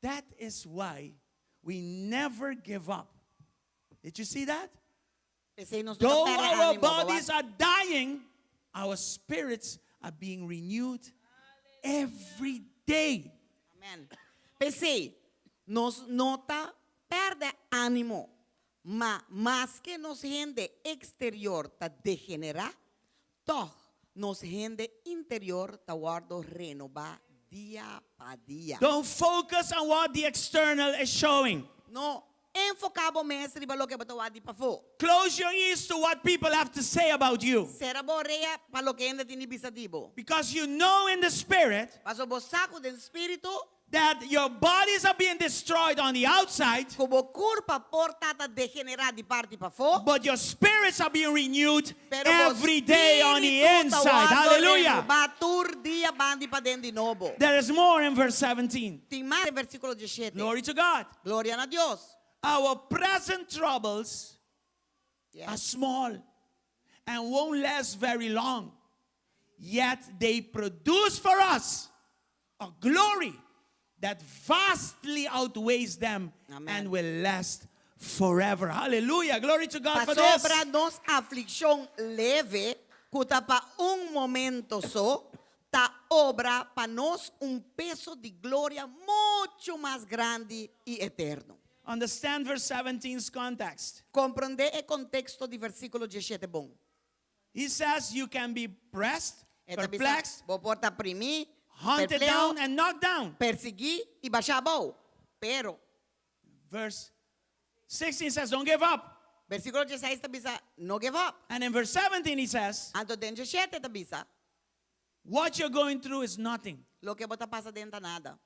That is why we never give up. Did you see that? P'esei nos no Though ta pèrdè our ánimo, bodies are dying, our spirits are being renewed every day. Amèn. P'esei, nos no ta pèrdè ánimo, ma maske nos hende eksterior ta degenerá, tòg nos hende interior ta wòrdu renobá dia pa dia. Don't focus on what the external is showing. No enfoká bo mes riba loke bo ta wak di pafó. Close your ears to what people have to say about you. Sera bo orea pa loke hende tin di bisa di bo. Because you know in the spirit Paso bo sa ku den spiritu that your bodies are being destroyed on the outside, ku bo kurpa por ta ta degenerá di parti pafó. but your spirits are being renewed Pero bo every day on the spiritu ta inside. wòrdu Hallelujah. renobá tur dia banda di paden di nobo. There is more in verse 17. Tin mas den versíkulo 17. Glory to God. Gloria na Dios. Our present troubles are Yes. small and won't last very long. Yet they produce for us a glory that vastly outweighs them Amen. and will last forever. Hallelujah. Glory to God for this. Pasobra nos aflikshon leve, ku ta pa un momento so, ta obra pa nos un peso di gloria muchu mas grandi i eterno. Understand verse 17's context. Komprondé e konteksto di versíkulo 17 bon. He says you can be pressed, E ta bisa, perplexed, Bo por ta primí, hunted perpleho, down, and knocked down. persiguí i bashá abou. Pero, Verse 16 says, don't give up. versíkulo 16 ta bisa, no give up. And in verse 17, he says, Anto den 17 ta bisa, what you're going through is nothing loke bo ta pasa aden ta nada.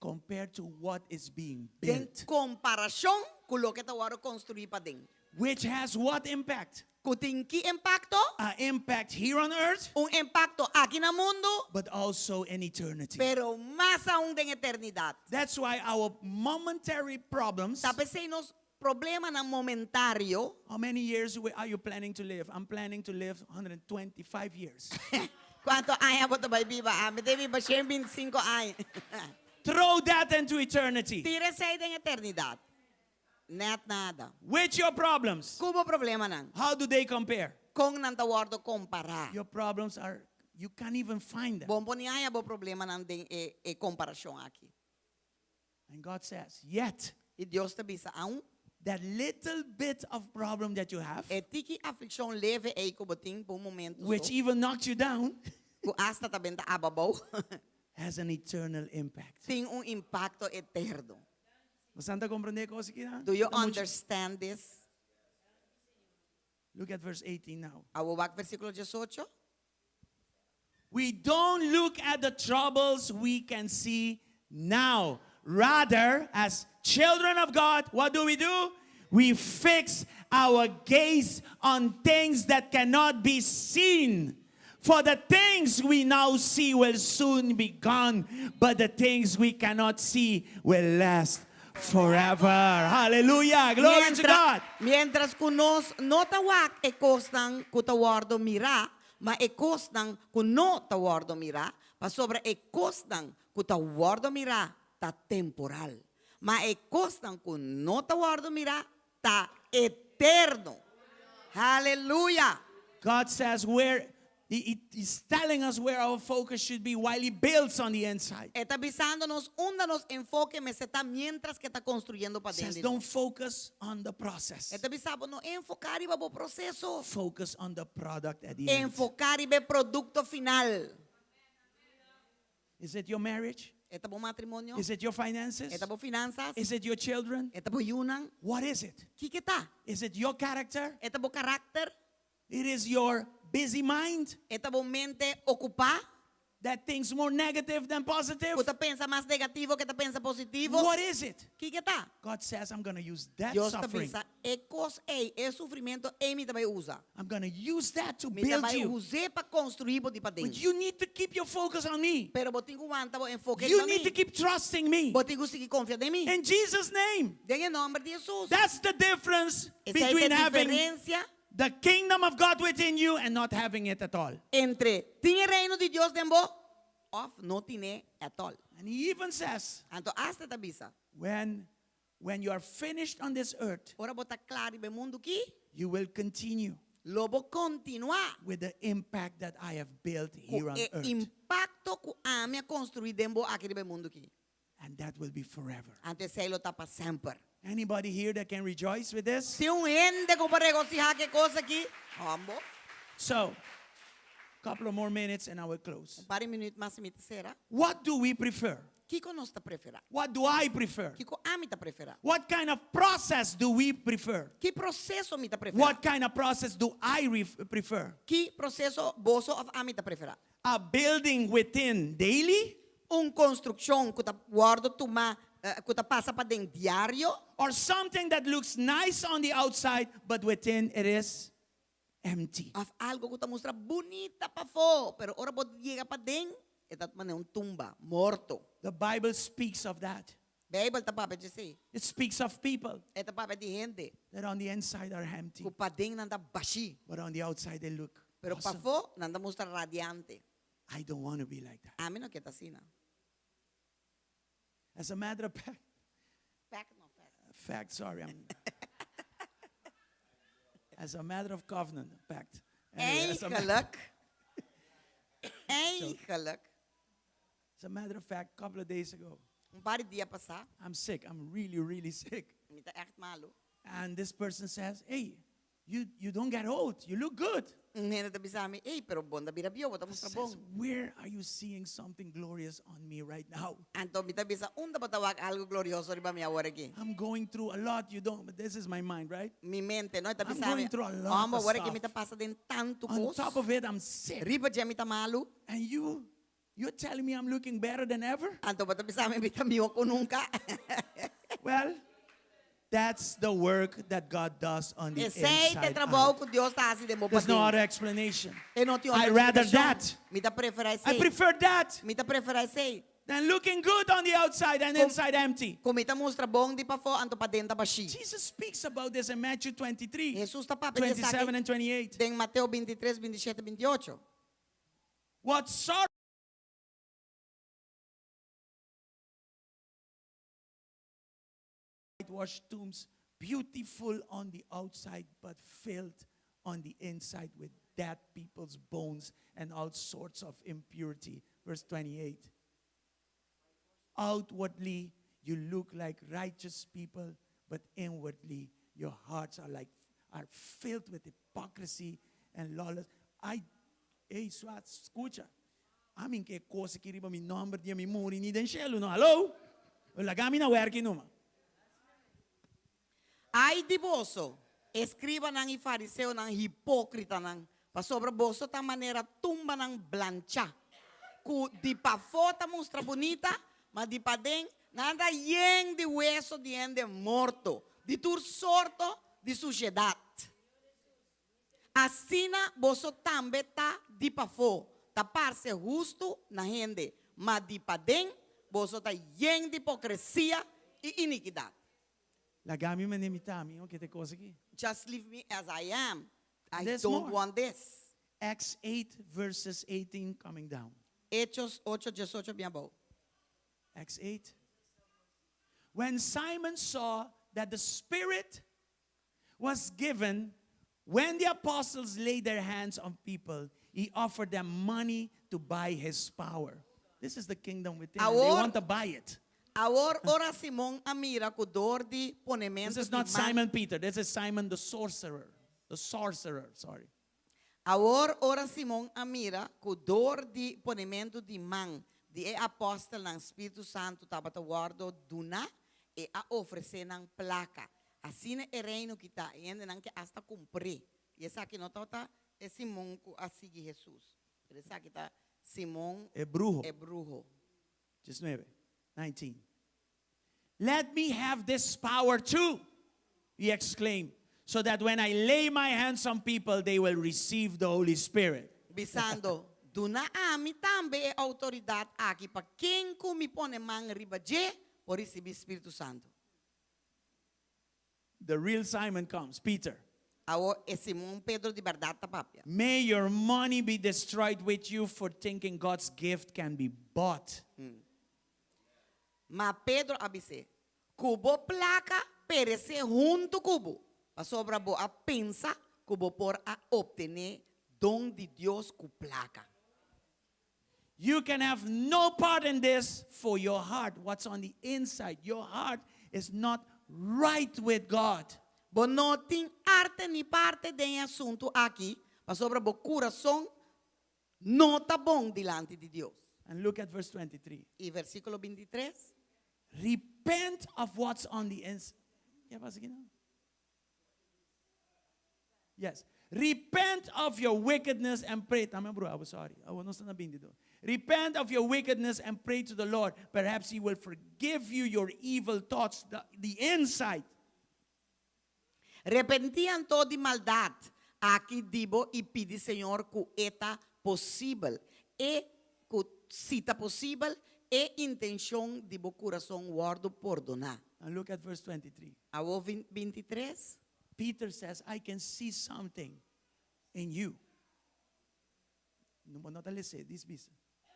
compared to what is being Den built. komparashon ku loke ta wòrdu konstruí paden. Which has what impact? Ku tin ki impakto? An impact here on earth, Un impakto aki na mundu, but also in eternity. pero mas aun den eternidat. That's why our momentary problems. Ta p'esei nos problemanan momentario. How many years are you planning to live? I'm planning to live 125 years. Kuantu aña bo ta bai biba? Ami ta bai biba 125 aña. Throw that into eternity. Tira esei den eternidat. Net nada. With your problems, Ku bo problemanan. how do they compare? Kon nan ta wòrdu kompará. Your problems are, you can't even find them. Bo n' por ni haña bo problemanan den e, e komparashon aki. And God says, yet I Dios ta bisa aun that little bit of problem that you have, e tiki aflikshon leve ei ku bo tin pa un momento which so, even knocked you down, ku asta ta benta abou, has an eternal impact. tin un impakto eterno. Bo ta komprondé e kos aki, no? Do you understand this? Look at verse 18 now. Awor wak versíkulo 18. We don't look at the troubles we can see now. Rather, as children of God, what do we do? We fix our gaze on things that cannot be seen. For the things we now see will soon be gone, but the things we cannot see will last Forever. Hallelujah. Glory to God. Mientras ku nos no ta wak e kosnan ku ta wòrdu mirá, ma e kosnan ku no ta wòrdu mirá, pasobra e kosnan ku ta wòrdu mirá ta temporal, ma e kosnan ku no ta wòrdu mirá ta eterno. Haleluya! God says where he, he's telling us where our focus should be while he builds on the inside. E ta bisando nos unda nos enfoke mester ta mientras ku e ta konstruyendo paden Says di don't nos. focus on the process. E ta bisa bo no enfoká riba bo proseso. Focus on the product at the end. Enfoká riba e produkto final. Is it your marriage? E ta bo matrimonio? Is it your finances? E ta bo finansas? Is it your children? E ta bo yunan? What is it? Kiko e ta? Is it your character? E ta bo karakter? It is your busy mind E ta bo mente okupá? that thinks more negative than positive? Ku ta pensa mas negativo ku ta pensa positivo? What is it? Kiko e ta? God says, I'm going to use that Dios ta suffering. bisa, e kos ei, e sufrimentu ei mi ta bai usa. I'm going to use that to Mi ta build bai you. us'é pa konstruí bo di paden. But you need to keep your focus on me. Pero bo tin ku wanta bo enfoke You riba need mi. to keep trusting me. Bo tin ku sigui konfia den mi. In Jesus' name. Den e nòmber di Hesus. That's the difference Esei ta between e having diferensia the kingdom of God within you and not having it at all. entre tin e reino di Dios den bo òf no tin'é at all. And he even says, Anto asta e ta bisa, when, when you are finished on this earth, ora bo ta kla riba e mundu ki, you will continue lo bo kontinuá with the impact that I have built ku here on e earth. impakto ku ami a konstruí den bo aki riba e mundu ki. And that will be forever. Anto esei lo ta pa semper. Anybody here that can rejoice with this? Tin un hende ku por regosihá ku e kos aki? Hòmber. So, couple of more minutes and I will close. Un par di minüt mas i mi ta sera. What do we prefer? Kiko nos ta preferá? What do I prefer? Kiko ami ta preferá? What kind of process do we prefer? Ki proseso mi ta preferá? What kind of process do I prefer? Ki proseso boso òf ami ta preferá? A building within daily? Un konstrukshon ku ta wòrdu tumá, ku ta pasa paden diario? Or something that looks nice on the outside, but within it is empty. Of algo ku ta mustra bunita pafó, pero ora bo yega paden, e ta manera un tumba, morto. The Bible speaks of that. Beibel ta papia di esei. It speaks of people. E ta papia di hende. That on the inside are empty. Ku paden nan ta bashí. But on the outside they look Pero awesome. pafó nan ta mustra radiante. I don't want to be like that. Ami no ke ta asina. As a matter of fact. Fact no fact. Fact, sorry. I'm as a matter of covenant, pact. Anyway, as a Eigenlijk, eigenlijk, As a matter of fact, a couple of days ago. Un par di dia pasá. I'm sick. I'm really, really sick. Mi ta ègt malu. And this person says, hey, you, you don't get old. You look good. Un hende ta bisa mi, Ey, pero bo no ta bira bieu, bo ta mustra bon. Says, where are you seeing something glorious on me right now? Anto mi ta bisa, unda bo ta wak algu glorioso riba mi awor aki? I'm going through a lot. You don't, but this is my mind, right? Mi mente, no? E ta I'm bisa mi, going through a lot Homber, of awor aki mi stuff. ta pasa den tantu On kos. top of it, I'm sick. Riba dje mi ta malu. And you, you're telling me I'm looking better than ever? Anto bo ta bisa mi mi ta mihó ku nunka. Well, that's the work that God does on the Esei ta e inside trabou out. ku Dios ta hasi den bo There's no paden. other explanation. E no tin otro I rather eksplikashon. that. Mi ta preferá I esei. prefer that Mi ta preferá esei. than looking good on the outside and Kom- inside empty. Ku mi ta mustra bon di pafó, anto paden ta bashí. Jesus speaks about this in Matthew 23, Hesus ta papia di esaki 27 and 28. den Mateo 23, 27, 28. What sorrow whitewashed tombs, beautiful on the outside, but filled on the inside with dead people's bones and all sorts of impurity. Verse 28. Outwardly, you look like righteous people, but inwardly, your hearts are like are filled with hypocrisy and lawless. I, hey, swat, escucha. Ami ke kos ki riba mi nomber dia mi muri ni den shelu no. Hallo? Laga mi na werki numa. Ai di boso, eskribanan i fariseonan, hipókritanan, pasobra boso ta manera tumbanan blanchá, ku di pafó ta mustra bunita, ma di paden nan ta yen di weso di hende morto, di tur sorto di sushedat. Asina boso tambe ta di pafó, ta parse hustu na hende, ma di paden boso ta yen di hipokresia I inikidat. Laga mi manera mi ta, mi no ke te kos aki. Just leave me as I am. I There's don't more. want this. Acts 8 verses 18 coming down. Hechos 8, 18 bin abou. Acts 8. When Simon saw that the Spirit was given when the apostles laid their hands on people, he offered them money to buy his power. This is the kingdom within. and They Awor- want to buy it. Awor ora Simon a mira ku dor di ponementu This is di not man Simon Peter. This is Simon the sorcerer. The sorcerer, sorry. Awor ora Simon a mira ku dor di ponementu di man di e apòstelnan Spiritu Santu tabata wòrdu duná, e a ofresé nan plaka. Asina e reino ki ta, e hendenan ke asta kumpr'é. I esaki no tabata e Simon ku a sigui Hesus, pero esaki ta Simon E bruho. e bruho. 19, 19. Let me have this power too, he exclaimed, so that when I lay my hands on people, they will receive the Holy Spirit. Bisando, Duna ami tambe e outoridat aki pa ken ku mi pone man riba dje por risibí Spiritu Santu. The real Simon comes, Peter. Awor e Simon Pedro di bèrdat ta papia. May your money be destroyed with you for thinking God's gift can be bought. Ma Pedro a bis'é, Ku bo plaka peresé huntu ku bo, pasobra bo a pensa ku bo por a optené don di Dios ku plaka. You can have no part in this for your heart, what's on the inside, your heart is not right with God. Bo no tin arte ni parte den e asuntu aki, pasobra bo kurason no ta bon dilanti di Dios. And look at verse 23. I versíkulo bintitres. Repent of what's on the inside. Ke pasa aki nan? Yes. Repent of your wickedness and pray. Tame bro, I'm sorry. I was not bintidos. Repent of your wickedness and pray to the Lord. Perhaps He will forgive you your evil thoughts, the, the inside. Repentí anto di maldat aki di bo i pidi Señor ku e ta posibel, e ku si ta posibel, e intenshon di bo kurason wòrdu pordoná. And look at verse 23. Awor bintitres. Peter says, I can see something in you. No, bo no ta lese, dis bisa.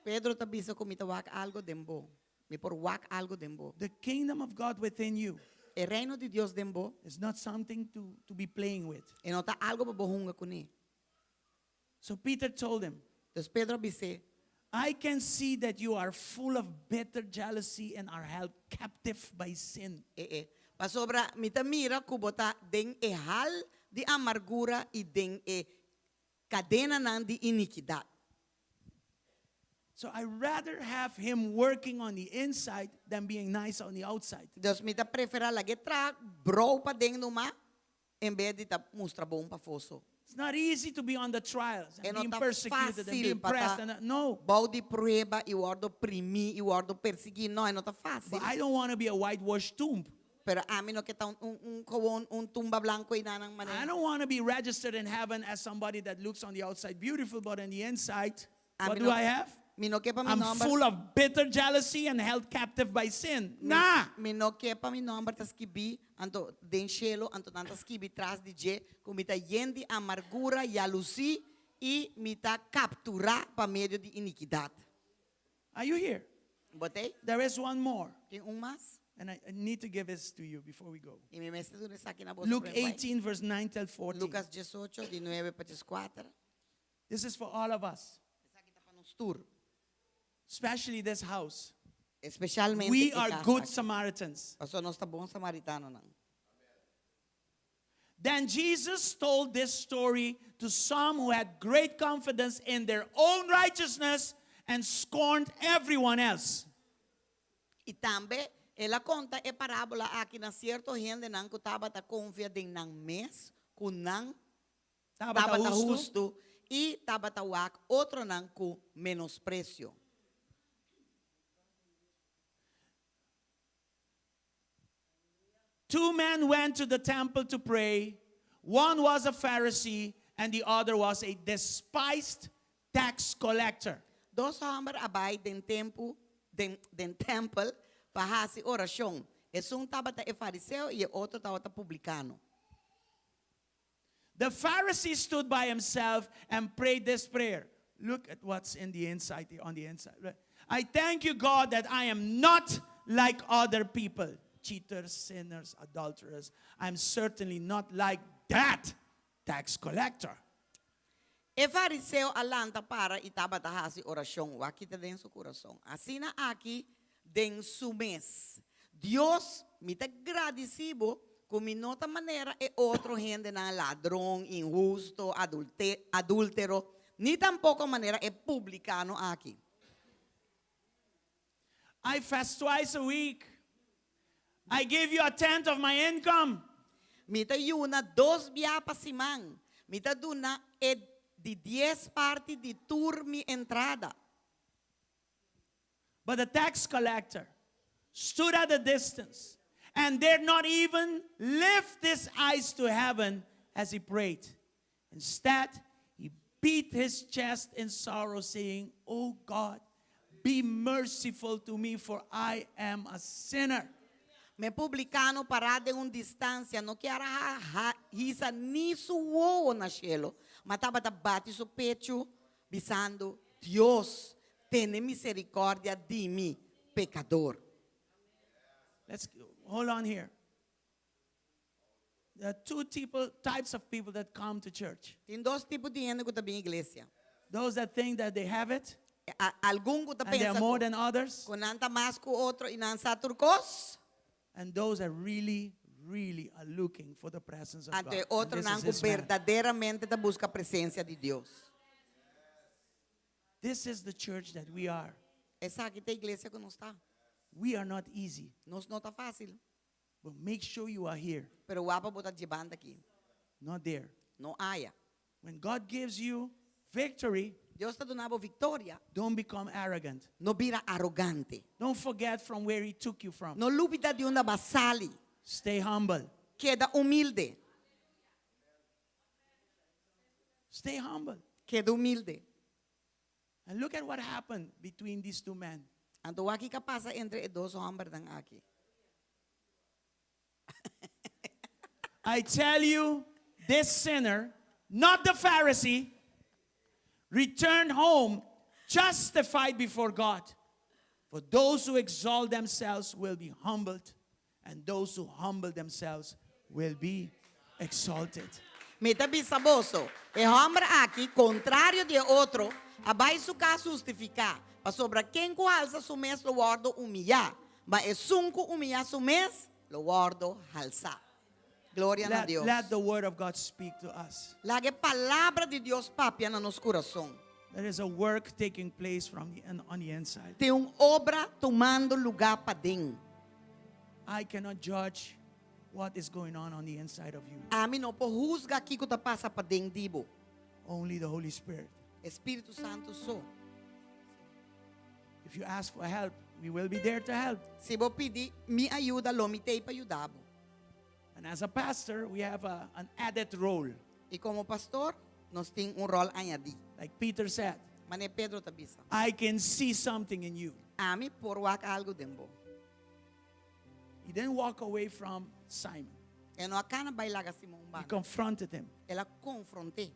Pedro ta bisa ku mi ta wak algo den bo. Mi por wak algo den bo. The kingdom of God within you. E reino di Dios den bo. Is not something to, to be playing with. E no ta algo pa bo hunga kuné. So Peter told him. Dus Pedro a bis'é. I can see that you are full of bitter jealousy and are held captive by sin. E e. Pasobra mi ta mira ku bo ta den e hal di amargura i den e kadenanan di inikidat. So I rather have him working on the inside than being nice on the outside. Dus mi ta preferá lag'é traha brou paden numa en bes di ta mustra bon pafó so. It's not easy to be on the trials E and no being ta persecuted and fásil being pa ta pressed and no. bou di prueba i wòrdu oprimí i wòrdu persiguí. No, e no ta fásil. But I don't want to be a whitewashed tomb. Pero ami no ke ta un un un gewoon un tumba blanco einan I manera. don't want to be registered in heaven as somebody that looks on the outside beautiful, but on the inside, Ami what do no I have? mi no ke pa mi I'm nòmber. full of bitter jealousy and held captive by sin. Mi, Nah! mi no ke pa mi nòmber ta skibí anto den shelu, anto nan ta skibi tras di dje ku mi ta yen di amargura, yalusí i mi ta kapturá pa medio di inikidat. Are you here? Bo t'ei? There is one more. Tin un mas? And I need to give this to you before we go. I mi mester duna esaki na boso Luke promé bai. 18, verse 9 till 14. Lukas diesocho, di nuebe pa dieskuater. This is for all of us. Esaki ta pa nos tur. Especially this house. Especialmente We e are kas good aki. Samaritans. Pasobra nos ta bon samaritanonan. Then Jesus told this story to some who had great confidence in their own righteousness and scorned everyone else. I tambe el a konta e parábola aki na sierto hendenan ku tabata konfia den nan mes ku nan Tabata tabata hustu. hustu i tabata wak otronan ku menospresio. Two men went to the temple to pray. One was a Pharisee and the other was a despised tax collector. Dos hòmber a bai den tempu den den tèmpel pa hasi orashon. Esun tabata e fariseo i e otro tabata publikano. The Pharisee stood by himself and prayed this prayer. Look at what's in the inside here, on the inside. I thank you, God, that I am not like other people, cheaters, sinners, adulterers. I'm certainly not like that tax collector. E fariseo a lanta para i tabata hasi orashon, wak ta den su kurason. Asina aki den su mes. Dios, mi ta gradisí bo ku mi no ta manera e otro hendenan, ladron, inhusto, adúltero, ni tampoko manera e publikano aki. I fast twice a week. I give you a tenth of my income. Mi ta yuna dos bia pa siman. Mi ta duna e di dies parti di tur mi entrada. But the tax collector stood at a distance and dared not even lift his eyes to heaven as he prayed. Instead, he beat his chest in sorrow, saying, Oh God, be merciful to me, for I am a sinner. Ma e publikano pará den un distansia, no kier a hisa ni su wowo na shelu, ma tabata bati su pechu, bisando, Dios, tene miserikòrdia di mi, pekador. Let's hold on here. There are two tipo, types of people that come to church. Tin dos tipo di hende ku ta bin iglesia. Those that think that they have it Algun ku ta and they are pensa more than others, ku nan ta mas ku otro i nan sa tur kos. and those that really, really are looking for the presence of God. Anto e And otro this nan is ku this man. berdaderamente ta buska presensia di Dios. This is the church that we are. Esaki ta e iglesia ku nos ta. We are not easy, Nos no ta fásil. but make sure you are here, Pero wak pa bo ta djibanda aki, not there. no aya. When God gives you victory, Dios ta duna bo viktoria. don't become arrogant. No bira arogante. Don't forget from where He took you from. No lubidá di unda b'a sali. Stay humble. Keda humilde. Stay humble. Keda humilde. And look at what happened between these two men. Anto wak kiko a pasa entre e dos hòmbernan aki. I tell you, this sinner, not the Pharisee, returned home justified before God. For those who exalt themselves will be humbled, and those who humble themselves will be exalted. Mi ta bisa boso, e hòmber aki, kontrario di e otro, a bai su kas hustifiká, pasobra ken ku halsa su mes lo wòrdu humiyá, ma esun ku humiyá su mes lo wòrdu halsá. Gloria na Let, Dios. let the word of God speak to us. Laga e palabra di Dios papia na nos kurason. There is a work taking place from the, on the inside. Tin un obra tumando lugá paden. I cannot judge what is going on on the inside of you. Ami no por husga kiko ta pasa paden di bo. Only the Holy Spirit. Spiritu Santu so. If you ask for help, we will be there to help. Si bo pidi mi ayuda, lo mi t'ei pa yuda bo. And as a pastor, we have a, an added role. I komo pastor, nos tin un ròl añadí. Like Peter said, Manera Pedro ta bisa. I can see something in you. Ami por wak algu den bo. He didn't walk away from Simon. E no a kana bai laga Simon He banda. confronted him. El a konfront'é.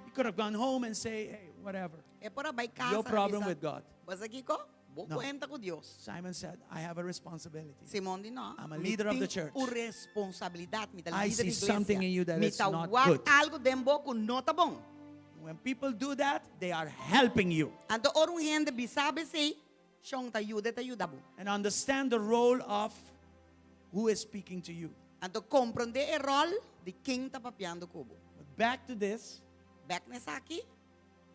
He could have gone home and say, hey, whatever. E por a bai kas. Your problem with God. Bo sa kiko? Bo No. kuenta ku Dios. Simon said, I have a responsibility. Simon di no. I'm a Mi leader of tin the church. un responsabilidat. Mi ta I lider see di iglesia. something in you that Mi is ta not wak good. algu den bo ku no ta bon. When people do that, they are helping you. Anto ora un hende bisa bo esei, shon ta yuda e ta yuda bo. And understand the role of who is speaking to you. Anto komprondé e ròl di ken ta papiando ku bo. But back to this, Bèk na esaki,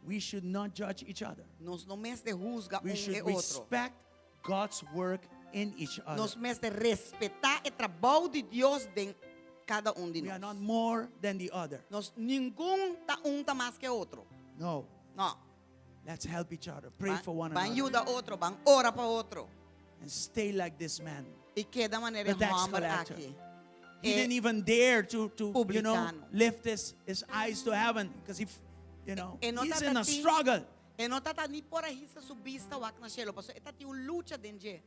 we should not judge each other. nos no mester husga We un should e otro. respect God's work in each other. Nos mester respetá e trabou di Dios den kada un di We are nos. not more than the other. Nos ningun ta un ta mas ke otro. No. No. Let's help each other. Pray Ban, for one ban another. yuda otro, ban ora pa otro. And stay like this man. I keda manera The e tax hòmber collector. aki. He E didn't even dare to, to you know, publicano. lift his, his eyes to heaven because he, you know, E no he's in a tabata tin- struggle. E no tabata ni por a hisa su bista wak na shelu, pasobra e tabatin un lucha den dje.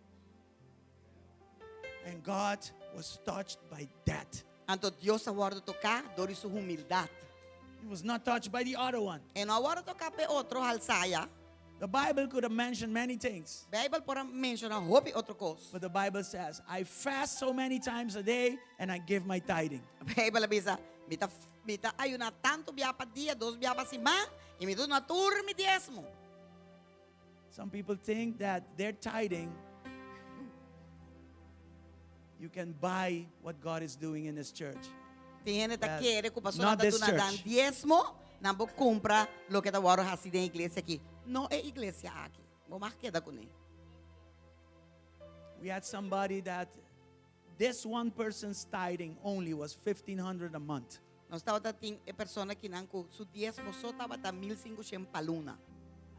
And God was touched by that. Anto Dios a wòrdu toká dor di su humildat. He was not touched by the other one. E no a wòrdu toká p'e otro halsaya. The Bible could have mentioned many things. Beibel por a menshoná hopi otro kos. But the Bible says, I fast so many times a day and I give my tithing. Beibel a bisa, Mi ta, mi ta ayuná tantu bia pa dia, dos bia pa siman, i mi duna tur mi diesmo. Some people think that their tithing, you can buy what God is doing in this church. Tin hende ta Well, kere ku pasobra not nan ta this duna nan church. diesmo, nan por kumpra loke ta wòrdu hasi den iglesia aki. No e iglesia aki. Bo mag keda kuné. We had somebody that this one person's tithing only was 1500 a month. Nos tabata tin e persona kinan ku su diesmo so tabata 1500 pa luna.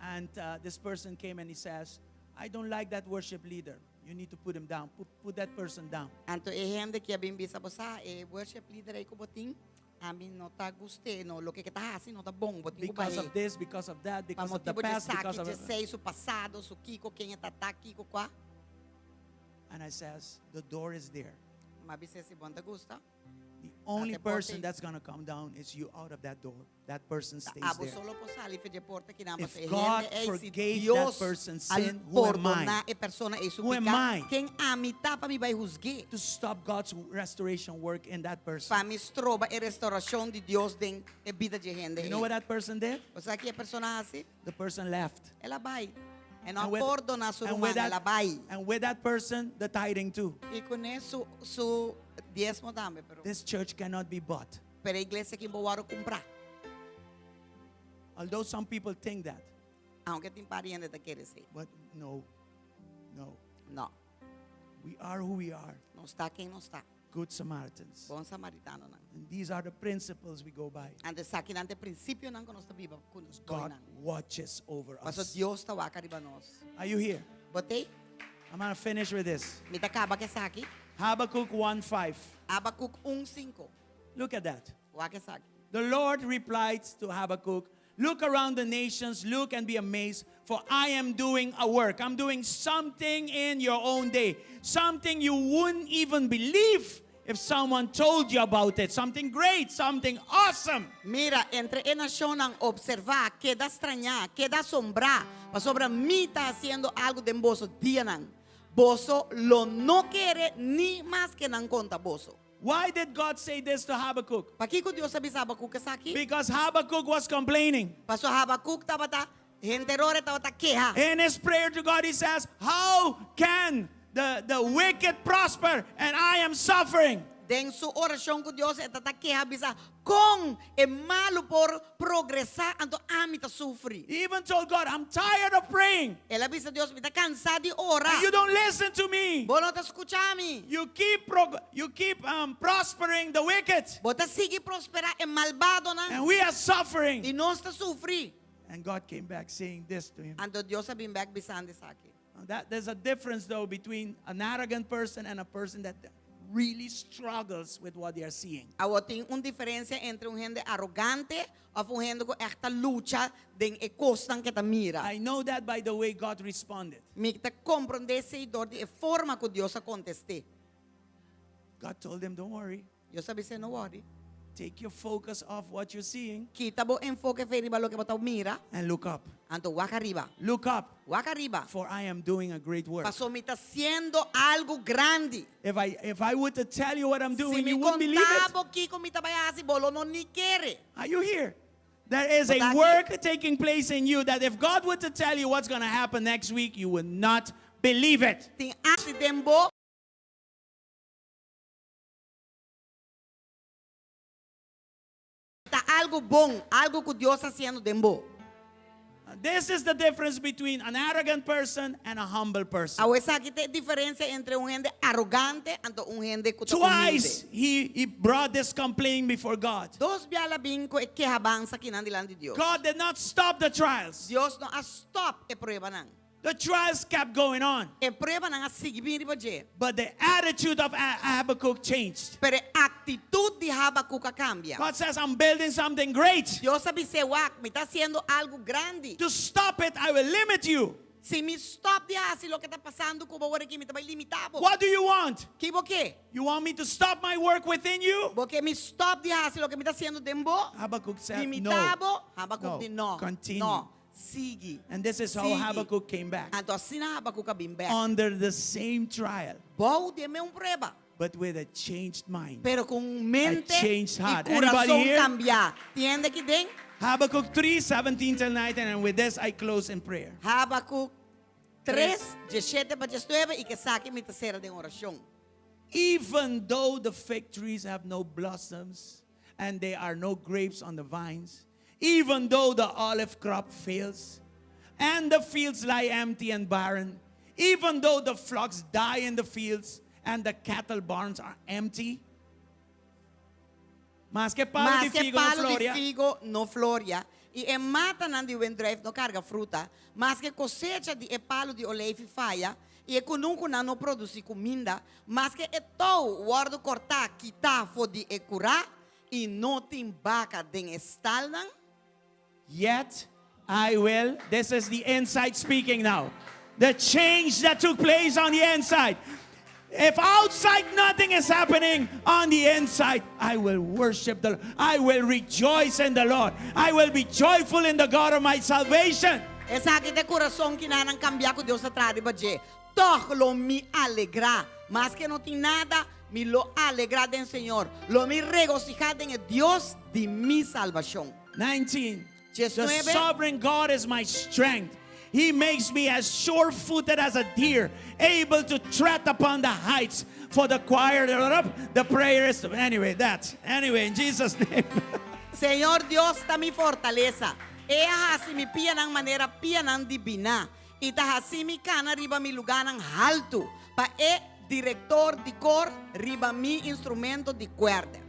And uh, this person came and he says, I don't like that worship leader. You need to put him down. Put, put that person down. Anto e hende ki a bin bisa bo sa e worship leader ei ku bo tin, ami no ta gust'é, no, loke ke ta hasi no ta bon, bo tin ku Because bah'é. of this, because of that, Pa because of the motibu di past, esaki, because of di esei, su pasado, su kiko, ken e ta ta, kiko kua. And I says, the door is there. M'a bis'é si bo no ta gusta. The only Ate porta person ei. that's going to come down is you out of that door. That person Ta stays abo there. solo por sali for dje porta kinan If pasobra e God hende ei si forgave that Dios person's a sin, who am I? pordoná e persona ei su Who am piká, I? ken ami ta pa mi bai husg'é? To stop God's restoration work in that person. Pa mi stroba e restaurashon di Dios den e bida dje hende You know ei. what that person did? Bo sa ki e persona a hasi? The person left. El a bai. E no a And with- pordoná su and with ruman, el a that, bai. and with that person, the tithing too. I kuné su su diesmo tambe, pero This church cannot be bought. pero e iglesia aki bo wòrdu kumprá. Although some people think that, Aunke tin par di hende ta kere esei. but no, no. No, We are who we are, nos ta ken nos ta. good Samaritans. Bon samaritanonan. And these are the principles we go by. Anto esakinan ta e prinsipionan ku nos ta biba ku nos God doinan. watches over Paso us. Dios ta wak ariba nos. Are you here? Bo t'ei? I'm going to finish with this. Mi ta kaba ku esaki. Habakkuk 1 5. Habakuk 1, 5. Look at that. Wak esaki. The Lord replied to Habakkuk, Look around the nations, look and be amazed, for I am doing a work. I'm doing something in your own day, something you wouldn't even believe if someone told you about it. Something great, something awesome. Mira, entre e nashonnan, opservá, keda strañá, keda asombrá, pasobra mi ta hasiendo algu den boso dianan. Boso lo no kere ni maske nan konta boso. Why did God say this to Habakkuk? Pakiko Dios a bisa Habakuk esaki? Because Habakkuk was complaining. Paso Habakuk tabata, henter ora e tabata keha. In his prayer to God, he says, How can the, the wicked prosper and I am suffering? Den su orashon ku Dios e ta ta keha bisa, Kon e malu por progresá anto ami ta sufri? He even told God, I'm tired of praying. El a bisa Dios, Mi ta kansá di ora. And you don't listen to me. Bo no ta skucha mi. You keep, prog- you keep um, prospering the wicked. Bo ta sigui prosperá e malbadonan. And we are suffering. I nos ta sufri. And God came back saying this to him. Anto Dios a bin bèk bisando esaki. Now That, there's a difference, though, between an arrogant person and a person that really struggles with what they are seeing. Awor tin un diferensia entre un hende arogante òf un hende ku ègt ta lucha den e kosnan ku e ta mira. I know that by the way God responded. Mi ta komprondé esei dor di e forma ku Dios a kontest'é. God told him, Don't worry. Dios a bis'é, No wòri. Take your focus off what you're seeing Kita bo enfoke fe riba loke bo ta mira, and look up. anto wak ariba. Look up, Wak ariba. for I am doing a great work. Paso mi ta hasiendo algu grandi. If I if I were to tell you what I'm Si doing, mi you wouldn't believe konta it. bo kiko mi ta bai hasi, bo lo no ni kere. Are you here? There is a Bo ta aki? work taking place in you that if God were to tell you what's going to happen next week, you would not believe it. Tin algu den bo. Ta algu bon, algu ku Dios ta hasiendo den bo. This is the difference between an arrogant person and a humble person. Awor esaki ta e diferensia entre un hende arogante anto un hende ku ta humilde. Twice he, he brought this complaint before God. Dos bia el a bin ku e kehabansa kinan dilanti di Dios. God did not stop the trials. Dios no a stòp e pruebanan. The trials kept going on. E pruebanan a sigui bin riba dje. But the attitude of Habakkuk changed. Pero e aktitut di Habakuk a kambia. God says, I'm building something great. Dios a bis'é, Wak, mi ta hasiendo algu grandi. To stop it, I will limit you. Si mi stòp di hasi loke ta pasando ku bo awor aki, mi ta bai limitá bo. What do you want? Ki bo ke? You want me to stop my work within you? Bo ke mi stòp di hasi loke mi ta hasiendo den bo? Habakkuk said, Limitá No. bo? Habakuk No. di, No. Continue. No. Sigui. And this is how Sigui. Habakkuk came back. Anto asina Habakuk a bin bèk. Under the same trial, Bou di e mesun prueba. but with a changed mind. Pero ku un mente A changed i heart. Anybody kurason here? kambiá. Tin hende aki den? Habakkuk 3, 17 till 19, and with this I close in prayer. Habakuk 3, 17 pa 19, i ku esaki mi ta sera den orashon. Even though the fig trees have no blossoms and there are no grapes on the vines, even though the olive crop fails and the fields lie empty and barren, even though the flocks die in the fields and the cattle barns are empty. Maske palu di Maske figo no palu di floria. figo no floria, i e matanan di wendruif no karga fruta, maske kosecha di e palu di oleifi faya, i e kunukunan no produsí kuminda, maske e tou wòrdu kòrtá kitá for di e kurá, i no tin baka den e stalnan. Yet I will, this is the inside speaking now, the change that took place on the inside. If outside nothing is happening, on the inside I will worship the Lord. I will rejoice in the Lord. I will be joyful in the God of my salvation. Esaki ta e kurason ki nan a kambia ku Dios a traha riba dje. Tòg lo mi alegrá. Maske no tin nada, mi lo alegrá den Señor. Lo mi regosihá den e Dios di mi salbashon. 19. The 19. sovereign God is my strength. He makes me as sure footed as a deer, able to tread upon the heights. For the choir, the prayer is. Anyway, that. Anyway, in Jesus' name. Señor Dios ta mi fortalesa. E a hasi mi pianan manera pianan di biná, i ta hasi mi kana riba mi lugánan haltu, pa e direktor di kor riba mi instrumento di kuèrdè.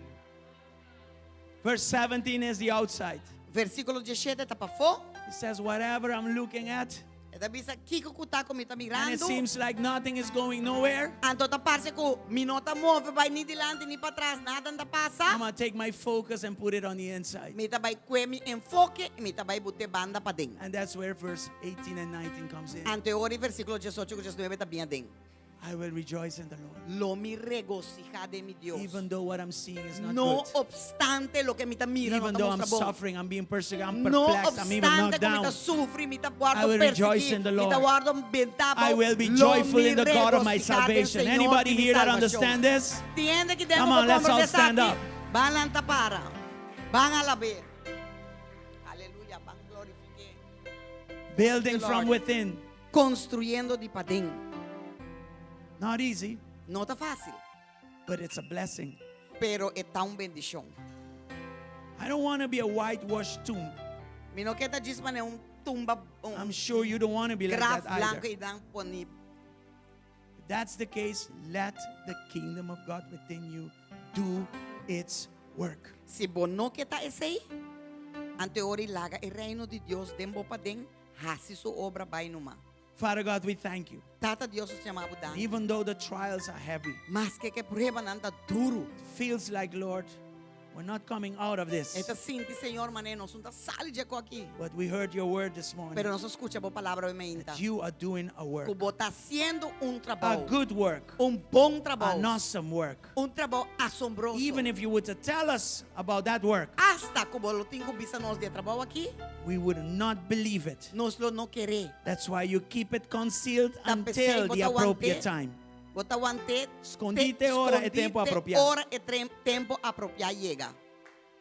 Verse 17 is the outside. Versíkulo 17 ta pafó. It says, Whatever I'm looking at, E ta bisa, Kiko ku ta ku mi ta and it mirando? seems like nothing is going nowhere. Anto ta parse ku mi no ta move bai ni dilanti ni patras, nada no ta pasa. I'm going to take my focus and put it on the inside. Mi ta bai kue mi enfoke i mi ta bai but'é banda paden. And that's where verse 18 and 19 comes in. Anto e ora e versíkulo 18 ku 19 ta bin aden. I will rejoice in the Lord. Lo mi regosihá den mi Dios. Even though what I'm seeing is not No good. opstante loke mi ta mira no Even ta though I'm mustra bon. suffering, I'm being persecuted, I'm No perplexed, I'm even opstante knocked ku mi ta down. sufri, mi ta I wòrdu will rejoice persiguí, in the mi ta Lord. wòrdu bentá I abou, will be lo joyful mi in the God of my regosihá den salvation. Señor Anybody di mi here that salbashon. understand this? Tin hende ki den Come ku on, por let's all komprondé stand esaki? up. Ban lanta para. Ban alab'é. Aleluya, ban glorifik'é. Building Thank you, from Lord. within. Konstruyendo di paden. Not easy. No ta fásil. But it's a blessing. Pero e ta un bendishon. I don't want to be a whitewashed tomb. Mi no ke ta djis manera un tumba, un I'm sure you don't want to be like graf that blanko either. i dan poni. If that's the case, let the kingdom of God within you do its work. Si bo no ke ta esei, anto e ora i laga e reino di Dios den bo paden hasi su obra bai numa. Father God, we thank you. Tata Dios, nos yama bo danki. Even though the trials are heavy. Maske ku e pruebanan ta duru. It feels like, Lord, we're not coming out of this. E ta sinti, Señor, manera nos no ta sali dje kos aki. But we heard your word this morning. Pero nos a skucha bo palabra awe mainta. That you are doing a work. Ku bo ta hasiendo un trabou. A good work. Un bon trabou. An awesome work. Un trabou asombroso. Even if you were to tell us about that work. Asta ku bo lo tin ku bisa nos di e trabou aki. We would not believe it. Nos lo no keré. That's why you keep it concealed Ta p'esei until bo the ta appropriate want'é. time. Bo ta want'é. Skondí te ora e tempu apropiá. Ora e tempu apropiá yega.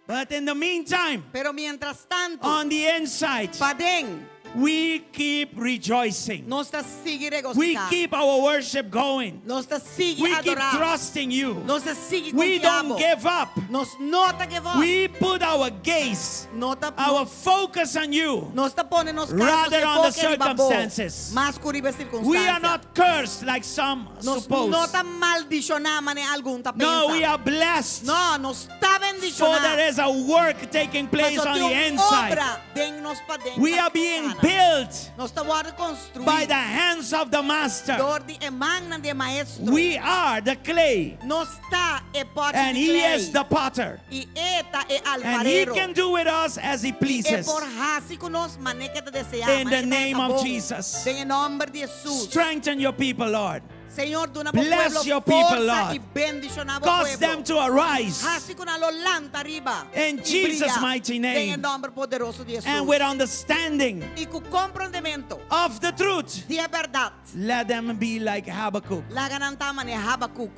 But in the meantime, Pero mientras tanto, on the inside, paden, we keep rejoicing. Nos ta sigui We regosihá. keep our worship going. Nos ta sigui We keep adorá. trusting you. Nos ta sigui We konfia don't bo. give up. Nos no ta give up. We put our gaze, No ta, our focus on you. Nos ta pone nos kara, Rather nos on the enfoke riba bo. circumstances. Mas ku riba e sirkunstansia. We are not cursed like some Nos suppose. no ta maldishoná manera algun ta pensa. No, we are blessed. No, nos ta For bendishoná. there is a work taking place Paso on tin the un inside. obra den nos paden We ta are being kana. Built Nos ta wòrdu konstruí by the hands of the master. dor di e mannan di maestro. We are the clay Nos ta e pòchi and di he klei. is the potter. I e ta e And he alfarero. can do with us as he E pleases. por hasi ku nos manera ku e ta deseá. In the name of Jesus. Den nòmber di Jesus. Strengthen your people, Lord. Señor, duna bo Bless pueblo your people, forsa Lord. i bendishoná bo Cause pueblo. them to arise Hasi ku nan lo lanta ariba. In i Jesus' bria. mighty name. Den nòmber poderoso di Jesus. and with understanding I ku komprondementu of the truth. di e bèrdat. Let them be like Habakkuk Laga nan ta manera Habakuk.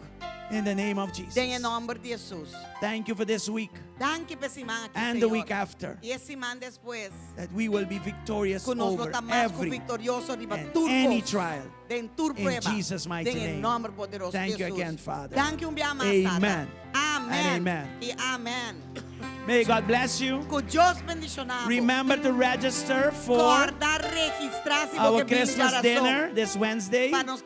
in the name of Den Jesus. nòmber di Jesus. Thank you for this week Danki pa e siman aki, and the Señor. week after I e siman despues. that we will be victorious Ku nos over lo ta mas ku every viktorioso riba and tur any kos. trial. Den tur In prueba. Jesus' mighty Den name. nòmber poderoso Thank di you Jesus. again, Father. Danki un bia mas, Amen. Tata. Amen. And amen. I amen. May God bless you. Ku Dios bendishoná bo. Remember to register for Kòrda registrá si our bo ke Christmas dinner this Wednesday. Pa nos.